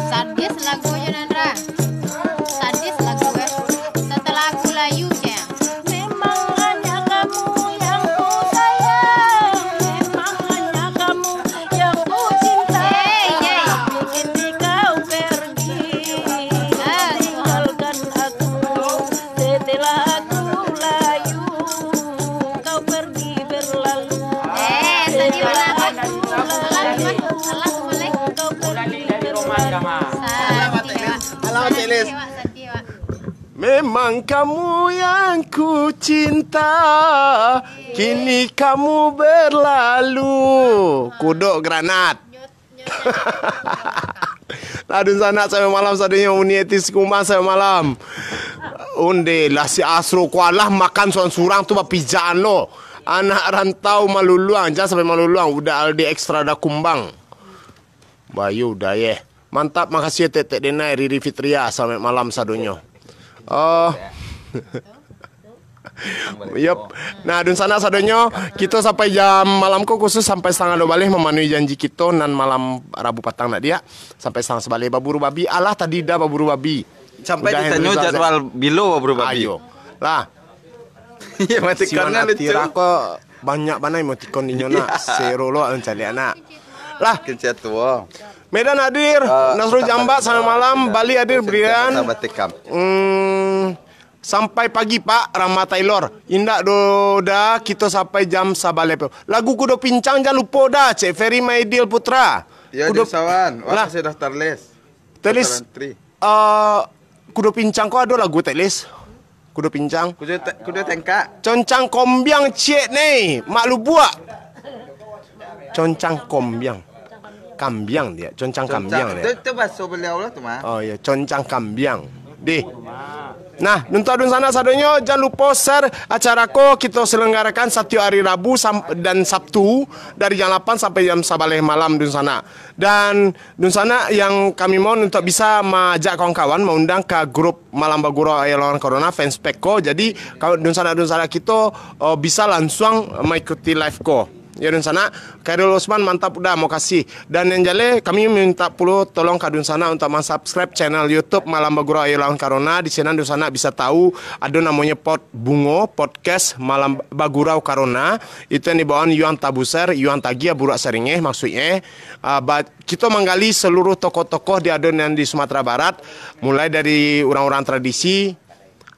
Sadis lagu yo, Nandra. Sadis lagu, eh. Setelah aku layu, cek. Memang hanya kamu yang ku sayang, memang hanya kamu yang ku cinta. Hey, hey. Kini kau pergi, tinggalkan aku. Setelah aku layu, kau pergi berlalu. Eh, sedih benar. Salah, salah, salah. Kau pergi berlalu. Salah, Cik Lis. Memang kamu yang ku cinta, kini kamu berlalu. Kudok granat. Lah, dunsanak sampai malam sadonyo, Uni Eti Sikumbang sampai malam. Onde lah si Asro ko alah makan surang-surang tu bapijaan lo. Anak rantau maluluang, jan sampai maluluang. Uda Aldi Extra Da Kumbang. Bayu, uda, yeh. Mantap, makasih Tetek Denai, Riri Fitria, sampai malam sadonyo. Oh. Yup. Nah, dunsanak sadonyo, kito sampai jam malam ko khusus sampai satangah duo baleh mamanuhi janji kito nan malam Rabu patang nak diak. Sampai satangah sabaleh baburu babi. Alah, tadi dah baburu babi. Sampai ditanyo jadwal bilo baburu babi. Ayo. Lah. Iyo, mati siwan kanan ati lucu. Rako banyak bana emoticon dinyo nak. Sero lo caliak nak. Lah. Kencet tuo. Medan hadir, eh, Nasrul Jambat, selamat malam. Bali hadir, Brian. Hmm, sampai pagi, Pak, Rama Taylor. Indak do, Da, kito sampai jam sabaleh. Lagu Kudo Pincang jan lupo, Da, cek Ferry Maidil Putra. Ya, Kudo Sawan. Lah. Waktu sudah terlis. Terlis. Eh, Kudo Pincang ko ado lagu, Tek Lis? Kudo Pincang. Kudo te-, kudo tengkak. Concang kombiang ciek nei, Mak Lubuak. Concang kombiang. Kambiang dia, concang kambiang dia. Itu, itu bahasa beliau lah tu mah. Oh iya, concang kambiang. Deh. Nah, untuak dunsanak sadonyo, jan lupo share acara ko kito selenggarakan satiok hari Rabu sam-, dan Sabtu dari jam lapan sampai jam sabaleh malam, dunsanak. Dan dunsanak yang kami mohon untuak bisa maajak kawan-kawan maundang ka grup Malam Bagurau Ayah Lawan Corona fanspage ko. Jadi, kalau dunsanak-dunsanak kito, eh, bisa lansuang maikuti live ko. Ya, dunsanak, Khairul Usman, mantap, udah, makasih. Dan yang jaleh, kami minta pulo tolong ka dunsanak untuk mansubscribe channel YouTube Malam Bagurau Ayo Lawan Corona. Di sinan dunsanak bisa tahu, ado namonyo Pod Bungo, podcast Malam Bagurau Corona. Itu yang dibawaan Yuan Tabuser, Yuan Tagia Burak Saringeh, maksudnya. Ah, ba-, kito manggali seluruh tokoh-tokoh di ado nan di Sumatera Barat, mulai dari urang-urang tradisi,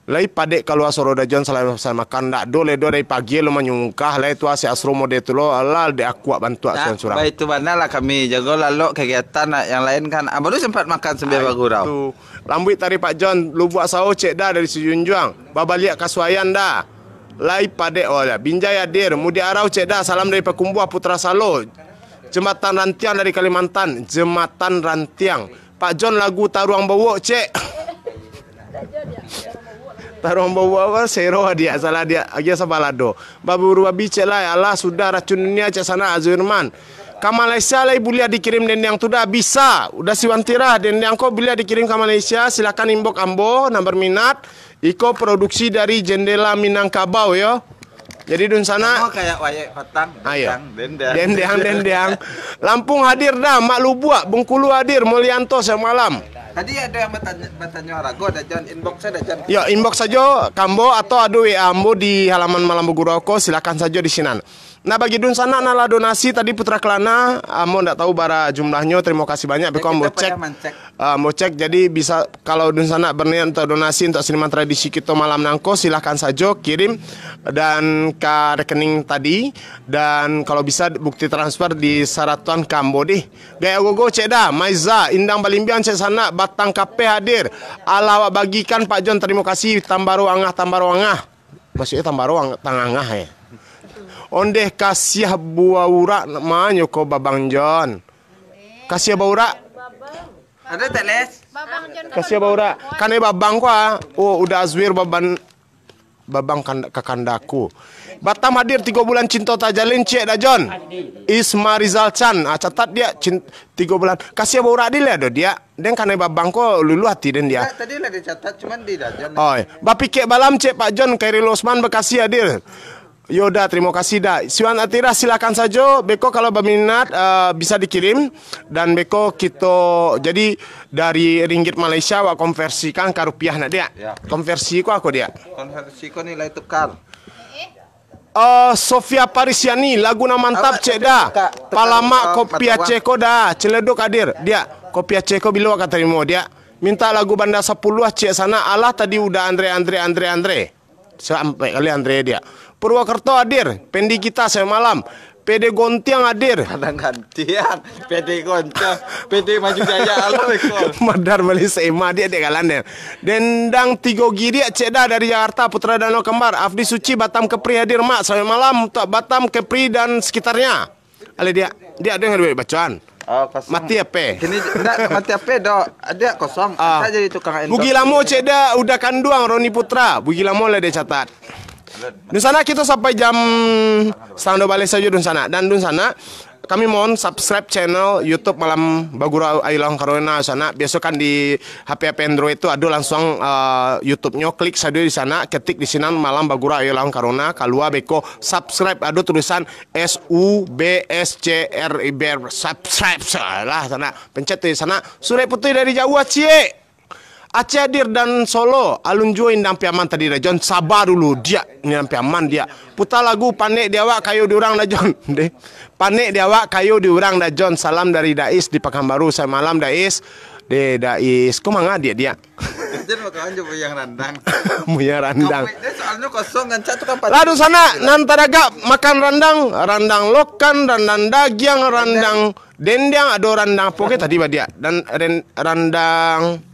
lai padek kalua soro da Jon, salalu makan, ndak do lai do, dari pagi lo manyungkah lai tu, si Asro mode tu lo, alah, dek akuak bantuak surang-surang. Baitu bana lah kami jago lalok kagiatan nak yang lain kan. Ah, baru sempat makan sambil bagurau. Itu. Lambuik tadi Pak Jon, Lubuak Sao cek da dari Sijunjuang, babaliak ka Suayan da. Lai padek, oh, ya. Binjai hadir, Mudik Arau cek da, salam dari Pakumbuah, Putra Salo. Jembatan Rantiang dari Kalimantan, Jembatan Rantiang. Pak Jon lagu Taruang Bawok, cek. Taruang Bawok apa? Sero, diak, salah diak. Agia sabalado. Baburu babi, cek lah. Alah, sudah racun dunia, cek sanak Azirman. Ka Malaysia lai buliah dikirim dendiang tu dah? Bisa. Udah si Wantirah, dendiang ko buliah dikirim ka Malaysia, silakan inbox ambo, nan berminat. Iko produksi dari Jendela Minangkabau, yo. Jadi, dunsanak. Samo kayak wayek patang. Ayo. Dendiang, dendiang. Dendiang, dendiang. Lampung hadir dah, Mak Lubuak, Bengkulu hadir, Molianto samalam. Tadi ado yang batanyo, batanyo harago, da Jon, inbox sajo, da Jon. Yo, inbox sajo ka ambo atau ado W A ambo di halaman Malam Bagurau ko, silakan sajo di sinan. Nah, bagi dunsanak nan lah donasi tadi Putra Kelana, ambo ndak tahu bara jumlahnyo, terima kasih banyak, beko ambo cek. Ah, ambo cek, jadi bisa, kalau dunsanak berniat untuk donasi untuk seniman tradisi kito malam nangko, silahkan sajo kirim dan ka rekening tadi, dan kalau bisa bukti transfer di saratuan ka ambo deh. Gaya Gogo cek dah, Maiza, Indang Balimbiang cek sanak, Batang Kapeh hadir. Alah awak bagikan Pak Jon, terima kasih, tambaro angah, tambaro angah. Maksudnya tambaro ang-, tangah angah, eh. Ondeh kasiah buah urak manyo ko Babang Jon. Kasiah baurak. Ada tak, Les? Kasiah baurak. Kanai babang ko, ah. Oh, udah Azwir baban, babang kanda-, kakandaku. Batam hadir tigo bulan cinto tajalin, ciek da Jon. Isma Rizal Chan. Ah, catat diak, cin-, tigo bulan. Kasiah baurak di lah do diak. Den kanai babang ko luluh ati den diak. Tadi lah dicatat, cuman di da Jon. Oh, iya. Bapikek balam, cek Pak Jon, Khairil Usman Bekasi hadir. Yo dah, terima kasih dah. Siwan Atirah, silakan sajo. Beko kalau berminat, eh, bisa dikirim. Dan beko kito, jadi dari ringgit Malaysia, awak konversikan ka rupiah nak, diak? Ya. Konversi ko ako, diak? Konversi ko nilai tukar. Eh, Sofia Parisiani, lagu nan mantap, awak cek tapi dah. Tukar, tukar, Palamak, eh, kopi mata uang. Aceh ko dah. Celeduk hadir, diak. Kopi Aceh ko bilo ka tarimo, diak. Minta lagu Banda Sapuluh, cek sanak. Alah, tadi udah Andre, Andre, Andre, Andre. Sampai kali Andre diak. Purwokerto hadir, Pendi Kita samalam. P D Gontiang hadir. Padang Gantiang, P D Gontiang, P D Maju Jaya, alo iko. Madar Bali Sema diak, diak kalan diak. Dendang Tigo Giriak cek dah dari Jakarta, Putra Danau Kembar. Afdi Suci, Batam Kepri hadir, Mak. Selamat malam untuk Batam Kepri dan sekitarnya. Ale diak, diak dengar duit bacaan. Oh, kosong. Mati ape? Kini ndak mati ape, dok. Dia kosong. Ah. Saya jadi tukang endorse. Bugilamo cek dah, udah kanduang Roni Putra. Bugilamo lah dia catat. Dunsanak, kito sampai jam setengah dua baleh sajo, dunsanak. Dan dunsanak, kami mohon subscribe channel YouTube Malam Bagurau Ayo Lawan Corona, sanak. Biaso kan di H P-H P Android tu ado langsung, eh, YouTube-nyo, klik sajo di sana, ketik di sinan Malam Bagurau Ayo Lawan Corona, kalua beko subscribe, ado tulisan S U B S C R I B R, subscribe, salah sanak. Pencet tu di sana. Surek Putih dari jauah, ciek. Aceh hadir dan Solo, alun juo Indang Piaman tadi da Jon, saba dulu, diak, Indang Piaman diak. Puta lagu Panek di Awak Kayo di Urang da Jon. Deh. Panek di Awak Kayo di Urang da Jon, salam dari Dais di Pakanbaru, samalam Dais. Deh, Dais, ko manga diak, diak? Jan bakawan jo Buyang Randang. Buyang Randang. Kampek dia soalnya kosong, ngancak tu kan. Lah, dunsanak, nan taragak makan randang, randang lokan, randang dagiang, randang dendiang, ado randang apo ke tadi badiak? Dan ren-, randang.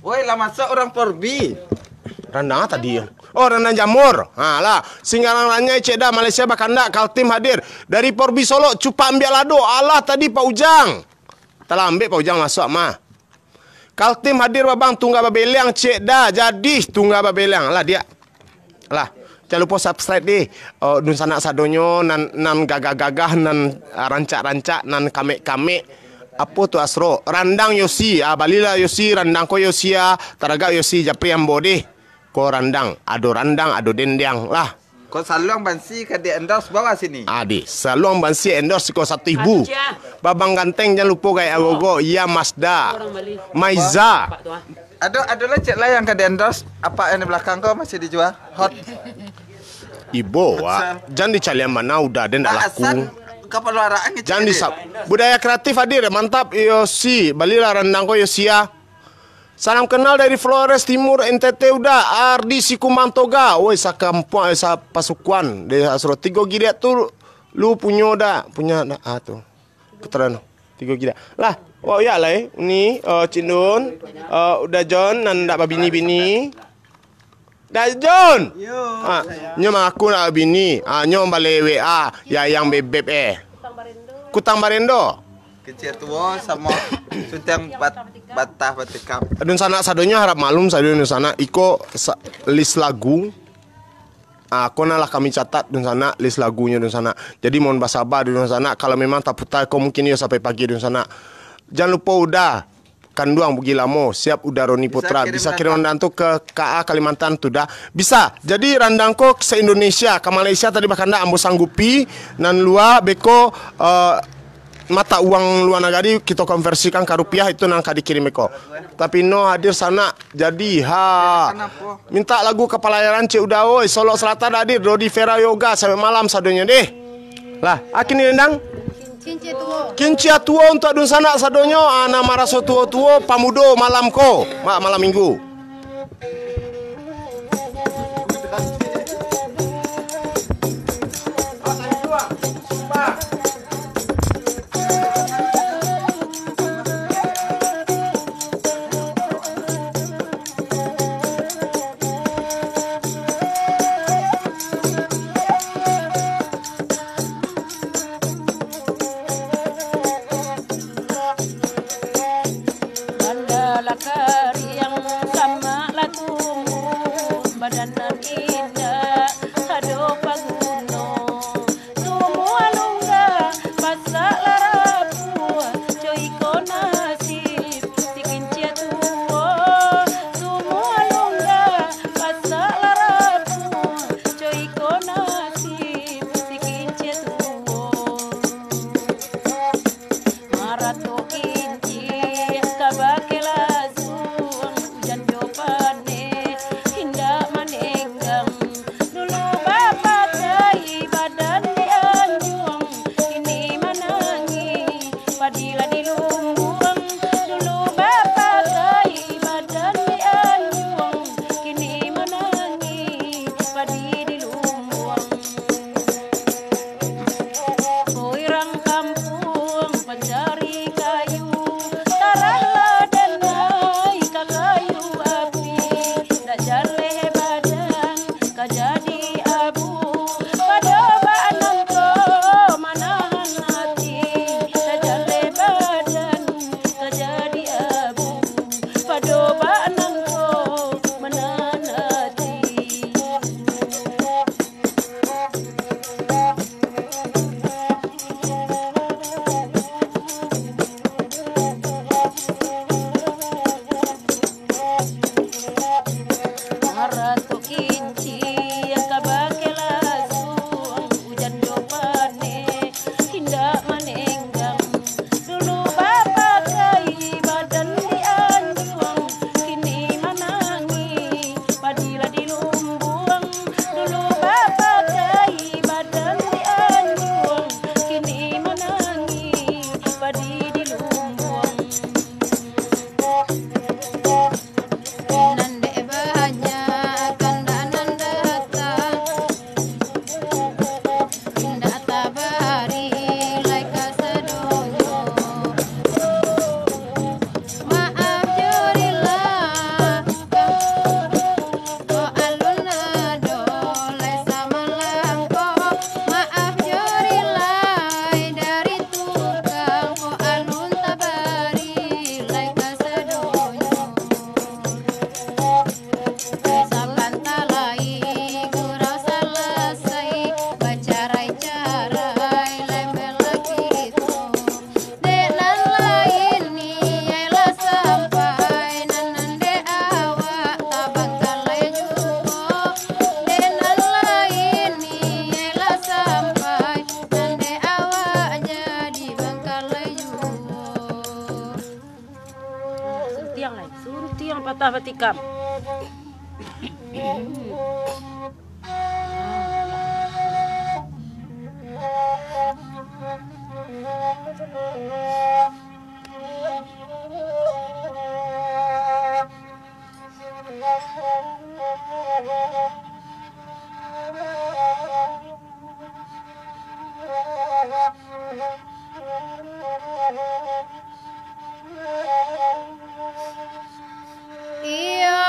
Woi, lah masak urang Porbi. Randang ah tadi. Oh, randang jamur. Ha lah. Singgalang Ranyai cek dah, Malaysia bakandak, Kaltim hadir. Dari Porbi Solok, Cupak Ambiak Lado. Alah tadi Pak Ujang. Talambek Pak Ujang masuak mah. Kaltim hadir, Babang, Tungga Babeliang cek dah. Jadi Tungga Babeliang. Alah, diak. Alah, jan lupo subscribe deh. Oh, dunsanak sadonyo nan, nan gagah-gagah, nan, ah, rancak-rancak, nan kamek-kamek. Apo tu, Asro? Randang Yosi. Ah, balilah Yosi, randang ko Yosi ah. Taragak Yosi, japri ambo deh. Ko randang, ado randang, ado dendiang lah. Kok saluang bansi ka di-endorse bawah sini. Adi, saluang bansi endorse ko satu ribu. Babang ganteng, jan lupo gaek agogo. Iya, Mazda. Maiza. Ado, ado lah cek lah yang ka di-endorse. Apa yang di belakang ko masih dijual? Hot. Ibo, wak. Jan dicalian bana, udah den ndak laku. Jan disap-, budaya kreatif hadir, mantap, Yosi. Balilah randang ko, Yosi, ya. Salam kenal dari Flores Timur, N T T, udah. Ardi Sikumbang Toga. Woi, sakampuang, eh, sapasukuan. Dari Asro. Tigo giriak tu lu punyo dak? Punya dak? Ah, tu. Keterangan. Tigo giriak. Lah, wak uyak lah, eh. Ni, eh, Cik Dun. Eh, udah John, nan dak babini-bini. Dak John. Ah, nyo mangaku nak babini. Ah, nyo balewek, ah. Ya, yang bebek, eh. Kutang Barendo. Kecil tuo samo Suntang bat-, Batah Batikam. Dunsanak sadonyo harap maklum sadonyo dunsanak. Iko sa-, list lagu. Ah, ko nan lah kami catat dunsanak, list lagunyo dunsanak. Jadi mohon basaba dunsanak. Kalau memang taputa ko mungkin iyo sampai pagi dunsanak. Jan lupo udah. Kanduang Bugilamo, siap udah Roni Putra. Bisa kirim randang tu ke K A Kalimantan tu dah. Bisa. Jadi randang ko se-Indonesia, ka Malaysia tadi bakandak ambo sanggupi, nan lua beko, eh, mata uang lua nagari kito konversikan ka rupiah, itu nan ka dikirim beko. Tapi no hadir sanak, jadi ha. Minta lagu Kapalayaran Cik Uda oi, Solok Selatan hadir, Dodi Vera Yoga, sampai malam sadonyo deh. Lah, a kini dendang? Kincia tuo. Kincia tuo untuak dunsanak sadonyo, ah, nan maraso tuo-tuo, pamudo malam ko, ma-, malam minggu. Banda lah kariang, samak lah tumbuh, badan nan indak ado paguno. Tumbuah lunggah, pasak lah rapuah, co iko nasib si kincia tuo. Tumbuah lunggah, pasak lah rapuah, co iko nasib si kincia tuo. Marato kincia ka bakeh lasuang, ujan jo paneh indak manenggang. batikam. Iyo,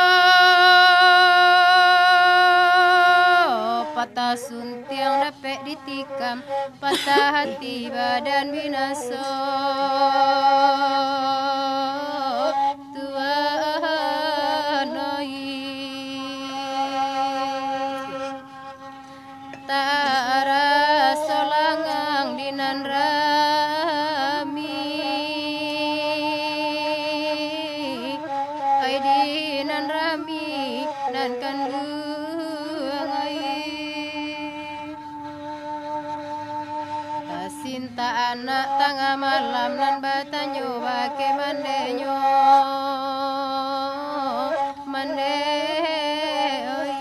patah suntiang dapek ditikam, patah hati badan binaso. Tuhan oi. Taraso langang di nan rami, ai di nan rami nan kanduang ai. Tasintak anak tangah malam nan batanyo bakeh mandenyo. Mande oi.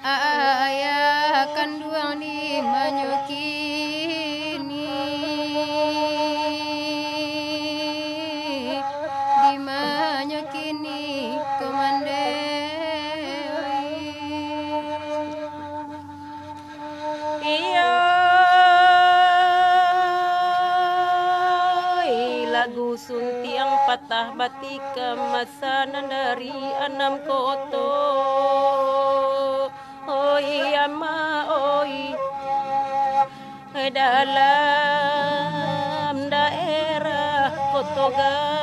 Ayah kanduang di manyo kini, di manyo kini ko mande oi. Iyo, lagu suntiang patah batikam, masa nan dari anam koto. Oi ama oi, dalam daerah Koto Gadang.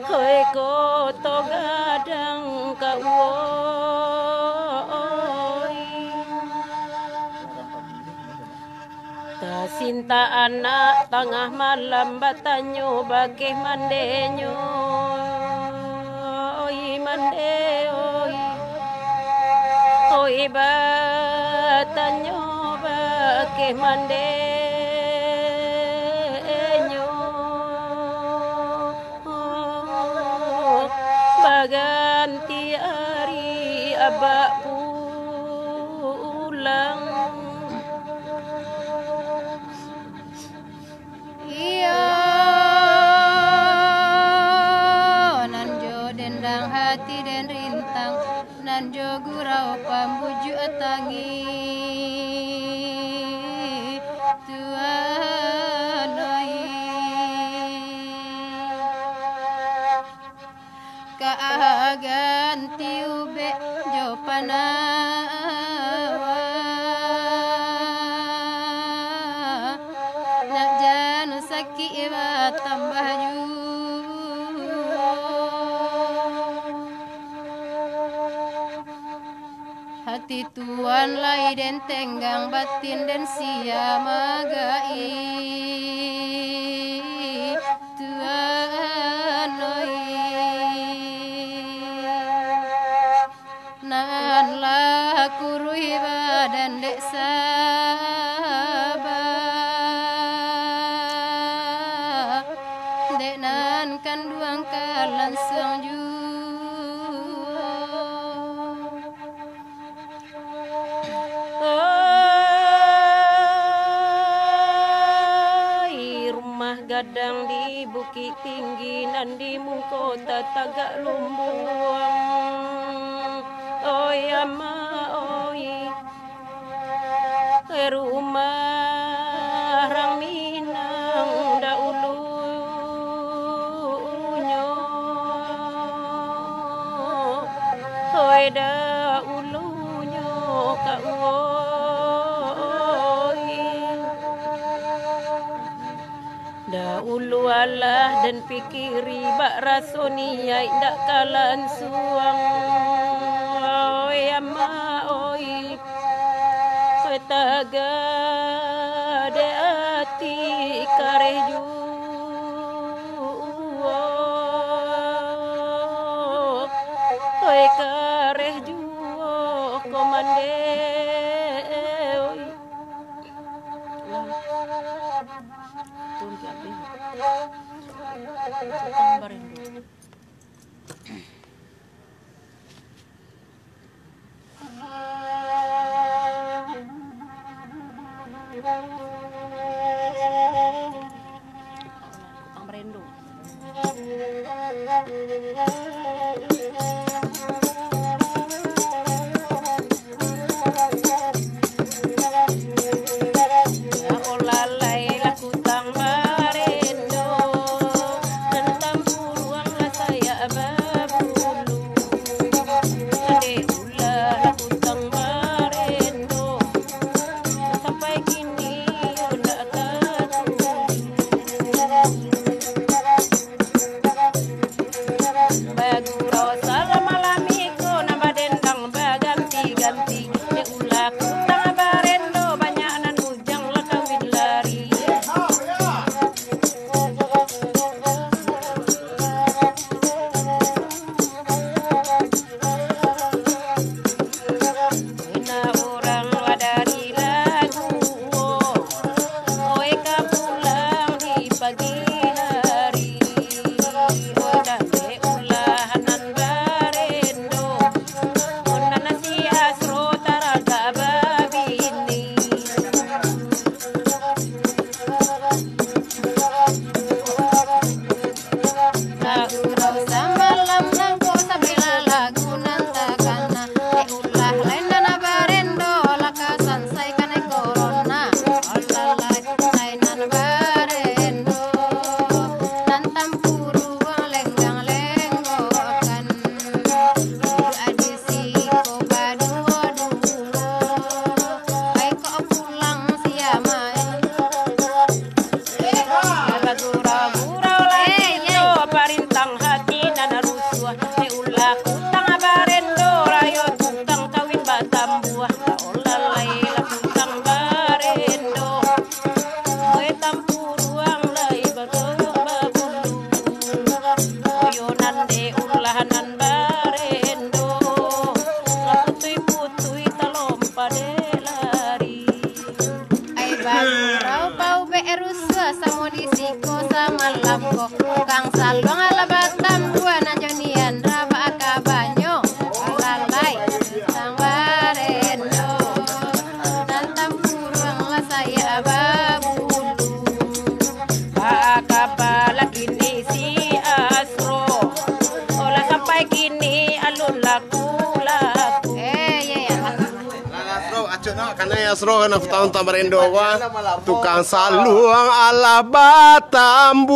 Hoi Koto Gadang ka uwoi. Tasintak anak tangah malam batanyo bakeh mandenyo. Oi mande oi. Oi batanyo bakeh mandenyo. Baganti ari abak pulang. Iyo, nan jo dendang hati den rintang, nan jo gurau pambujuak tangih. Tuhan oi. Ka ganti ubek jo panawa, nak jan sakik batambah juo. Hati tuan lai den tenggang, batin den sia magai. Tuan oi, nan lah kuruih badan dek saba, dek nan kanduang ka lansuang juo. Oi, rumah gadang di Bukik Tinggi, nan di muko tatagak lumbuang. Oi ama oi, rumah rang Minang dahulunyo. Hoi dahulunyo ka uwoi. Dahulu alah den pikiri, bak raso niaik ndak ka lansuang. Oi ama oi, oi tagah dek ati kareh juo. Oi kareh juo ko mande, oi. Tun ti abih. Tambah rindu. Tukang berendo. Ya Allah, lai lah kutang barendo, nan tampuruang lah sayak babulu. Dek ulah lah kutang barendo, sampai kini yo ndak tatulun. Bagurau salam malam iko, nan badendang baganti-ganti. Dek ulah kutang barendo, banyak nan bujang lah kawin lari. Nah, urang lah dari lagu, oi ka pulang di pagi hari. Oi, dek ulah nan barendo, nan si Asro taragak babini. Lagu samalam nangko sabila lagu nan takana. Dek ulah lai nan barendo, lah ka sansai kanai korona. Alah lai, lai nan barendo, nan tampuruang lenggang-lenggokan. Duduak di siko baduo-duo, ai kok pulang sia main. Bagurau-gurau lai kito, parintang hati nan rusuah. Dek ulah kutang barendo, rayo tukang kawin batambuah. Olah lai lah kutang barendo, oi tampuruang lai babulu. Oyo nan dek ulah nan barendo, lah putuih-putuih talompa dek lari. Ai bagurau paubek rusuah samo di siko samalam ko. Tukang saluang alah batambuah nan jo nian rabak kabanyo. Alah lai, tukang barendo, nan tampuruang lah sayak babulu. Baa kaba lah kini si Asro? Olah sampai kini alun laku-laku. Eh, iya, iya. Lah, Asro, acok nak, kanai Asro, kan aku tahu tentang barendo gua. Tukang saluang alah batambuah,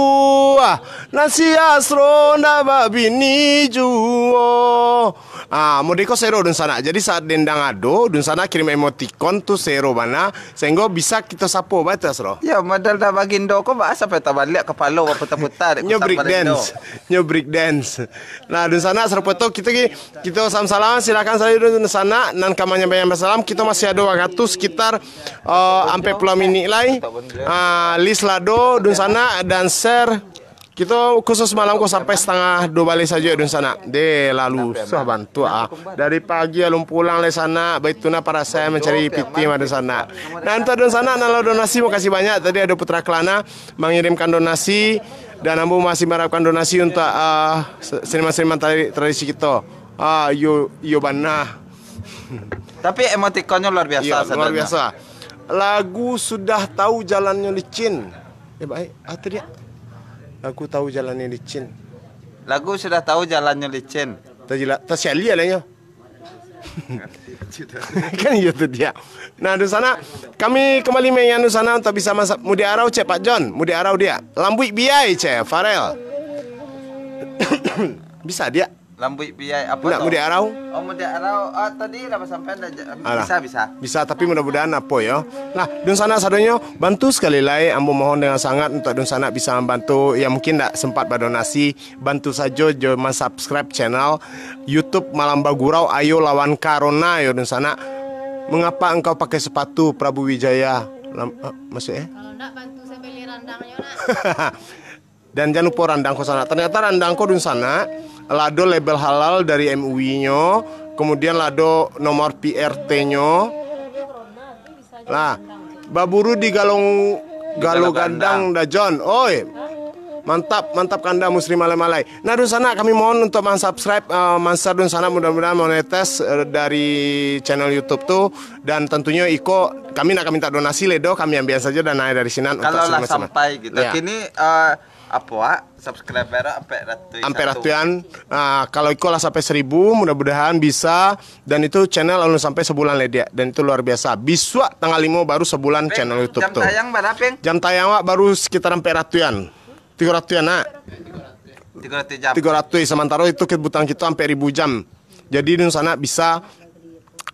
nan si Asro ndak babini juo. Ah, mode ko sero dunsanak. Jadi saat dendang ado, dunsanak kirim emoticon tu sero bana, sehinggo bisa kito sapo, batua, Asro? Ya, modal dah bagindo ko, baa sampai tabaliak kapalo baputa-puta dek. Nyo break dance. Nyo break dance. Nah, dunsanak, sarato kito ki Kito salam-salam, silakan sajo dunsanak nan ka manyampaikan salam. Kito masih ado wakatu sekitar, eh, ampek puluah minik lai. Ah, list lah ado, dunsanak, dan share. Kito khusus malam ko sampai satangah duo baleh sajo, dunsanak. Deh, lalu susah bantuak, ah. Dari pagi alun pulang lai sanak, baitu nah parasaian mancari pitih mah, dunsanak. Nah, untuak dunsanak nan lah donasi, makasih banyak. Tadi ado Putra Kelana mangirimkan donasi, dan ambo masih mengharapkan donasi untuak, ah, se-, seniman-seniman tra-, tradisi kito. Ah, iyo, iyo bana. Tapi emoticonnyo luar biasa. Iyo, luar biasa. Lagu Sudah Tahu Jalannyo Licin. Eh, baik. Ah, tadi, ah. Lagu Tahu Jalannyo Licin. Lagu Sudah Tahu Jalannyo Licin. Tajila-, tasiali alaihnyo. Kan iyo tu dia. Nah, dunsanak, kami kembali mengingatkan dunsanak untuak bisa masak Mudik Arau, cek Pak John. Mudik Arau dia. Lambuik biai, cek Farel. Bisa dia. Lambuik biai apo tu? Mudik Arau. Oh, Mudik Arau. Ah, tadi lah sampai dah ja-, alah. Bisa, bisa. Bisa, tapi mudah-mudahan apo yo. Nah, dunsanak sadonyo, bantu sekali lai, ambo mohon dengan sangat untuak dunsanak bisa mambantu yang mungkin ndak sempat badonasi, bantu sajo jo mansubscribe channel YouTube Malam Bagurau Ayo Lawan Corona yo, dunsanak. Mengapa engkau pakai sepatu Prabu Wijaya? Lam-, eh, maksud, eh? Kalau ndak, bantu saya beli randangnyo, nak. Dan jan lupo randang ko sanak. Ternyata randang ko dunsanak, lah ado label halal dari M U I-nyo, kemudian lah ado nomor P R T-nyo. Lah, baburu di Galong, Galo Galo Gandang Dajon. Oi. Mantap, mantap kanda Musri Malai-Malai. Nah, dunsanak, kami mohon untuk mansubscribe, eh, mansa dunsanak, mudah-mudahan monetes, eh, dari channel YouTube tu. Dan tentunya iko, kami nak minta donasi le do, kami ambiak sajo dana dari sinan untuk Kalau lah masing-masing. sampai gitu. Ya. Kini, eh, apa, Wak? Subscriber ampek ratuih Ampek satu. ratuihan. Ah, kalau iko lah sampai seribu, mudah-mudahan bisa. Dan itu channel alun sampai sebulan le, Diak. Dan itu luar biasa. Bisuak tanggal limo baru sebulan Peng, channel YouTube jam tu. tayang bara, Peng? Jam tayang awak baru sekitar ampek ratuihan. Tigo ratuihan, nak. Tigo ratuih jam. Tigo ratuih, samantaro itu kebutuhan kita ampek ribu jam. Jadi, dunsanak bisa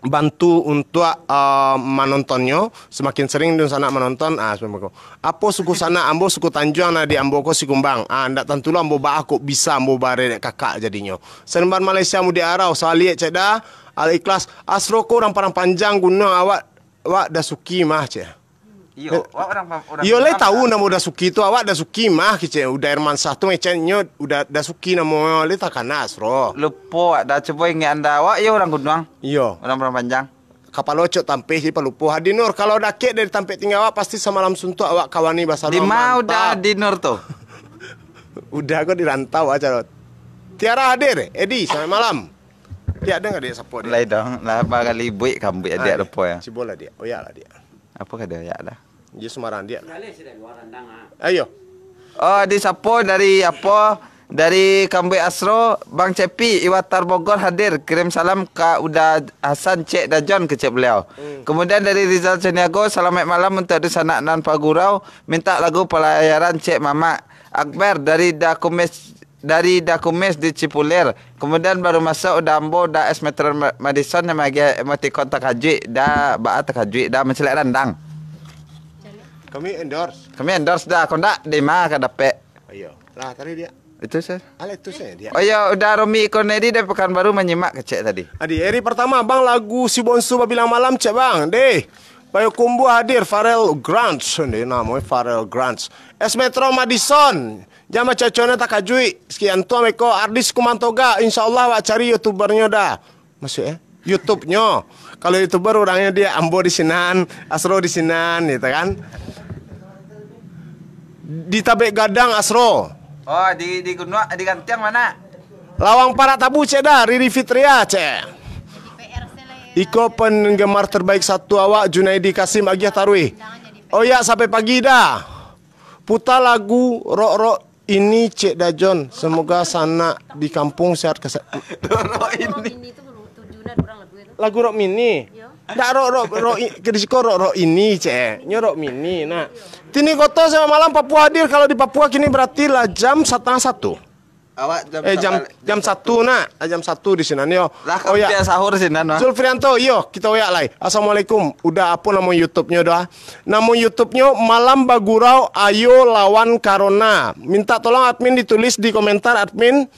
bantu untuak, eh, manontonnyo, samakin sering dunsanak manonton, ah, samakin bagus. Apo suku sanak ambo, suku Tanjuang, nah, di ambo ko Sikumbang. Ah, ndak tantu lo ambo baa kok bisa ambo bare dek kakak jadinyo. Salembar Malaysia mudiak arau, saliek cek dah, Al-Ikhlas, Asro ko urang Padang Panjang, Gunuang, awak, awak Dasuki mah, cek. Iyo, Eh, wak urang pa-, urang Iyo, le Padang tahu kan? namo Dasuki tu, awak Dasuki mah, kecek. Uda Hermansyah tu, ngeceknyo Uda Dasuki namo, le takana, Asro. Lupo, wak dah cubo ingat anda. Wak, iyo urang Gunuang? Iyo. Urang Padang Panjang. Kapalo cok tampeh, jadi palupo. Hadi Nur, kalau dakek dari tampek tingga awak, pasti samalam suntuak awak kawani basaro. Di ma Uda Mantap. Hadi Nur tu? Uda ko di rantau aja, Rot. Tiara hadir, Edi, selamat malam. Diak dengar, Diak, siapa, Diak? Lai dong, lah, bakal ibuik kambuik Adiak Ah, lupo ya. Cubolah, Diak. Oyak lah, Diak. Apa kata Oyak dah? Dia sembarang, Diak. Ayo. Oh, di sapo dari apa? Dari Kambuik Asro, Bang Cepi, Iwatar Bogor hadir. Kirim salam ka Uda Hasan, Cek Dajon, kecek beliau. Hmm. Kemudian dari Rizal Caniago, selamat malam untuk di sanak nan pagurau. Minta lagu Palayaran, Cek Mamak. Akbar dari Dakumis, dari Dakumis di Cipulir. Kemudian baru masuk Uda ambo, Uda S Metro Ma-, Madison, nan magiah emoticon takajuik, Da, baa takajuik, Da mancilek randang. Kami endorse. Kami endorse, Da. Kok ndak, di ma ka dapek? Iyo. Lah, tadi dia. Itu sih. Alah, itu sih dia. Oh iya, Uda Romi Konedi dari Pekanbaru manyimak kecek tadi. Adi, Eri pertama, Bang, lagu Si Bonsu Babilang Malam, cek Bang. Deh. Payokumbuah hadir, Pharrell Grant. Deh, namanya Pharrell Grant. S Metro Madison. Jan bacacoan takajuik. Sekian tu, ambo ko Ardis Kumantoga. Insyaallah, wak cari YouTubernyo dah. Maksudnya? YouTube-nyo. Kalau YouTuber urangnyo dia, ambo di sinan, Asro di sinan, gitu kan. Di Tabek Gadang, Asro. Oh, di, di Gunuak, di Gantiang mana? Lawang Parak Tabu, cek dah, Riri Fitria, cek. Iko penggemar terbaik satu awak, Junaidi Kasim, agiah taruih. Oh ya, sampai pagi dah. Puta lagu Rok-Rok Ini, Cek Dajon. Semoga sanak di kampung sehat kese- Rok-Rok Ini. Lagu Rok Mini. Ndak Rok, Rok, Rok i-, ke di siko Rok-Rok Ini, Cek. Nyo Rok Mini, nah. Tini Koto, selamat malam, Papua hadir. Kalau di Papua kini berarti lah jam satangah satu. Awak jam Eh, jam, sabal-, jam satu, nak. Ah, jam satu di sinan, yo. Lah, Oh, ya. Kampiak sahur sinan, wah. Zulfrianto, iyo, kita oyak lai. Assalamualaikum. Uda, apo namo YouTube-nyo dah? Namo YouTube-nyo Malam Bagurau Ayo Lawan Corona. Minta tolong admin ditulis di komentar, admin.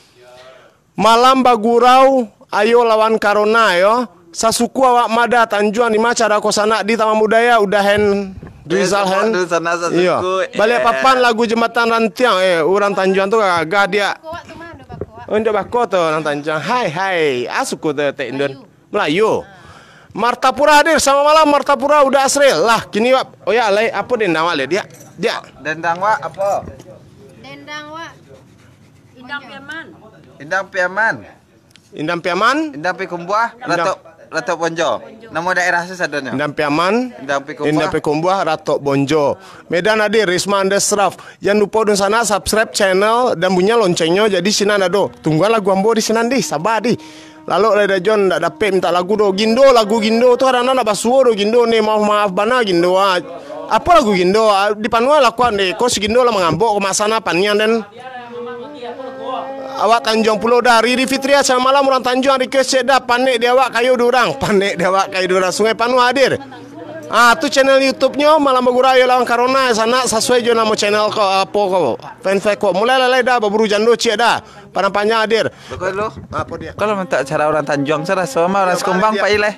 Malam Bagurau Ayo Lawan Corona, yo. Sasuku awak mada Tanjuang, di ma cara ko sanak di Taman Budaya, Uda Hen, Eh, Rizal semua Hen. Di sana sasuku, Iyo. Balik eh. Papan lagu Jembatan Rantiang, eh, urang Tanjuang tu gagah dia. Kowak tu mah, ando bakowak. Oh, indak bako tu urang Tanjuang. Hai, hai. Ah, suku tu, Tek Indun. Melayu. Melayu. Martapura hadir, selamat malam Martapura, Uda Asril. Lah, kini wak, oh ya, lai, apo dendang wak le, dia? Dia. Dendang wak apo? Dendang wak. Indang Piaman. Indang Piaman. Indang Piaman. Indang Pikumbuah, Indang Ratok, Ratok Bonjo. Namo daerah sasadonyo. Indang Piaman. Indang Pikumbuah. Indang Pikumbuah, Ratok Bonjo. Medan hadir, Risma Andesraf. Jan lupo dunsanak subscribe channel dan bunyi loncengnyo, jadi sinan ado. Tungguan lagu ambo di sinan dih, saba dih. Lalok lai Dajon, ndak dapek minta lagu doh. Gindo, lagu Gindo tu kadang-kadang ndak basuo doh Gindo ni, maaf-maaf bana Gindo, ah. Apo lagu Gindo? Ah, di Panua lakuan deh. Ko si Gindo lah mangambok ko masana panian den. Awak Tanjuang pulo dah. Riri Fitria, selamat malam, urang Tanjuang request cek dah. Panek di awak kayo di urang. Panek di awak kayo di urang. Sungai Panua hadir. Ah, tu channel YouTube-nyo Malam Bagurau Ayo Lawan Corona, sanak, sasuai jo namo channel ko, apo ko. Fanpage ko. Mulai lalai dah, baburu jando ciek dah. Padang Panjang hadir. Bako dulu. Apo dia? Kalau mintak cara urang Tanjuang, saraso mah urang Sikumbang pai leh.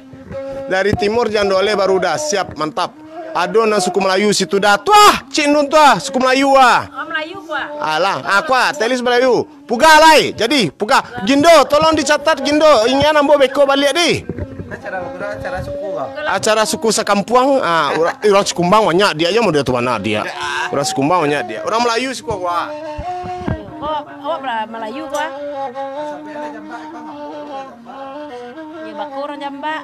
Dari timur jando leh baru dah. Siap, mantap. Ado nan suku Melayu situ dah. Tuah, Cik Nun tuah, suku Melayu ah. Oh, Melayu kuah. Alah, ah, kuah, telis Melayu. Pugah lai, jadi, pugah. Gindo, tolong dicatat Gindo. Ingian ambo beko baliak dih. Kan cara, cara suku. Acara suku sakampuang, ah, urang, urang Sikumbang banyak, diak aja model tu bana, diak. Urang Sikumbang banyak, diak. Urang Malayu suku awak. Oh, awak Mela-, Malayu ko, ah? Ya, bako urang Jambak.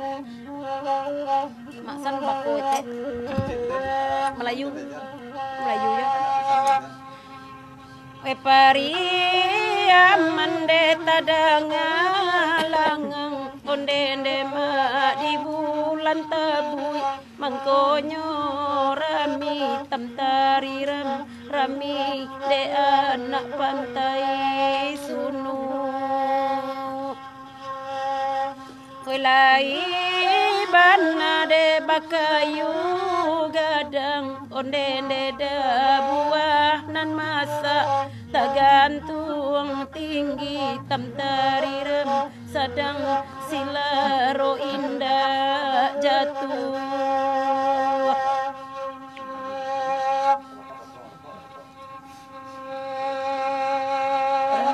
Mak San bako etek. Malayu. Malayu, ya. Weh Pariaman, dek tadanga langang, onde-onde mak di bulan tabuik, mangkonyo rami Tam Tariram, rami dek anak pantai Sunuk. Koi lai bana dek bakayu gadang, onde-onde dek buah nan masak, tagantuang tinggi Tam Tariram, sadang silaro indak jatuah.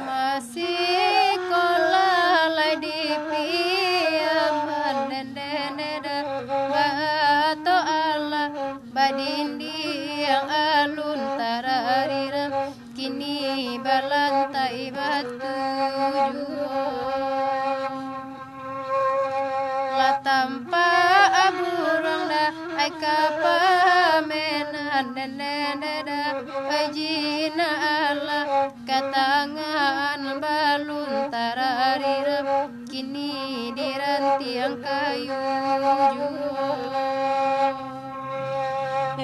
Masih kolah lai di Piaman, dendendeda, baato alah badindiang alun tararira, kini balantai batu juo. Lah tampak buruang dah, ai ka pamenan, dendendeda, ai jinak alah, katangan balun tararira, kini dirantiang kayu juo.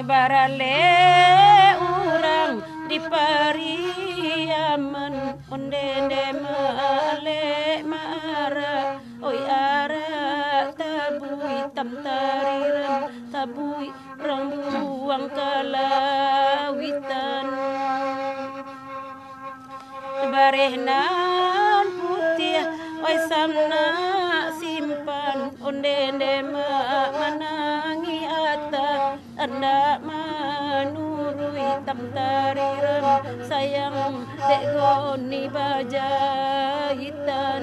Baralek urang di Pariaman, onde-onde malek maarak, oi arak tabuik Tam Tariram, tabuik urang buang ka lawitan. Bareh nan putiah, oi sanak simpan, onde-onde mak manangih ata, andak manuruik Tam Tariram, sayang dek goni bajahitan.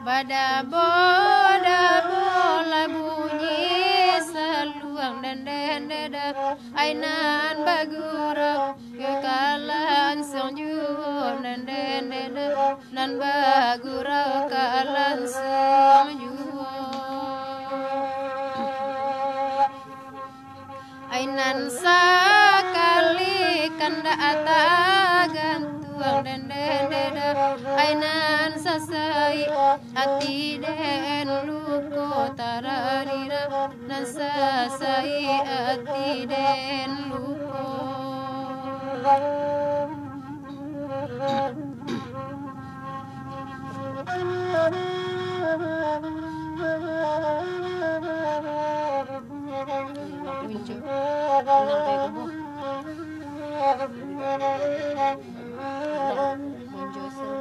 Badabo-dabo lah bunyi saluang, dendendeda, ai nan bagurau, yo ka lansuang juo, dendendeda, nan bagurau ka lansuang juo. Ai nan sakali kandak tagantuang, dendendeda, ai nan sasai ati den luko tararira, nan sasai ati den luko. Bonjo.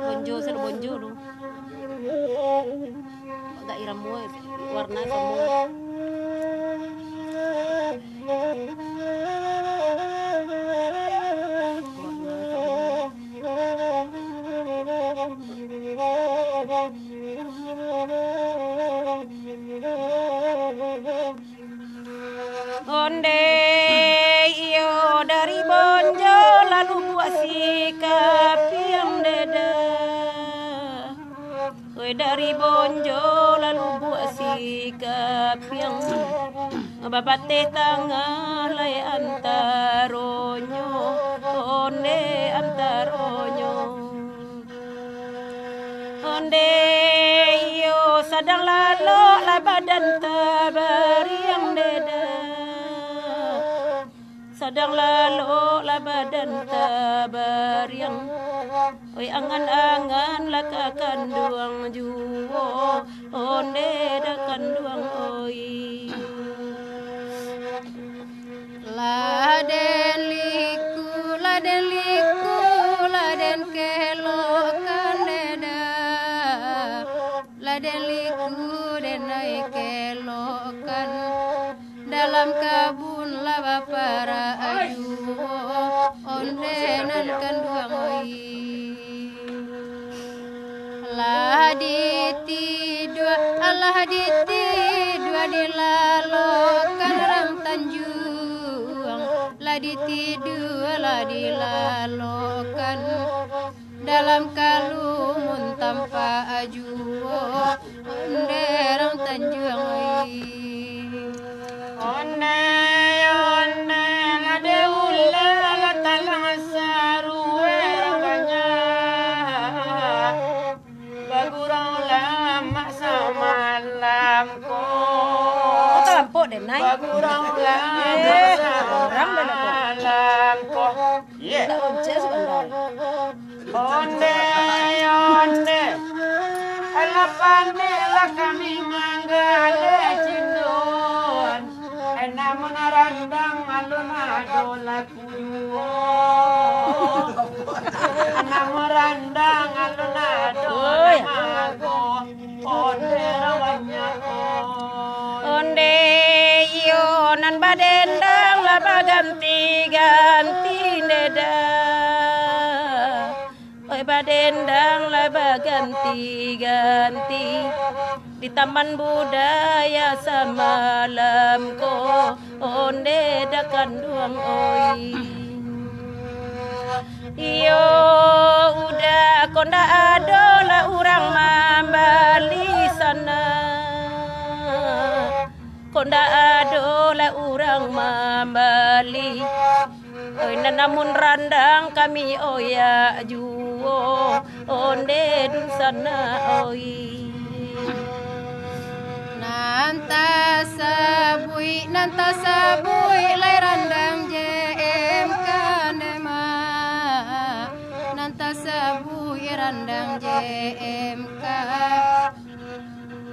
Bonjo, bonjo, bonjo lu. Agak iramo, warna samo. Onde iyo dari Bonjo lalu buak si Kapiang dada. Oi dari Bonjo lalu buak si Kapiang, babateh tangah lai antaronyo, onde antaronyo. Onde iyo sadang lalok lah badan tabariang dada. Sadang lalok lah badan tabariang. Oi angan-angan lah ka kanduang juo. Onde dah kanduang oi. Lah den liku, lah den liku, lah den kelokkan dada. Lah den liku den ai kelokkan. Dalam kabun lah baparak juo. Onde nan kanduang oi. Lah di Alah ditiduah dilalokan urang Tanjuang, lah ditiduah lah dilalokan, dalam kalumun tampak juo, onde urang Tanjuang oi. Onde, onde, lah deulah lah talang saruwe urang banyak. Bagurau lamak samalam ko. Kau talampok deh, Nai. Bagurau lamak Eh, orang dah nampak. samalam ko. Ye. Dah lonceng sebentar. Onde, onde. Alah pandai lah kami manggaleh cindon. Namun randang alun ado lah Namun randang alun ado Oi. namago, onde rawanyo, oi. Onde iyo nan badendang lah baganti-ganti, ndeh dah. Oi, badendang lah baganti-ganti. Di Taman Budaya samalam ko, onde dah kanduang oi. Iyo, udah ko ndak ado lah urang mambali sana. Ko ndak ado lah urang mambali. Oi, nan namun randang kami oyak juo, onde dunsanak oi. Nan tasabuik, nan tasabuik lai randang J M K nde mak. Nan tasabuik randang J M K.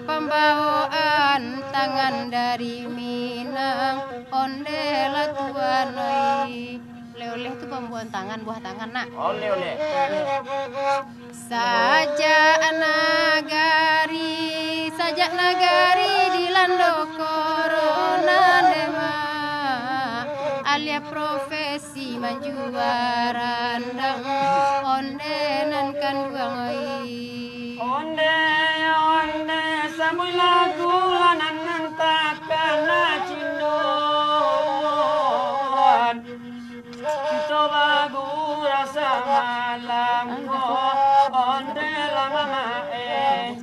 Pambawaan tangan dari Minang, onde lah tuan oi. Oleh-oleh tu pambawaan tangan, buah tangan, nak. Oleh-oleh. Sajak nagari, sajak nagari dilanda korona, nde mak. Alah profesi si manjua randang, onde nan kanduang oi. Onde, onde, sabuik lagu nan, nan takana cindon. Kito bagurau samalam ko, onde lah mamak eh.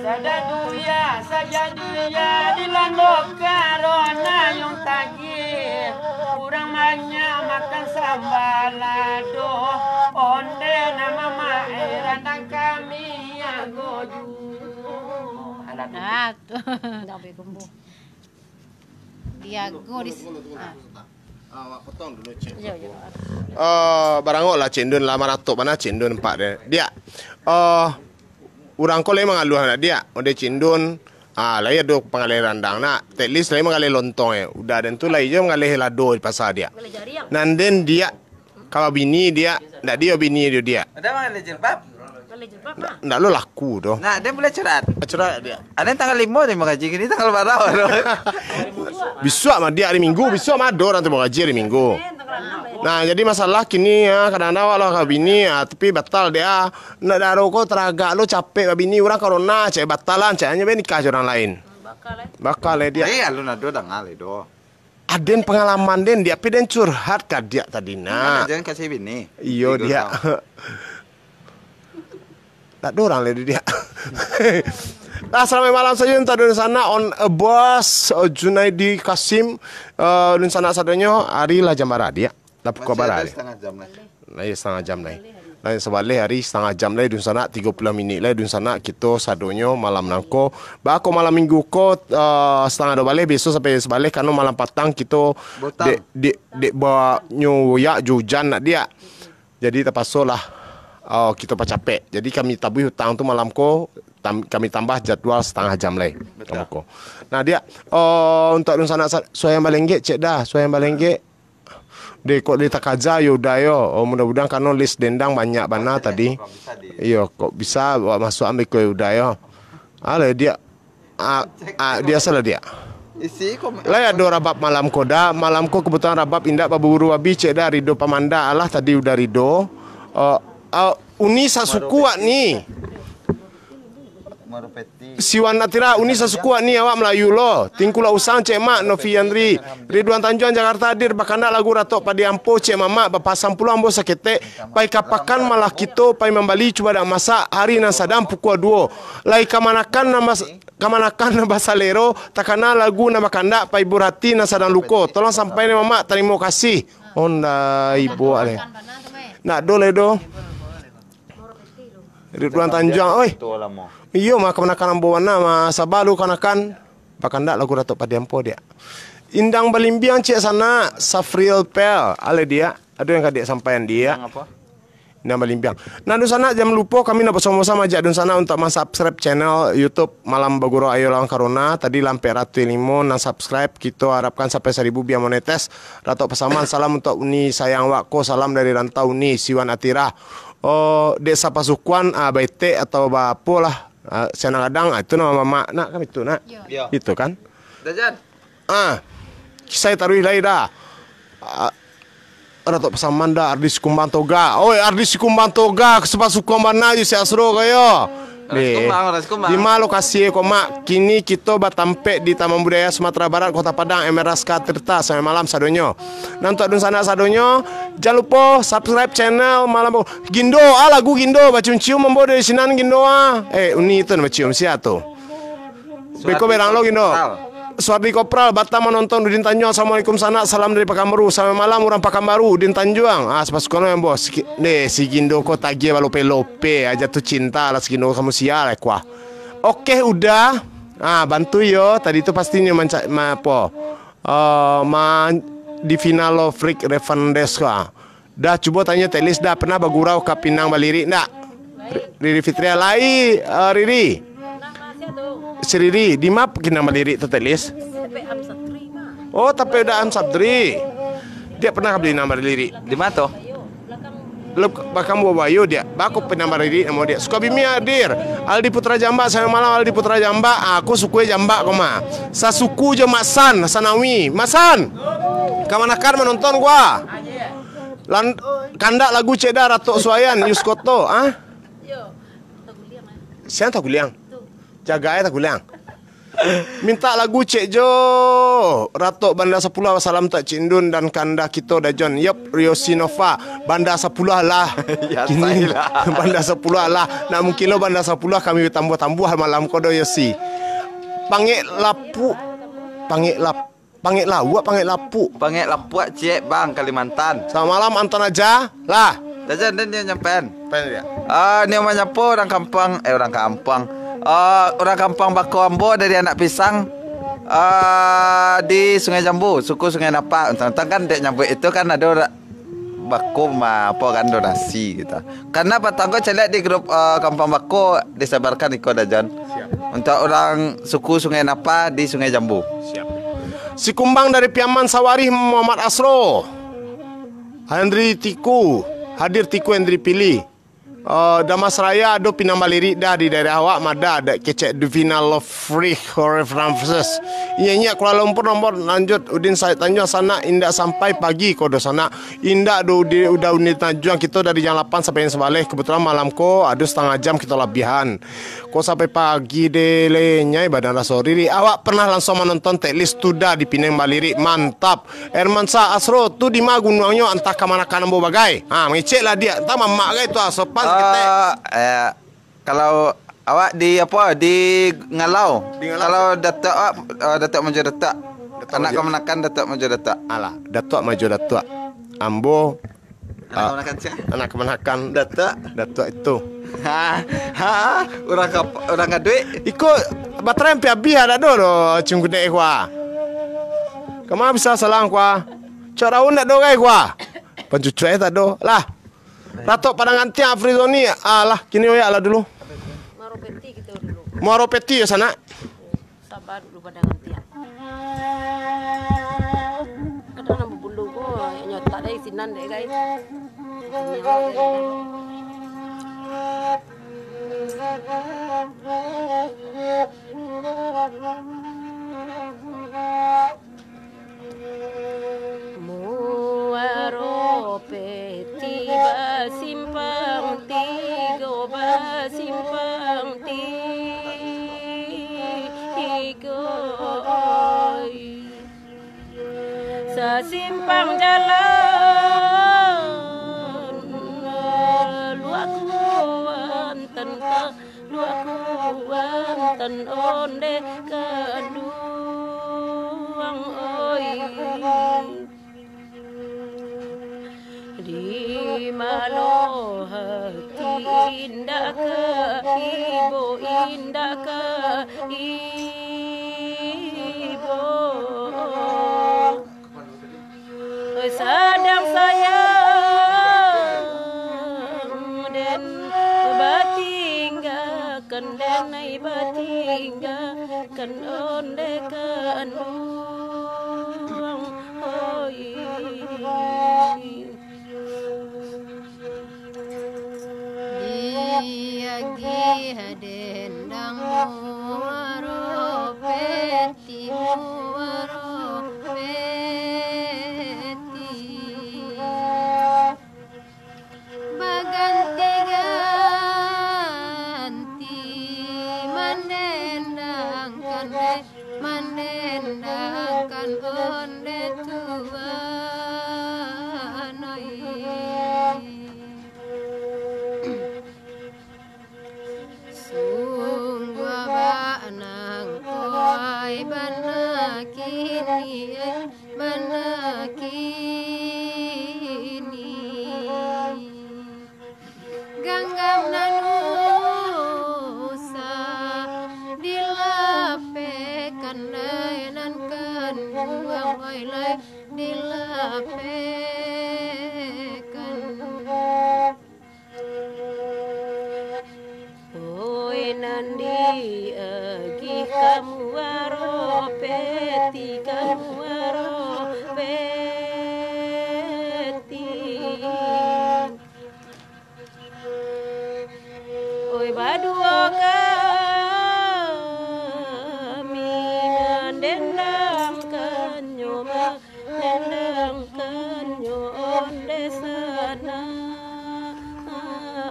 Sajak dunia, sajak dunia dilanda korona yang tagih. Urang banyak makan sambalado, onde nan mamak eh randang kami ago juo. Alah tu. Ah, tu. Dah boleh kumpul. Diago di Tunggu dulu, tunggu dulu, tunggu dulu, tunggu dulu. Ah, awak potong dulu, Cik. Iyo, iyo. Eh, barangok lah Cik Indun, lah maratok bana Cik Indun nampak deh. Diak, eh, urang ko lai mangaluah nak, Diak. Onde Cik Indun, ah, lai ado panggaleh randang nak. At least lai manggaleh lontong, eh. Udah den tu lai jo manggaleh lado di pasar, Diak. Manggaleh jariang. Nan den, Diak, Ka babini, Diak. Ndak ado babini, Diak. Ada manggaleh jilbab? Manggaleh jilbab, Ndak, ah. Ndak lo laku doh. Nah, den buliah curhat. Curhat, Diak. Aden tanggal limo tarimo gaji, kini tanggal bara doh. Bisuak mah, Diak, hari Minggu. Bisuak mah ado urang tarimo gaji hari Minggu. Nah, jadi masalah kini, ya, kadang-kadang awak lah ka babini, ya, tapi batal, Diak. Ndak ado ko taragak lo capek babini, urang korona, cek batalan, cek anyo bae nikah jo urang lain. Bakal, eh. Bakal, eh, Diak. Eh, alun ado danga lai doh. Aden pangalaman den, Diak, pi den curhat ka Diak tadi, nak. Jan kasih bini. Iyo, Diak. Ndak ado urang lai, Diak. Nah, salamaik malam sajo untuak dunsanak on, eh, Bos, eh, Junaidi Kasim, eh, dunsanak sadonyo, ari lah jam bara, Diak? Lah pukua bara, Diak? Masih ada setengah jam lagi. Lah, iyo, satangah jam lai. Lah, sabaleh ari satangah jam lai, dunsanak, tigo puluah minik lai, dunsanak, kito sadonyo malam nangko. Baa kok malam Minggu ko, eh, satangah duo baleh, beso sampai sabaleh, karano malam patang kito Botang. dek, dek, dek banyo uyak jo ujan nak, Diak. Jadi, tapasolah, eh, kito pacapek. Jadi, kami tabuih utang tu malam ko, tam-, kami tambah jadwal satangah jam lai. Betul. Kamu ko. Nah, Diak, eh, untuak dunsanak sa-, Suayang Balenggek, cek dah, Suayang Balenggek. Deh, kok deh takaja, yo udah yo. Oh, mudah-mudahan karano list dendang banyak bana tadi. Iyo, kok bisa awak masuak ambil ko, yo udah yo. Alah, Diak. Ah, ah, Diak salah, Diak. Isi kom-, Lai ado rabab malam ko dak? Malam ko kebetulan rabab indak baburu babi, cek dah Rido Pamanda. Alah, tadi udah Rido. Eh, eh, Uni sasuku wak ni. Siwan Atira, uni sasuku ni awak Malayu lo. Tingku lah usang, cek Mak Novi Yandri. Ridwan Tanjuang Jakarta hadir, bakandak lagu Ratok Padi Ampo, cek Mamak, bapasang pulo ambo saketek. Pai ka pakan malah kito pai mambali, cubadak masak, hari nan sadang pukua duo. Lai kamanakan nan bas-, kamanakan nan basalero, takana lagu nan bakandak, pai burati nan sadang luko. Tolong sampai ni Mamak, tarimo kasih. Ondai buak le. Nak do le do. Ridwan Tanjuang, oi. Iyo, mah kamanakan ambo wana, mah saba lu kanakan. Bakandak lagu Ratok Padi Ampo, diak. Indang Balimbiang, cek sanak, Safriel Pel, ale diak. Ado yang kadek sampaian, diak. Indang Balimbiang. Nah, dunsanak, jan lupo kami nak basamo-samo ajak dunsanak untuk mansubscribe channel YouTube Malam Bagurau Ayo Lawan Corona. Tadi lah ampek ratuih limo nan subscribe. Kito harapkan sampai saribu bia monetes. Ratok Pasaman, salam untuk uni sayang wak ko. Salam dari rantau uni, Siwan Atira. Oh, dek sapasukuan, ah, baetek atau baapo lah. Ah, siang gadang, ah, itu nama mamak nak kan itu, nak? Yo. Yo. Itu kan? Dah, Jan. Ah, kisah taruih lai dah. Ah, Ratok Pasaman dah, Ardi Sikumbang Toga. Oi, Ardi Sikumbang Toga, sapasukuan bana jo si Asro kayo. Ardi Sikumbang, Ardi Sikumbang. Di ma lokasi ko, Mak? Kini kito batampek di Taman Budaya Sumatera Barat, Kota Padang, Emiraska Tirta, sampai malam sadonyo. Nah, untuak dunsanak sadonyo, jan lupo subscribe channel Malam Bo-, Gindo, ah, lagu Gindo, bacium-cium ambo dari sinan Gindo, ah. Eh, uni tu nan bacium sia tu. Beko berang lo Gindo. Suardi Kopral, Batam manonton, Udin Tanjuang, assalamualaikum sanak, salam dari Pakanbaru, selamat malam urang Pakanbaru, Udin Tanjuang. Ah, sapasukan yang bos, si Gindo ko tagiah balope-lope, aja tu cinta lah si Gindo kamu sial, eh, kuah. Oke, udah. Ah, bantu yo, tadi tu pasti nyo manca-, ma-, apo? Eh, ma-, di final lo Freak Revandes ka. Dah cubo tanyo Telis dah, pernah bagurau ka Pinang balirik ndak? Ri-, Riri Fitria lai, eh, Riri. Si Riri, di ma Pinang balirik tu Telis? Oh, tapi udah Am Sabdri. Dia pernah ka Pinang balirik. Di ma tu? Lep-, bakam buah bayu dia. Bako Pinang balirik namo dia. Sukabumi hadir. Aldi Putra Jambak, selamat malam Aldi Putra Jambak. Ah, aku suku Jambak ko mah. Sasuku jo Mak San, Sanawi. Mak San. Kamanakan manonton gua? Lan-, kandak lagu cek dah Ratok Suayan, Yuskoto, ah? Siang taguliang. Jagai taguliang. Minta lagu cek jo. Ratok Banda Sapuluah, salam tak Cik Indun dan kanda kito Dajon. Yop, Riosi Nova. Banda Sapuluah lah. Ya, kini, Banda Sapuluah lah. Nak mungkin lo Banda Sapuluah kami tambuah-tambuah malam kodo Yosi. Pangek Lapuk. Pangek Lap-, Pangek Lawak, Pangek Lapuk. Pangek Lapuak, ciek, Bang, Kalimantan. Selamat malam, Anton Aja. Lah. Dah jan, dah nio nyampean. Pen dia. Ah, nio manyapo urang kampuang, eh, urang kampuang. Ah, urang kampuang bako ambo dari Anak Pisang. Ah, di Sungai Jambu, suku Sungai Napa. Untang-untang kan dek nyabuik itu kan ado ura-, bako ma-, apo kan donasi gitu. Karena patang ko caliak di grup, ah, kampuang bako disebarkan iko dah jan. Siap. Untuk urang suku Sungai Napa di Sungai Jambu. Siap. Sikumbang dari Piaman Sawarih, Muhammad Asro. Henry Tiku, hadir Tiku Henry Pili. Eh, Damas Raya ado Pinang balirik dah di daerah awak, mada dak kecek di final of free choreographers. Inyak-inyak Kuala Lumpur nomor lanjut Udin Said Tanjuang sanak indak sampai pagi kodo sanak. Indak do di udah Udin Tanjuang kito dari jam lapan sampai jam sabaleh. Kebetulan malam ko ado setengah jam kito labihan. Ko sampai pagi deh le nyai badan raso riri. Awak pernah langsung manonton Teklis tu dah di Pinang balirik? Mantap. Hermansa Asro, tu di ma gunuangnyo, antah kamanakan ambo bagai? Ha, mangecek lah diak. Antah mamak gai tu, ah, sopan saketek. Eh, eh, kalau awak di apo, di Ngalau. Di Ngalau. Kalau Datuk awak, eh, Datuk Majo Datuk. Datuk Anak Majo. Kamanakan Datuk Majo Datuk. Alah, Datuk Majo Datuk. Ambo Anak kamanakan sia? Anak kamanakan. Datuk? Datuk itu. Ha, ha, urang ka-, urang kaduik? Iko baterai ampia abih dak ado doh, cungkudek ko ah. Kama bisa salang ko ah. Cok daun dak ado gai ko ah. Pancucuai tak ado. Lah. Ratok Padang Antiang Afrizoni. Alah, kini oyak lah dulu. Muaro Peti kito dulu. Muaro Peti yo sanak. Saba dulu Padang Antiang. Kadang nan babulu ko, nyo tak dari sinan dek, gai. Muaro Peti basimpang tigo, basimpang tigo. Sasimpang jalan, luak kuantan ka, luak kuantan onde kanduang, oi. Di malo hati indak ka ibo, indak ka ibo. Sadang sayang den batinggakan, den ai batinggakan onde kanduang, oi. Diagiah dendang muaro peti, muaro peti. Baganti-ganti mandendangkan, mandendangkan onde tuan, oi. Sungguah bak nangko ai bana kini, ai bana kini. Ganggam nan usah dilapehkan, dai nan kanduang ai lai dilapehkan. Oi, nan diagih ka muaro peti, ka muaro peti. Oi, baduo kami mandendangkannyo, ma- Nandangkannyo onde sanak,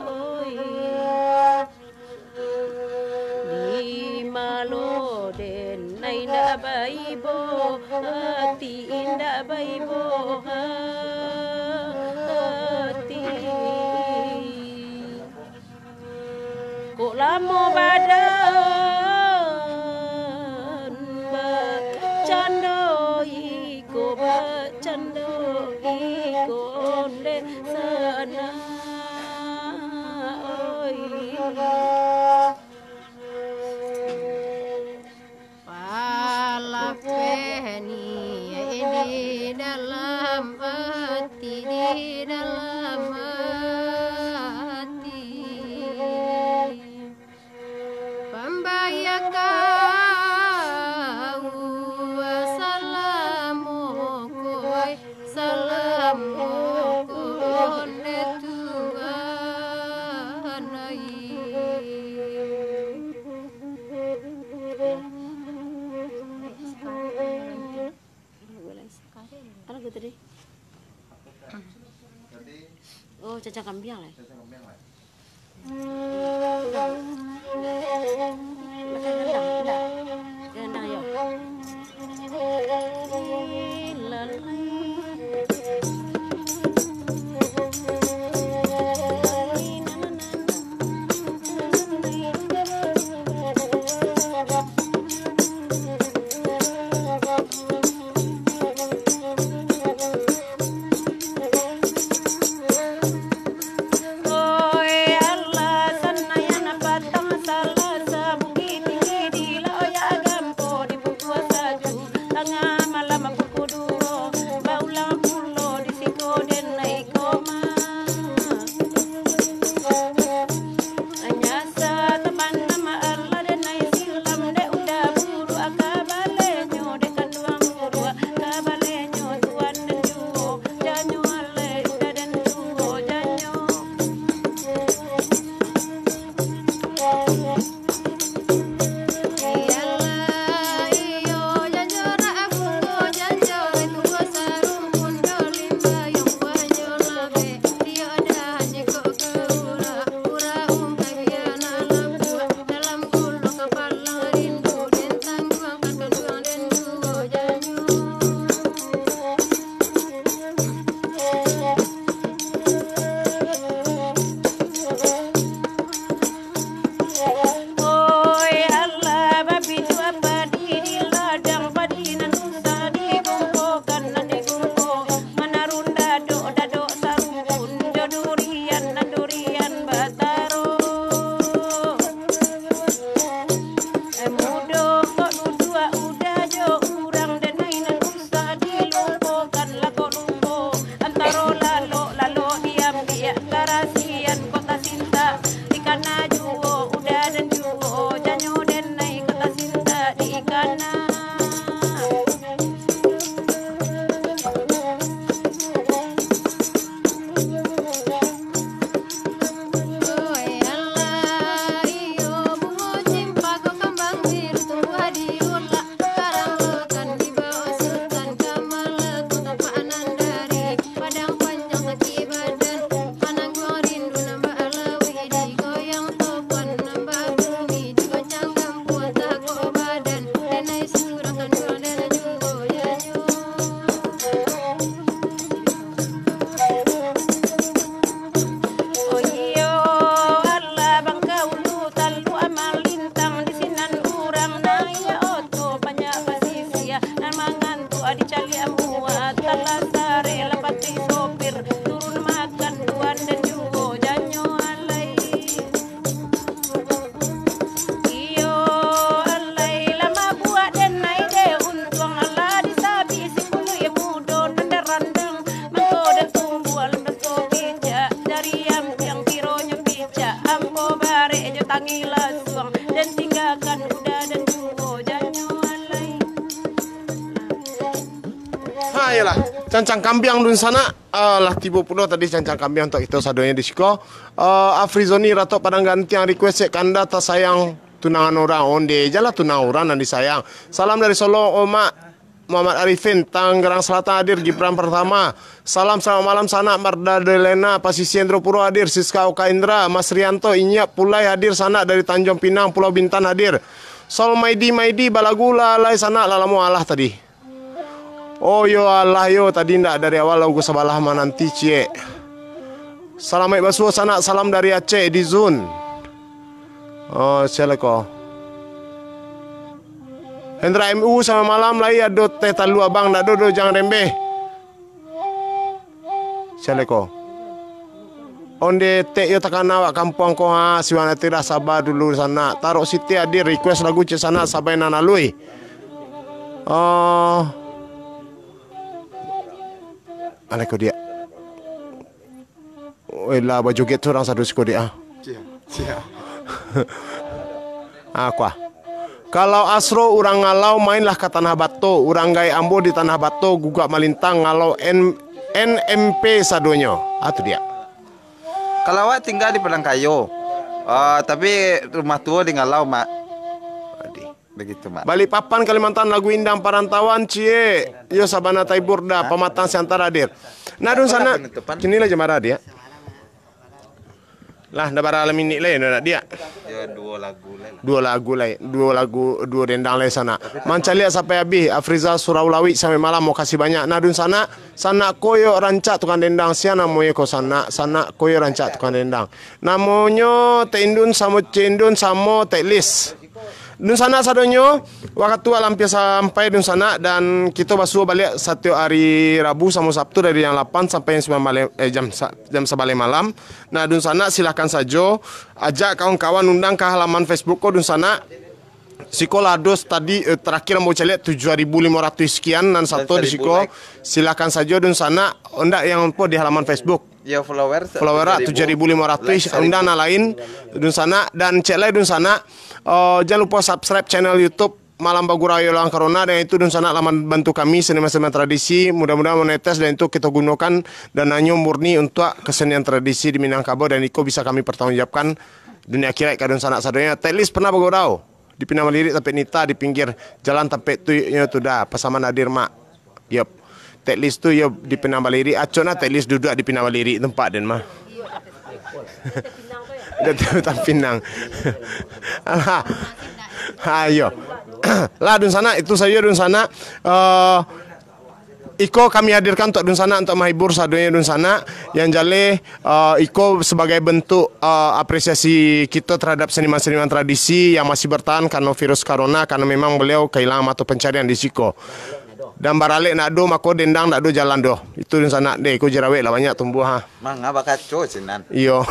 oi. Di malo den indak baibo hati, indak baibo hati. Kok lamo badan bakcando iko, bakcando iko onde sanak, oi. Palapeh ni di dalam ati, di dalam ati. Pambaya kau salamo ko, ai, salamo ko onde tuan, ai. Apo lagu tadi? Oh, cacang kambiang lah. Gendang, gendang. Gendang, yo. Ha, iyolah. Cancang kambiang dunsanak. Ah, lah tibo pulo tadi cancang kambiang untuak kito sadonyo di siko. Ah, Afrizoni Ratok Padang Gantiang request, "Cek Kanda tasayang tunangan orang." Onde jalah tunangan orang nan disayang. Salam dari Solo, Omak Muhammad Arifin, Tangerang Selatan hadir, Gibran Pertama. Salam selamat malam, sanak Marda Delena, Pasisia Indropuro hadir, Siska Oka Indra, Mas Rianto, Inyiak Pulai hadir, sanak dari Tanjung Pinang, Pulau Bintan hadir. Sol Maidi, Maidi, balagu lah, lai sanak, lah lamo alah tadi. Oh yo alah yo, tadi ndak dari awal lagu sabalah mananti ciek. Salamaik basuo sanak, salam dari Aceh, di Zun. Oh, sia lai ko. Hendra M U, selamat malam, lai ado teh talua abang, ndak ado doh, jangan rembeh. Sia lai ko. Onde tek yo takana awak kampuang ko ha, siwan ati lah saba dulu sanak. Tarok Siti hadir request lagu cek sanak sabai nan alui. Oh. Alai ko diak. Oi lah bajoget surang sado siko diak ah. Cia, cia. Ah, kuah. Kalau Asro urang Ngalau, mainlah ka Tanah Bato. Urang gaek ambo di Tanah Bato, Gugak Malintang, Ngalau, N-, N M P sadonyo. Ah, tu diak. Kalau awak tingga di Padang Kayo, ah, tapi rumah tuo di Ngalau, Mak. Adih. Begitu, Mak. Balikpapan, Kalimantan, lagu Indang Parantauan, ciek. Yo, Sabana Taibur dah, Pamatang Siantar hadir. Nah, dunsanak, kini lah jam bara, diak. Lah, ndak bara lah minik lai, ndak, diak? Yo, duo lagu lai lah. Duo lagu lai, duo lagu, duo dendang lai sanak. Mancaliak sampai abih, Afriza Surau Lawik sampai malam, makasih banyak. Nah, dunsanak, sanak koyo rancak tukang dendang, sia namonyo ko sanak, sanak koyo rancak tukang dendang. Namonyo Tek Indun samo Cendun samo Tek Lis. Dunsanak sadonyo, wakatu lah ampia sampai dunsanak, dan kito basuo baliak satiok ari Rabu samo Sabtu dari jam lapan sampai jam sambilan baleh, eh, jam sa-, jam sabaleh malam. Nah, dunsanak silahkan sajo ajak kawan-kawan undang ka halaman Facebook ko dunsanak. Siko lah dos tadi, eh, tarakhir ambo caliak tujuah ribu limo ratuih sekian nan sato di siko. Silahkan sajo dunsanak, ndak yang po di halaman Facebook. Yo, follower. Follower tujuah ribu limo ratuih, undang nan lain, dunsanak, dan cek lai dunsanak, eh, jan lupo subscribe channel YouTube Malam Bagurau Ayo Lawan Corona, dan itu dunsanak lah mambantu kami seniman-seniman tradisi, mudah-mudahan monetes, dan itu kito gunokan dananyo murni untuak kesenian tradisi di Minangkabau, dan iko bisa kami pertanggungjawabkan dunia akhirat ka dunsanak sadonyo. Tek Lis pernah bagurau di Pinang Balirik tampek Nita di pinggir jalan tampek tu, yo tu dah, Pasaman hadir, Mak. Yop. Tek Lis tu yo di Pinang Balirik. Acok nah Tek Lis duduak di Pinang Balirik tempat den mah. Dah tahu tak Pinang. Alah. Ayo. Lah dunsanak, itu sajo dunsanak. Eh, iko kami hadirkan untuk dunsanak, untuk menghibur sadonyo dunsanak. Yang jaleh, eh, iko sebagai bentuk, eh, apresiasi kito terhadap seniman-seniman tradisi yang masih bertahan karena virus corona, karena memang beliau kehilangan mata pencarian di siko. Dan baralek ndak ado, mako dendang ndak ado jalan doh. Itu dunsanak deh, iko jerawek lah banyak tumbuah, ha. Manga bakaco sinan. Iyo.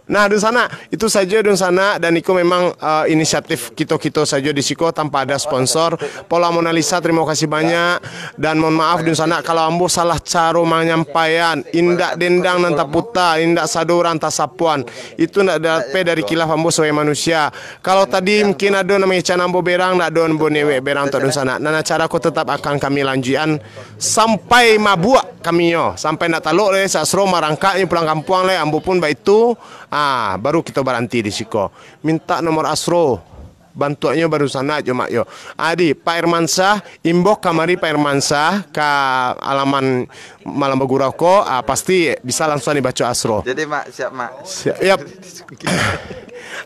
Nah, dunsanak, itu sajo dunsanak, dan iko memang, eh, inisiatif kito-kito sajo di siko tanpa ada sponsor. Pola Mona Lisa, terima kasih banyak, dan mohon maaf dunsanak kalau ambo salah caro manyampaian, indak dendang nan taputa, indak sado urang tasapuan. Itu ndak dapek dari kilaf ambo sebagai manusia. Kalau tadi mungkin ado nan mangecan ambo berang, ndak ado ambo newek berang tu dunsanak. Nan acara ko tetap akan kami lanjuikan sampai mabuak kami nyo, sampai ndak talok lai, sak suro marangkak nyo pulang kampuang lai, ambo pun baitu, ah, baru kito baranti di siko. Mintak nomor Asro, bantuaknyo baru sanak jo mak yo. Adi, Pak Irmansyah, inbox kamari Pak Irmansyah, ka alaman Malam Bagurau ko, ah, pasti bisa langsung dibaco Asro. Jadi, Mak, siap, Mak. Siap, yap.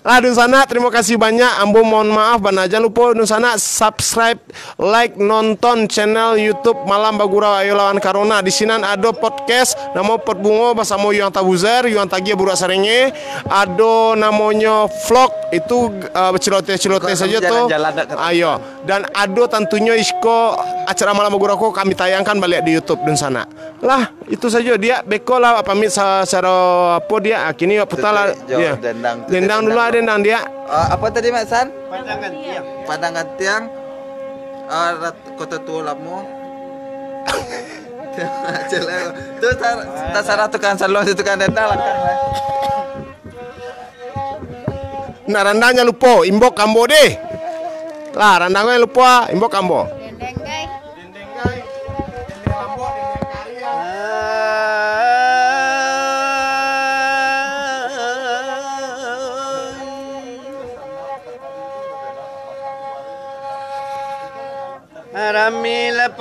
Lah, dunsanak, terima kasih banyak. Ambo mohon maaf bana. Jan lupo, dunsanak, subscribe, like, nonton channel YouTube Malam Bagurau Ayo Lawan Corona. Di sinan ado podcast namo Pot Bungo basamo Yuang Tabuzer, Yuang Tagiah Burak Sarenge. Ado namonyo vlog, itu, eh, celoteh-celoteh sajo tu. Jalan-jalan dak kata. Ayo. Dan ado tantunyo isiko acara Malam Bagurau ko kami tayangkan baliak di YouTube, dunsanak. Lah, itu sajo, diak. Beko lah pamit sa-, saro apo, diak. Ah, kini awak putar lah. Betul, jo, ya. Dendang tu, dendang dulu dendang ah, tu. Dendang, diak. Ah, apa tadi, Mak San? Padang Gantiang. Padang Gantiang. Ah, rat-, Kota Tuo Lamo. Tu tar-, tasarah tukang salon, tukang dendang lah, kan. Nak randang jan lupo, inbox ambo deh. Lah, randang ko jan lupo, ah, inbox ambo. Dendeng, guys.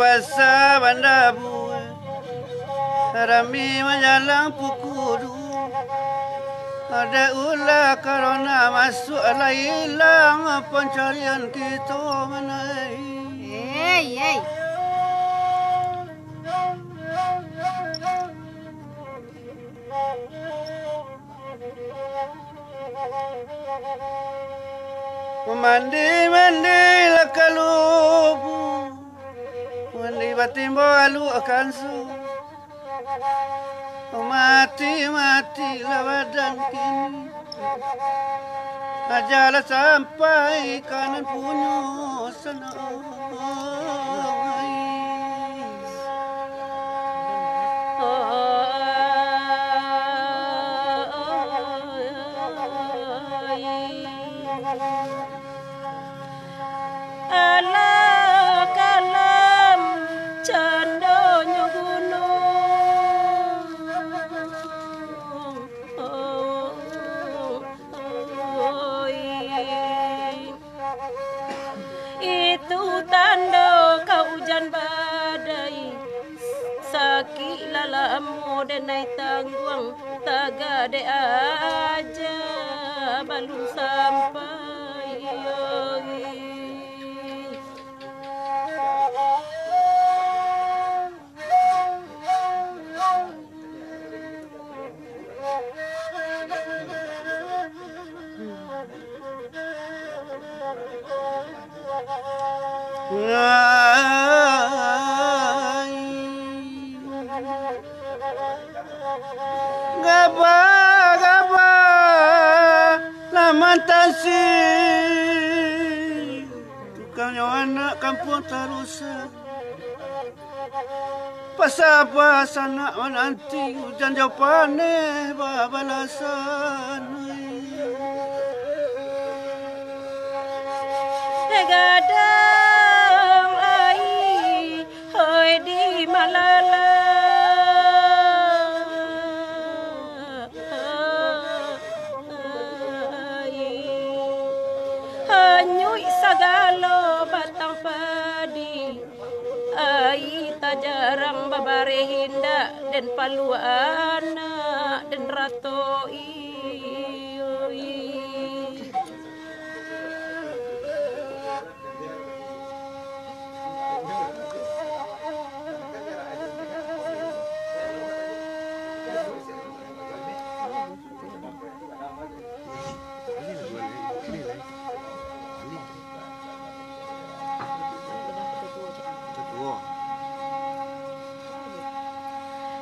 Pasa Bandabu, rami manjalang pukua duo. Dek ulah korona masuak, lah ilang pancarian kito manai. Hei, hei. Mandi-mandi lah kalubu, mandi batimbo aluak kanso. Mati-mati lah badan kini, ajalah sampai ka nan punyo sanak. Alah kalam candonyo gunung. Oi. Itu tando ka ujan badai, sakik lah lamo denai tangguang, tagak dek aja balun sampai. Oi. Gabah, gabah, lah mantasi. Tukang nyo anak kampuang tarusak. Pasaba sanak mananti, ujan jo paneh babalasan. Gadang ai, hoi di malala. Hanyuik sagalo batang padi. Ai tajarang babareh indak, den paluak anak den rato-i.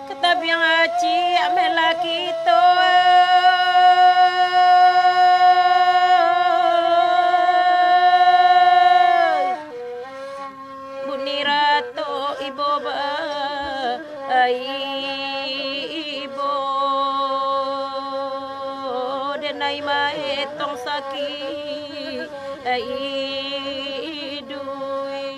Katabiang acik ameh lah kito, ai. Bunyi ratok ibo ba, ai ibo. Denai maetong sakik, ai duih.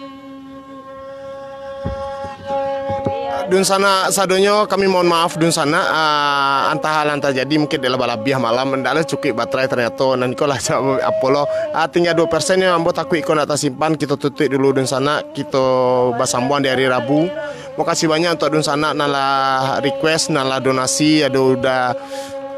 Dunsanak sadonyo, kami mohon maaf dunsanak, ah, antah hal nan tajadi, mungkin dek lah balabiah malam, ndak lah cukuik baterai ternyato, nan iko lah apo lo, ah, tingga duo persen yo, ambo takuik iko ndak tasimpan, kito tutuik dulu dunsanak, kito basambuang di hari Rabu. Makasih banyak untuak dunsanak nan lah request, nan lah donasi, ado udah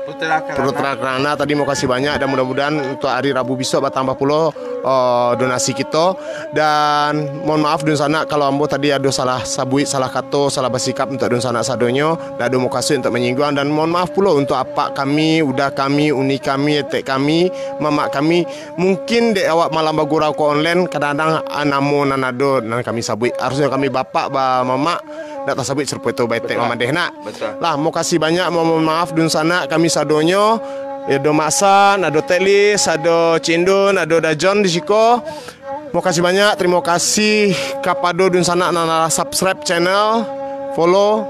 Putra Karana. Putra Karana tadi, makasih banyak, dan mudah-mudahan untuak hari Rabu bisuak batambah pulo, eh, donasi kito. Dan mohon maaf dunsanak kalau ambo tadi ado salah sabuik, salah kato, salah basikap untuak dunsanak sadonyo, ndak ado mukasuik untuak manyingguang, dan mohon maaf pulo untuak apak kami, uda kami, uni kami, etek kami, mamak kami, mungkin dek awak malam bagurau ko online, kadang-kadang, ah, namo nan ado nan kami sabuik. Harusnyo kami bapak, ba mamak, ndak tasabuik sarupo itu, ba etek mamadeh nak. Betul. Lah, mokasih banyak, mohon maaf dunsanak kami sadonyo. Ado Mak San, ado Telis, ado Cindun, ado Dajon di siko. Mokasih banyak, terima kasih kapado dunsanak nan lah subscribe channel, follow.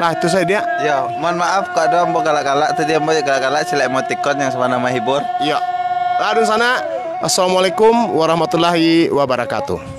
Lah, itu saja dia. Yo, mohon maaf kalau ado ambo galak-galak tadi, ambo galak-galak, silek emoticon yang sabana mahibur. Yo. Lah, dunsanak, assalamualaikum warahmatullahi wabarakatuh.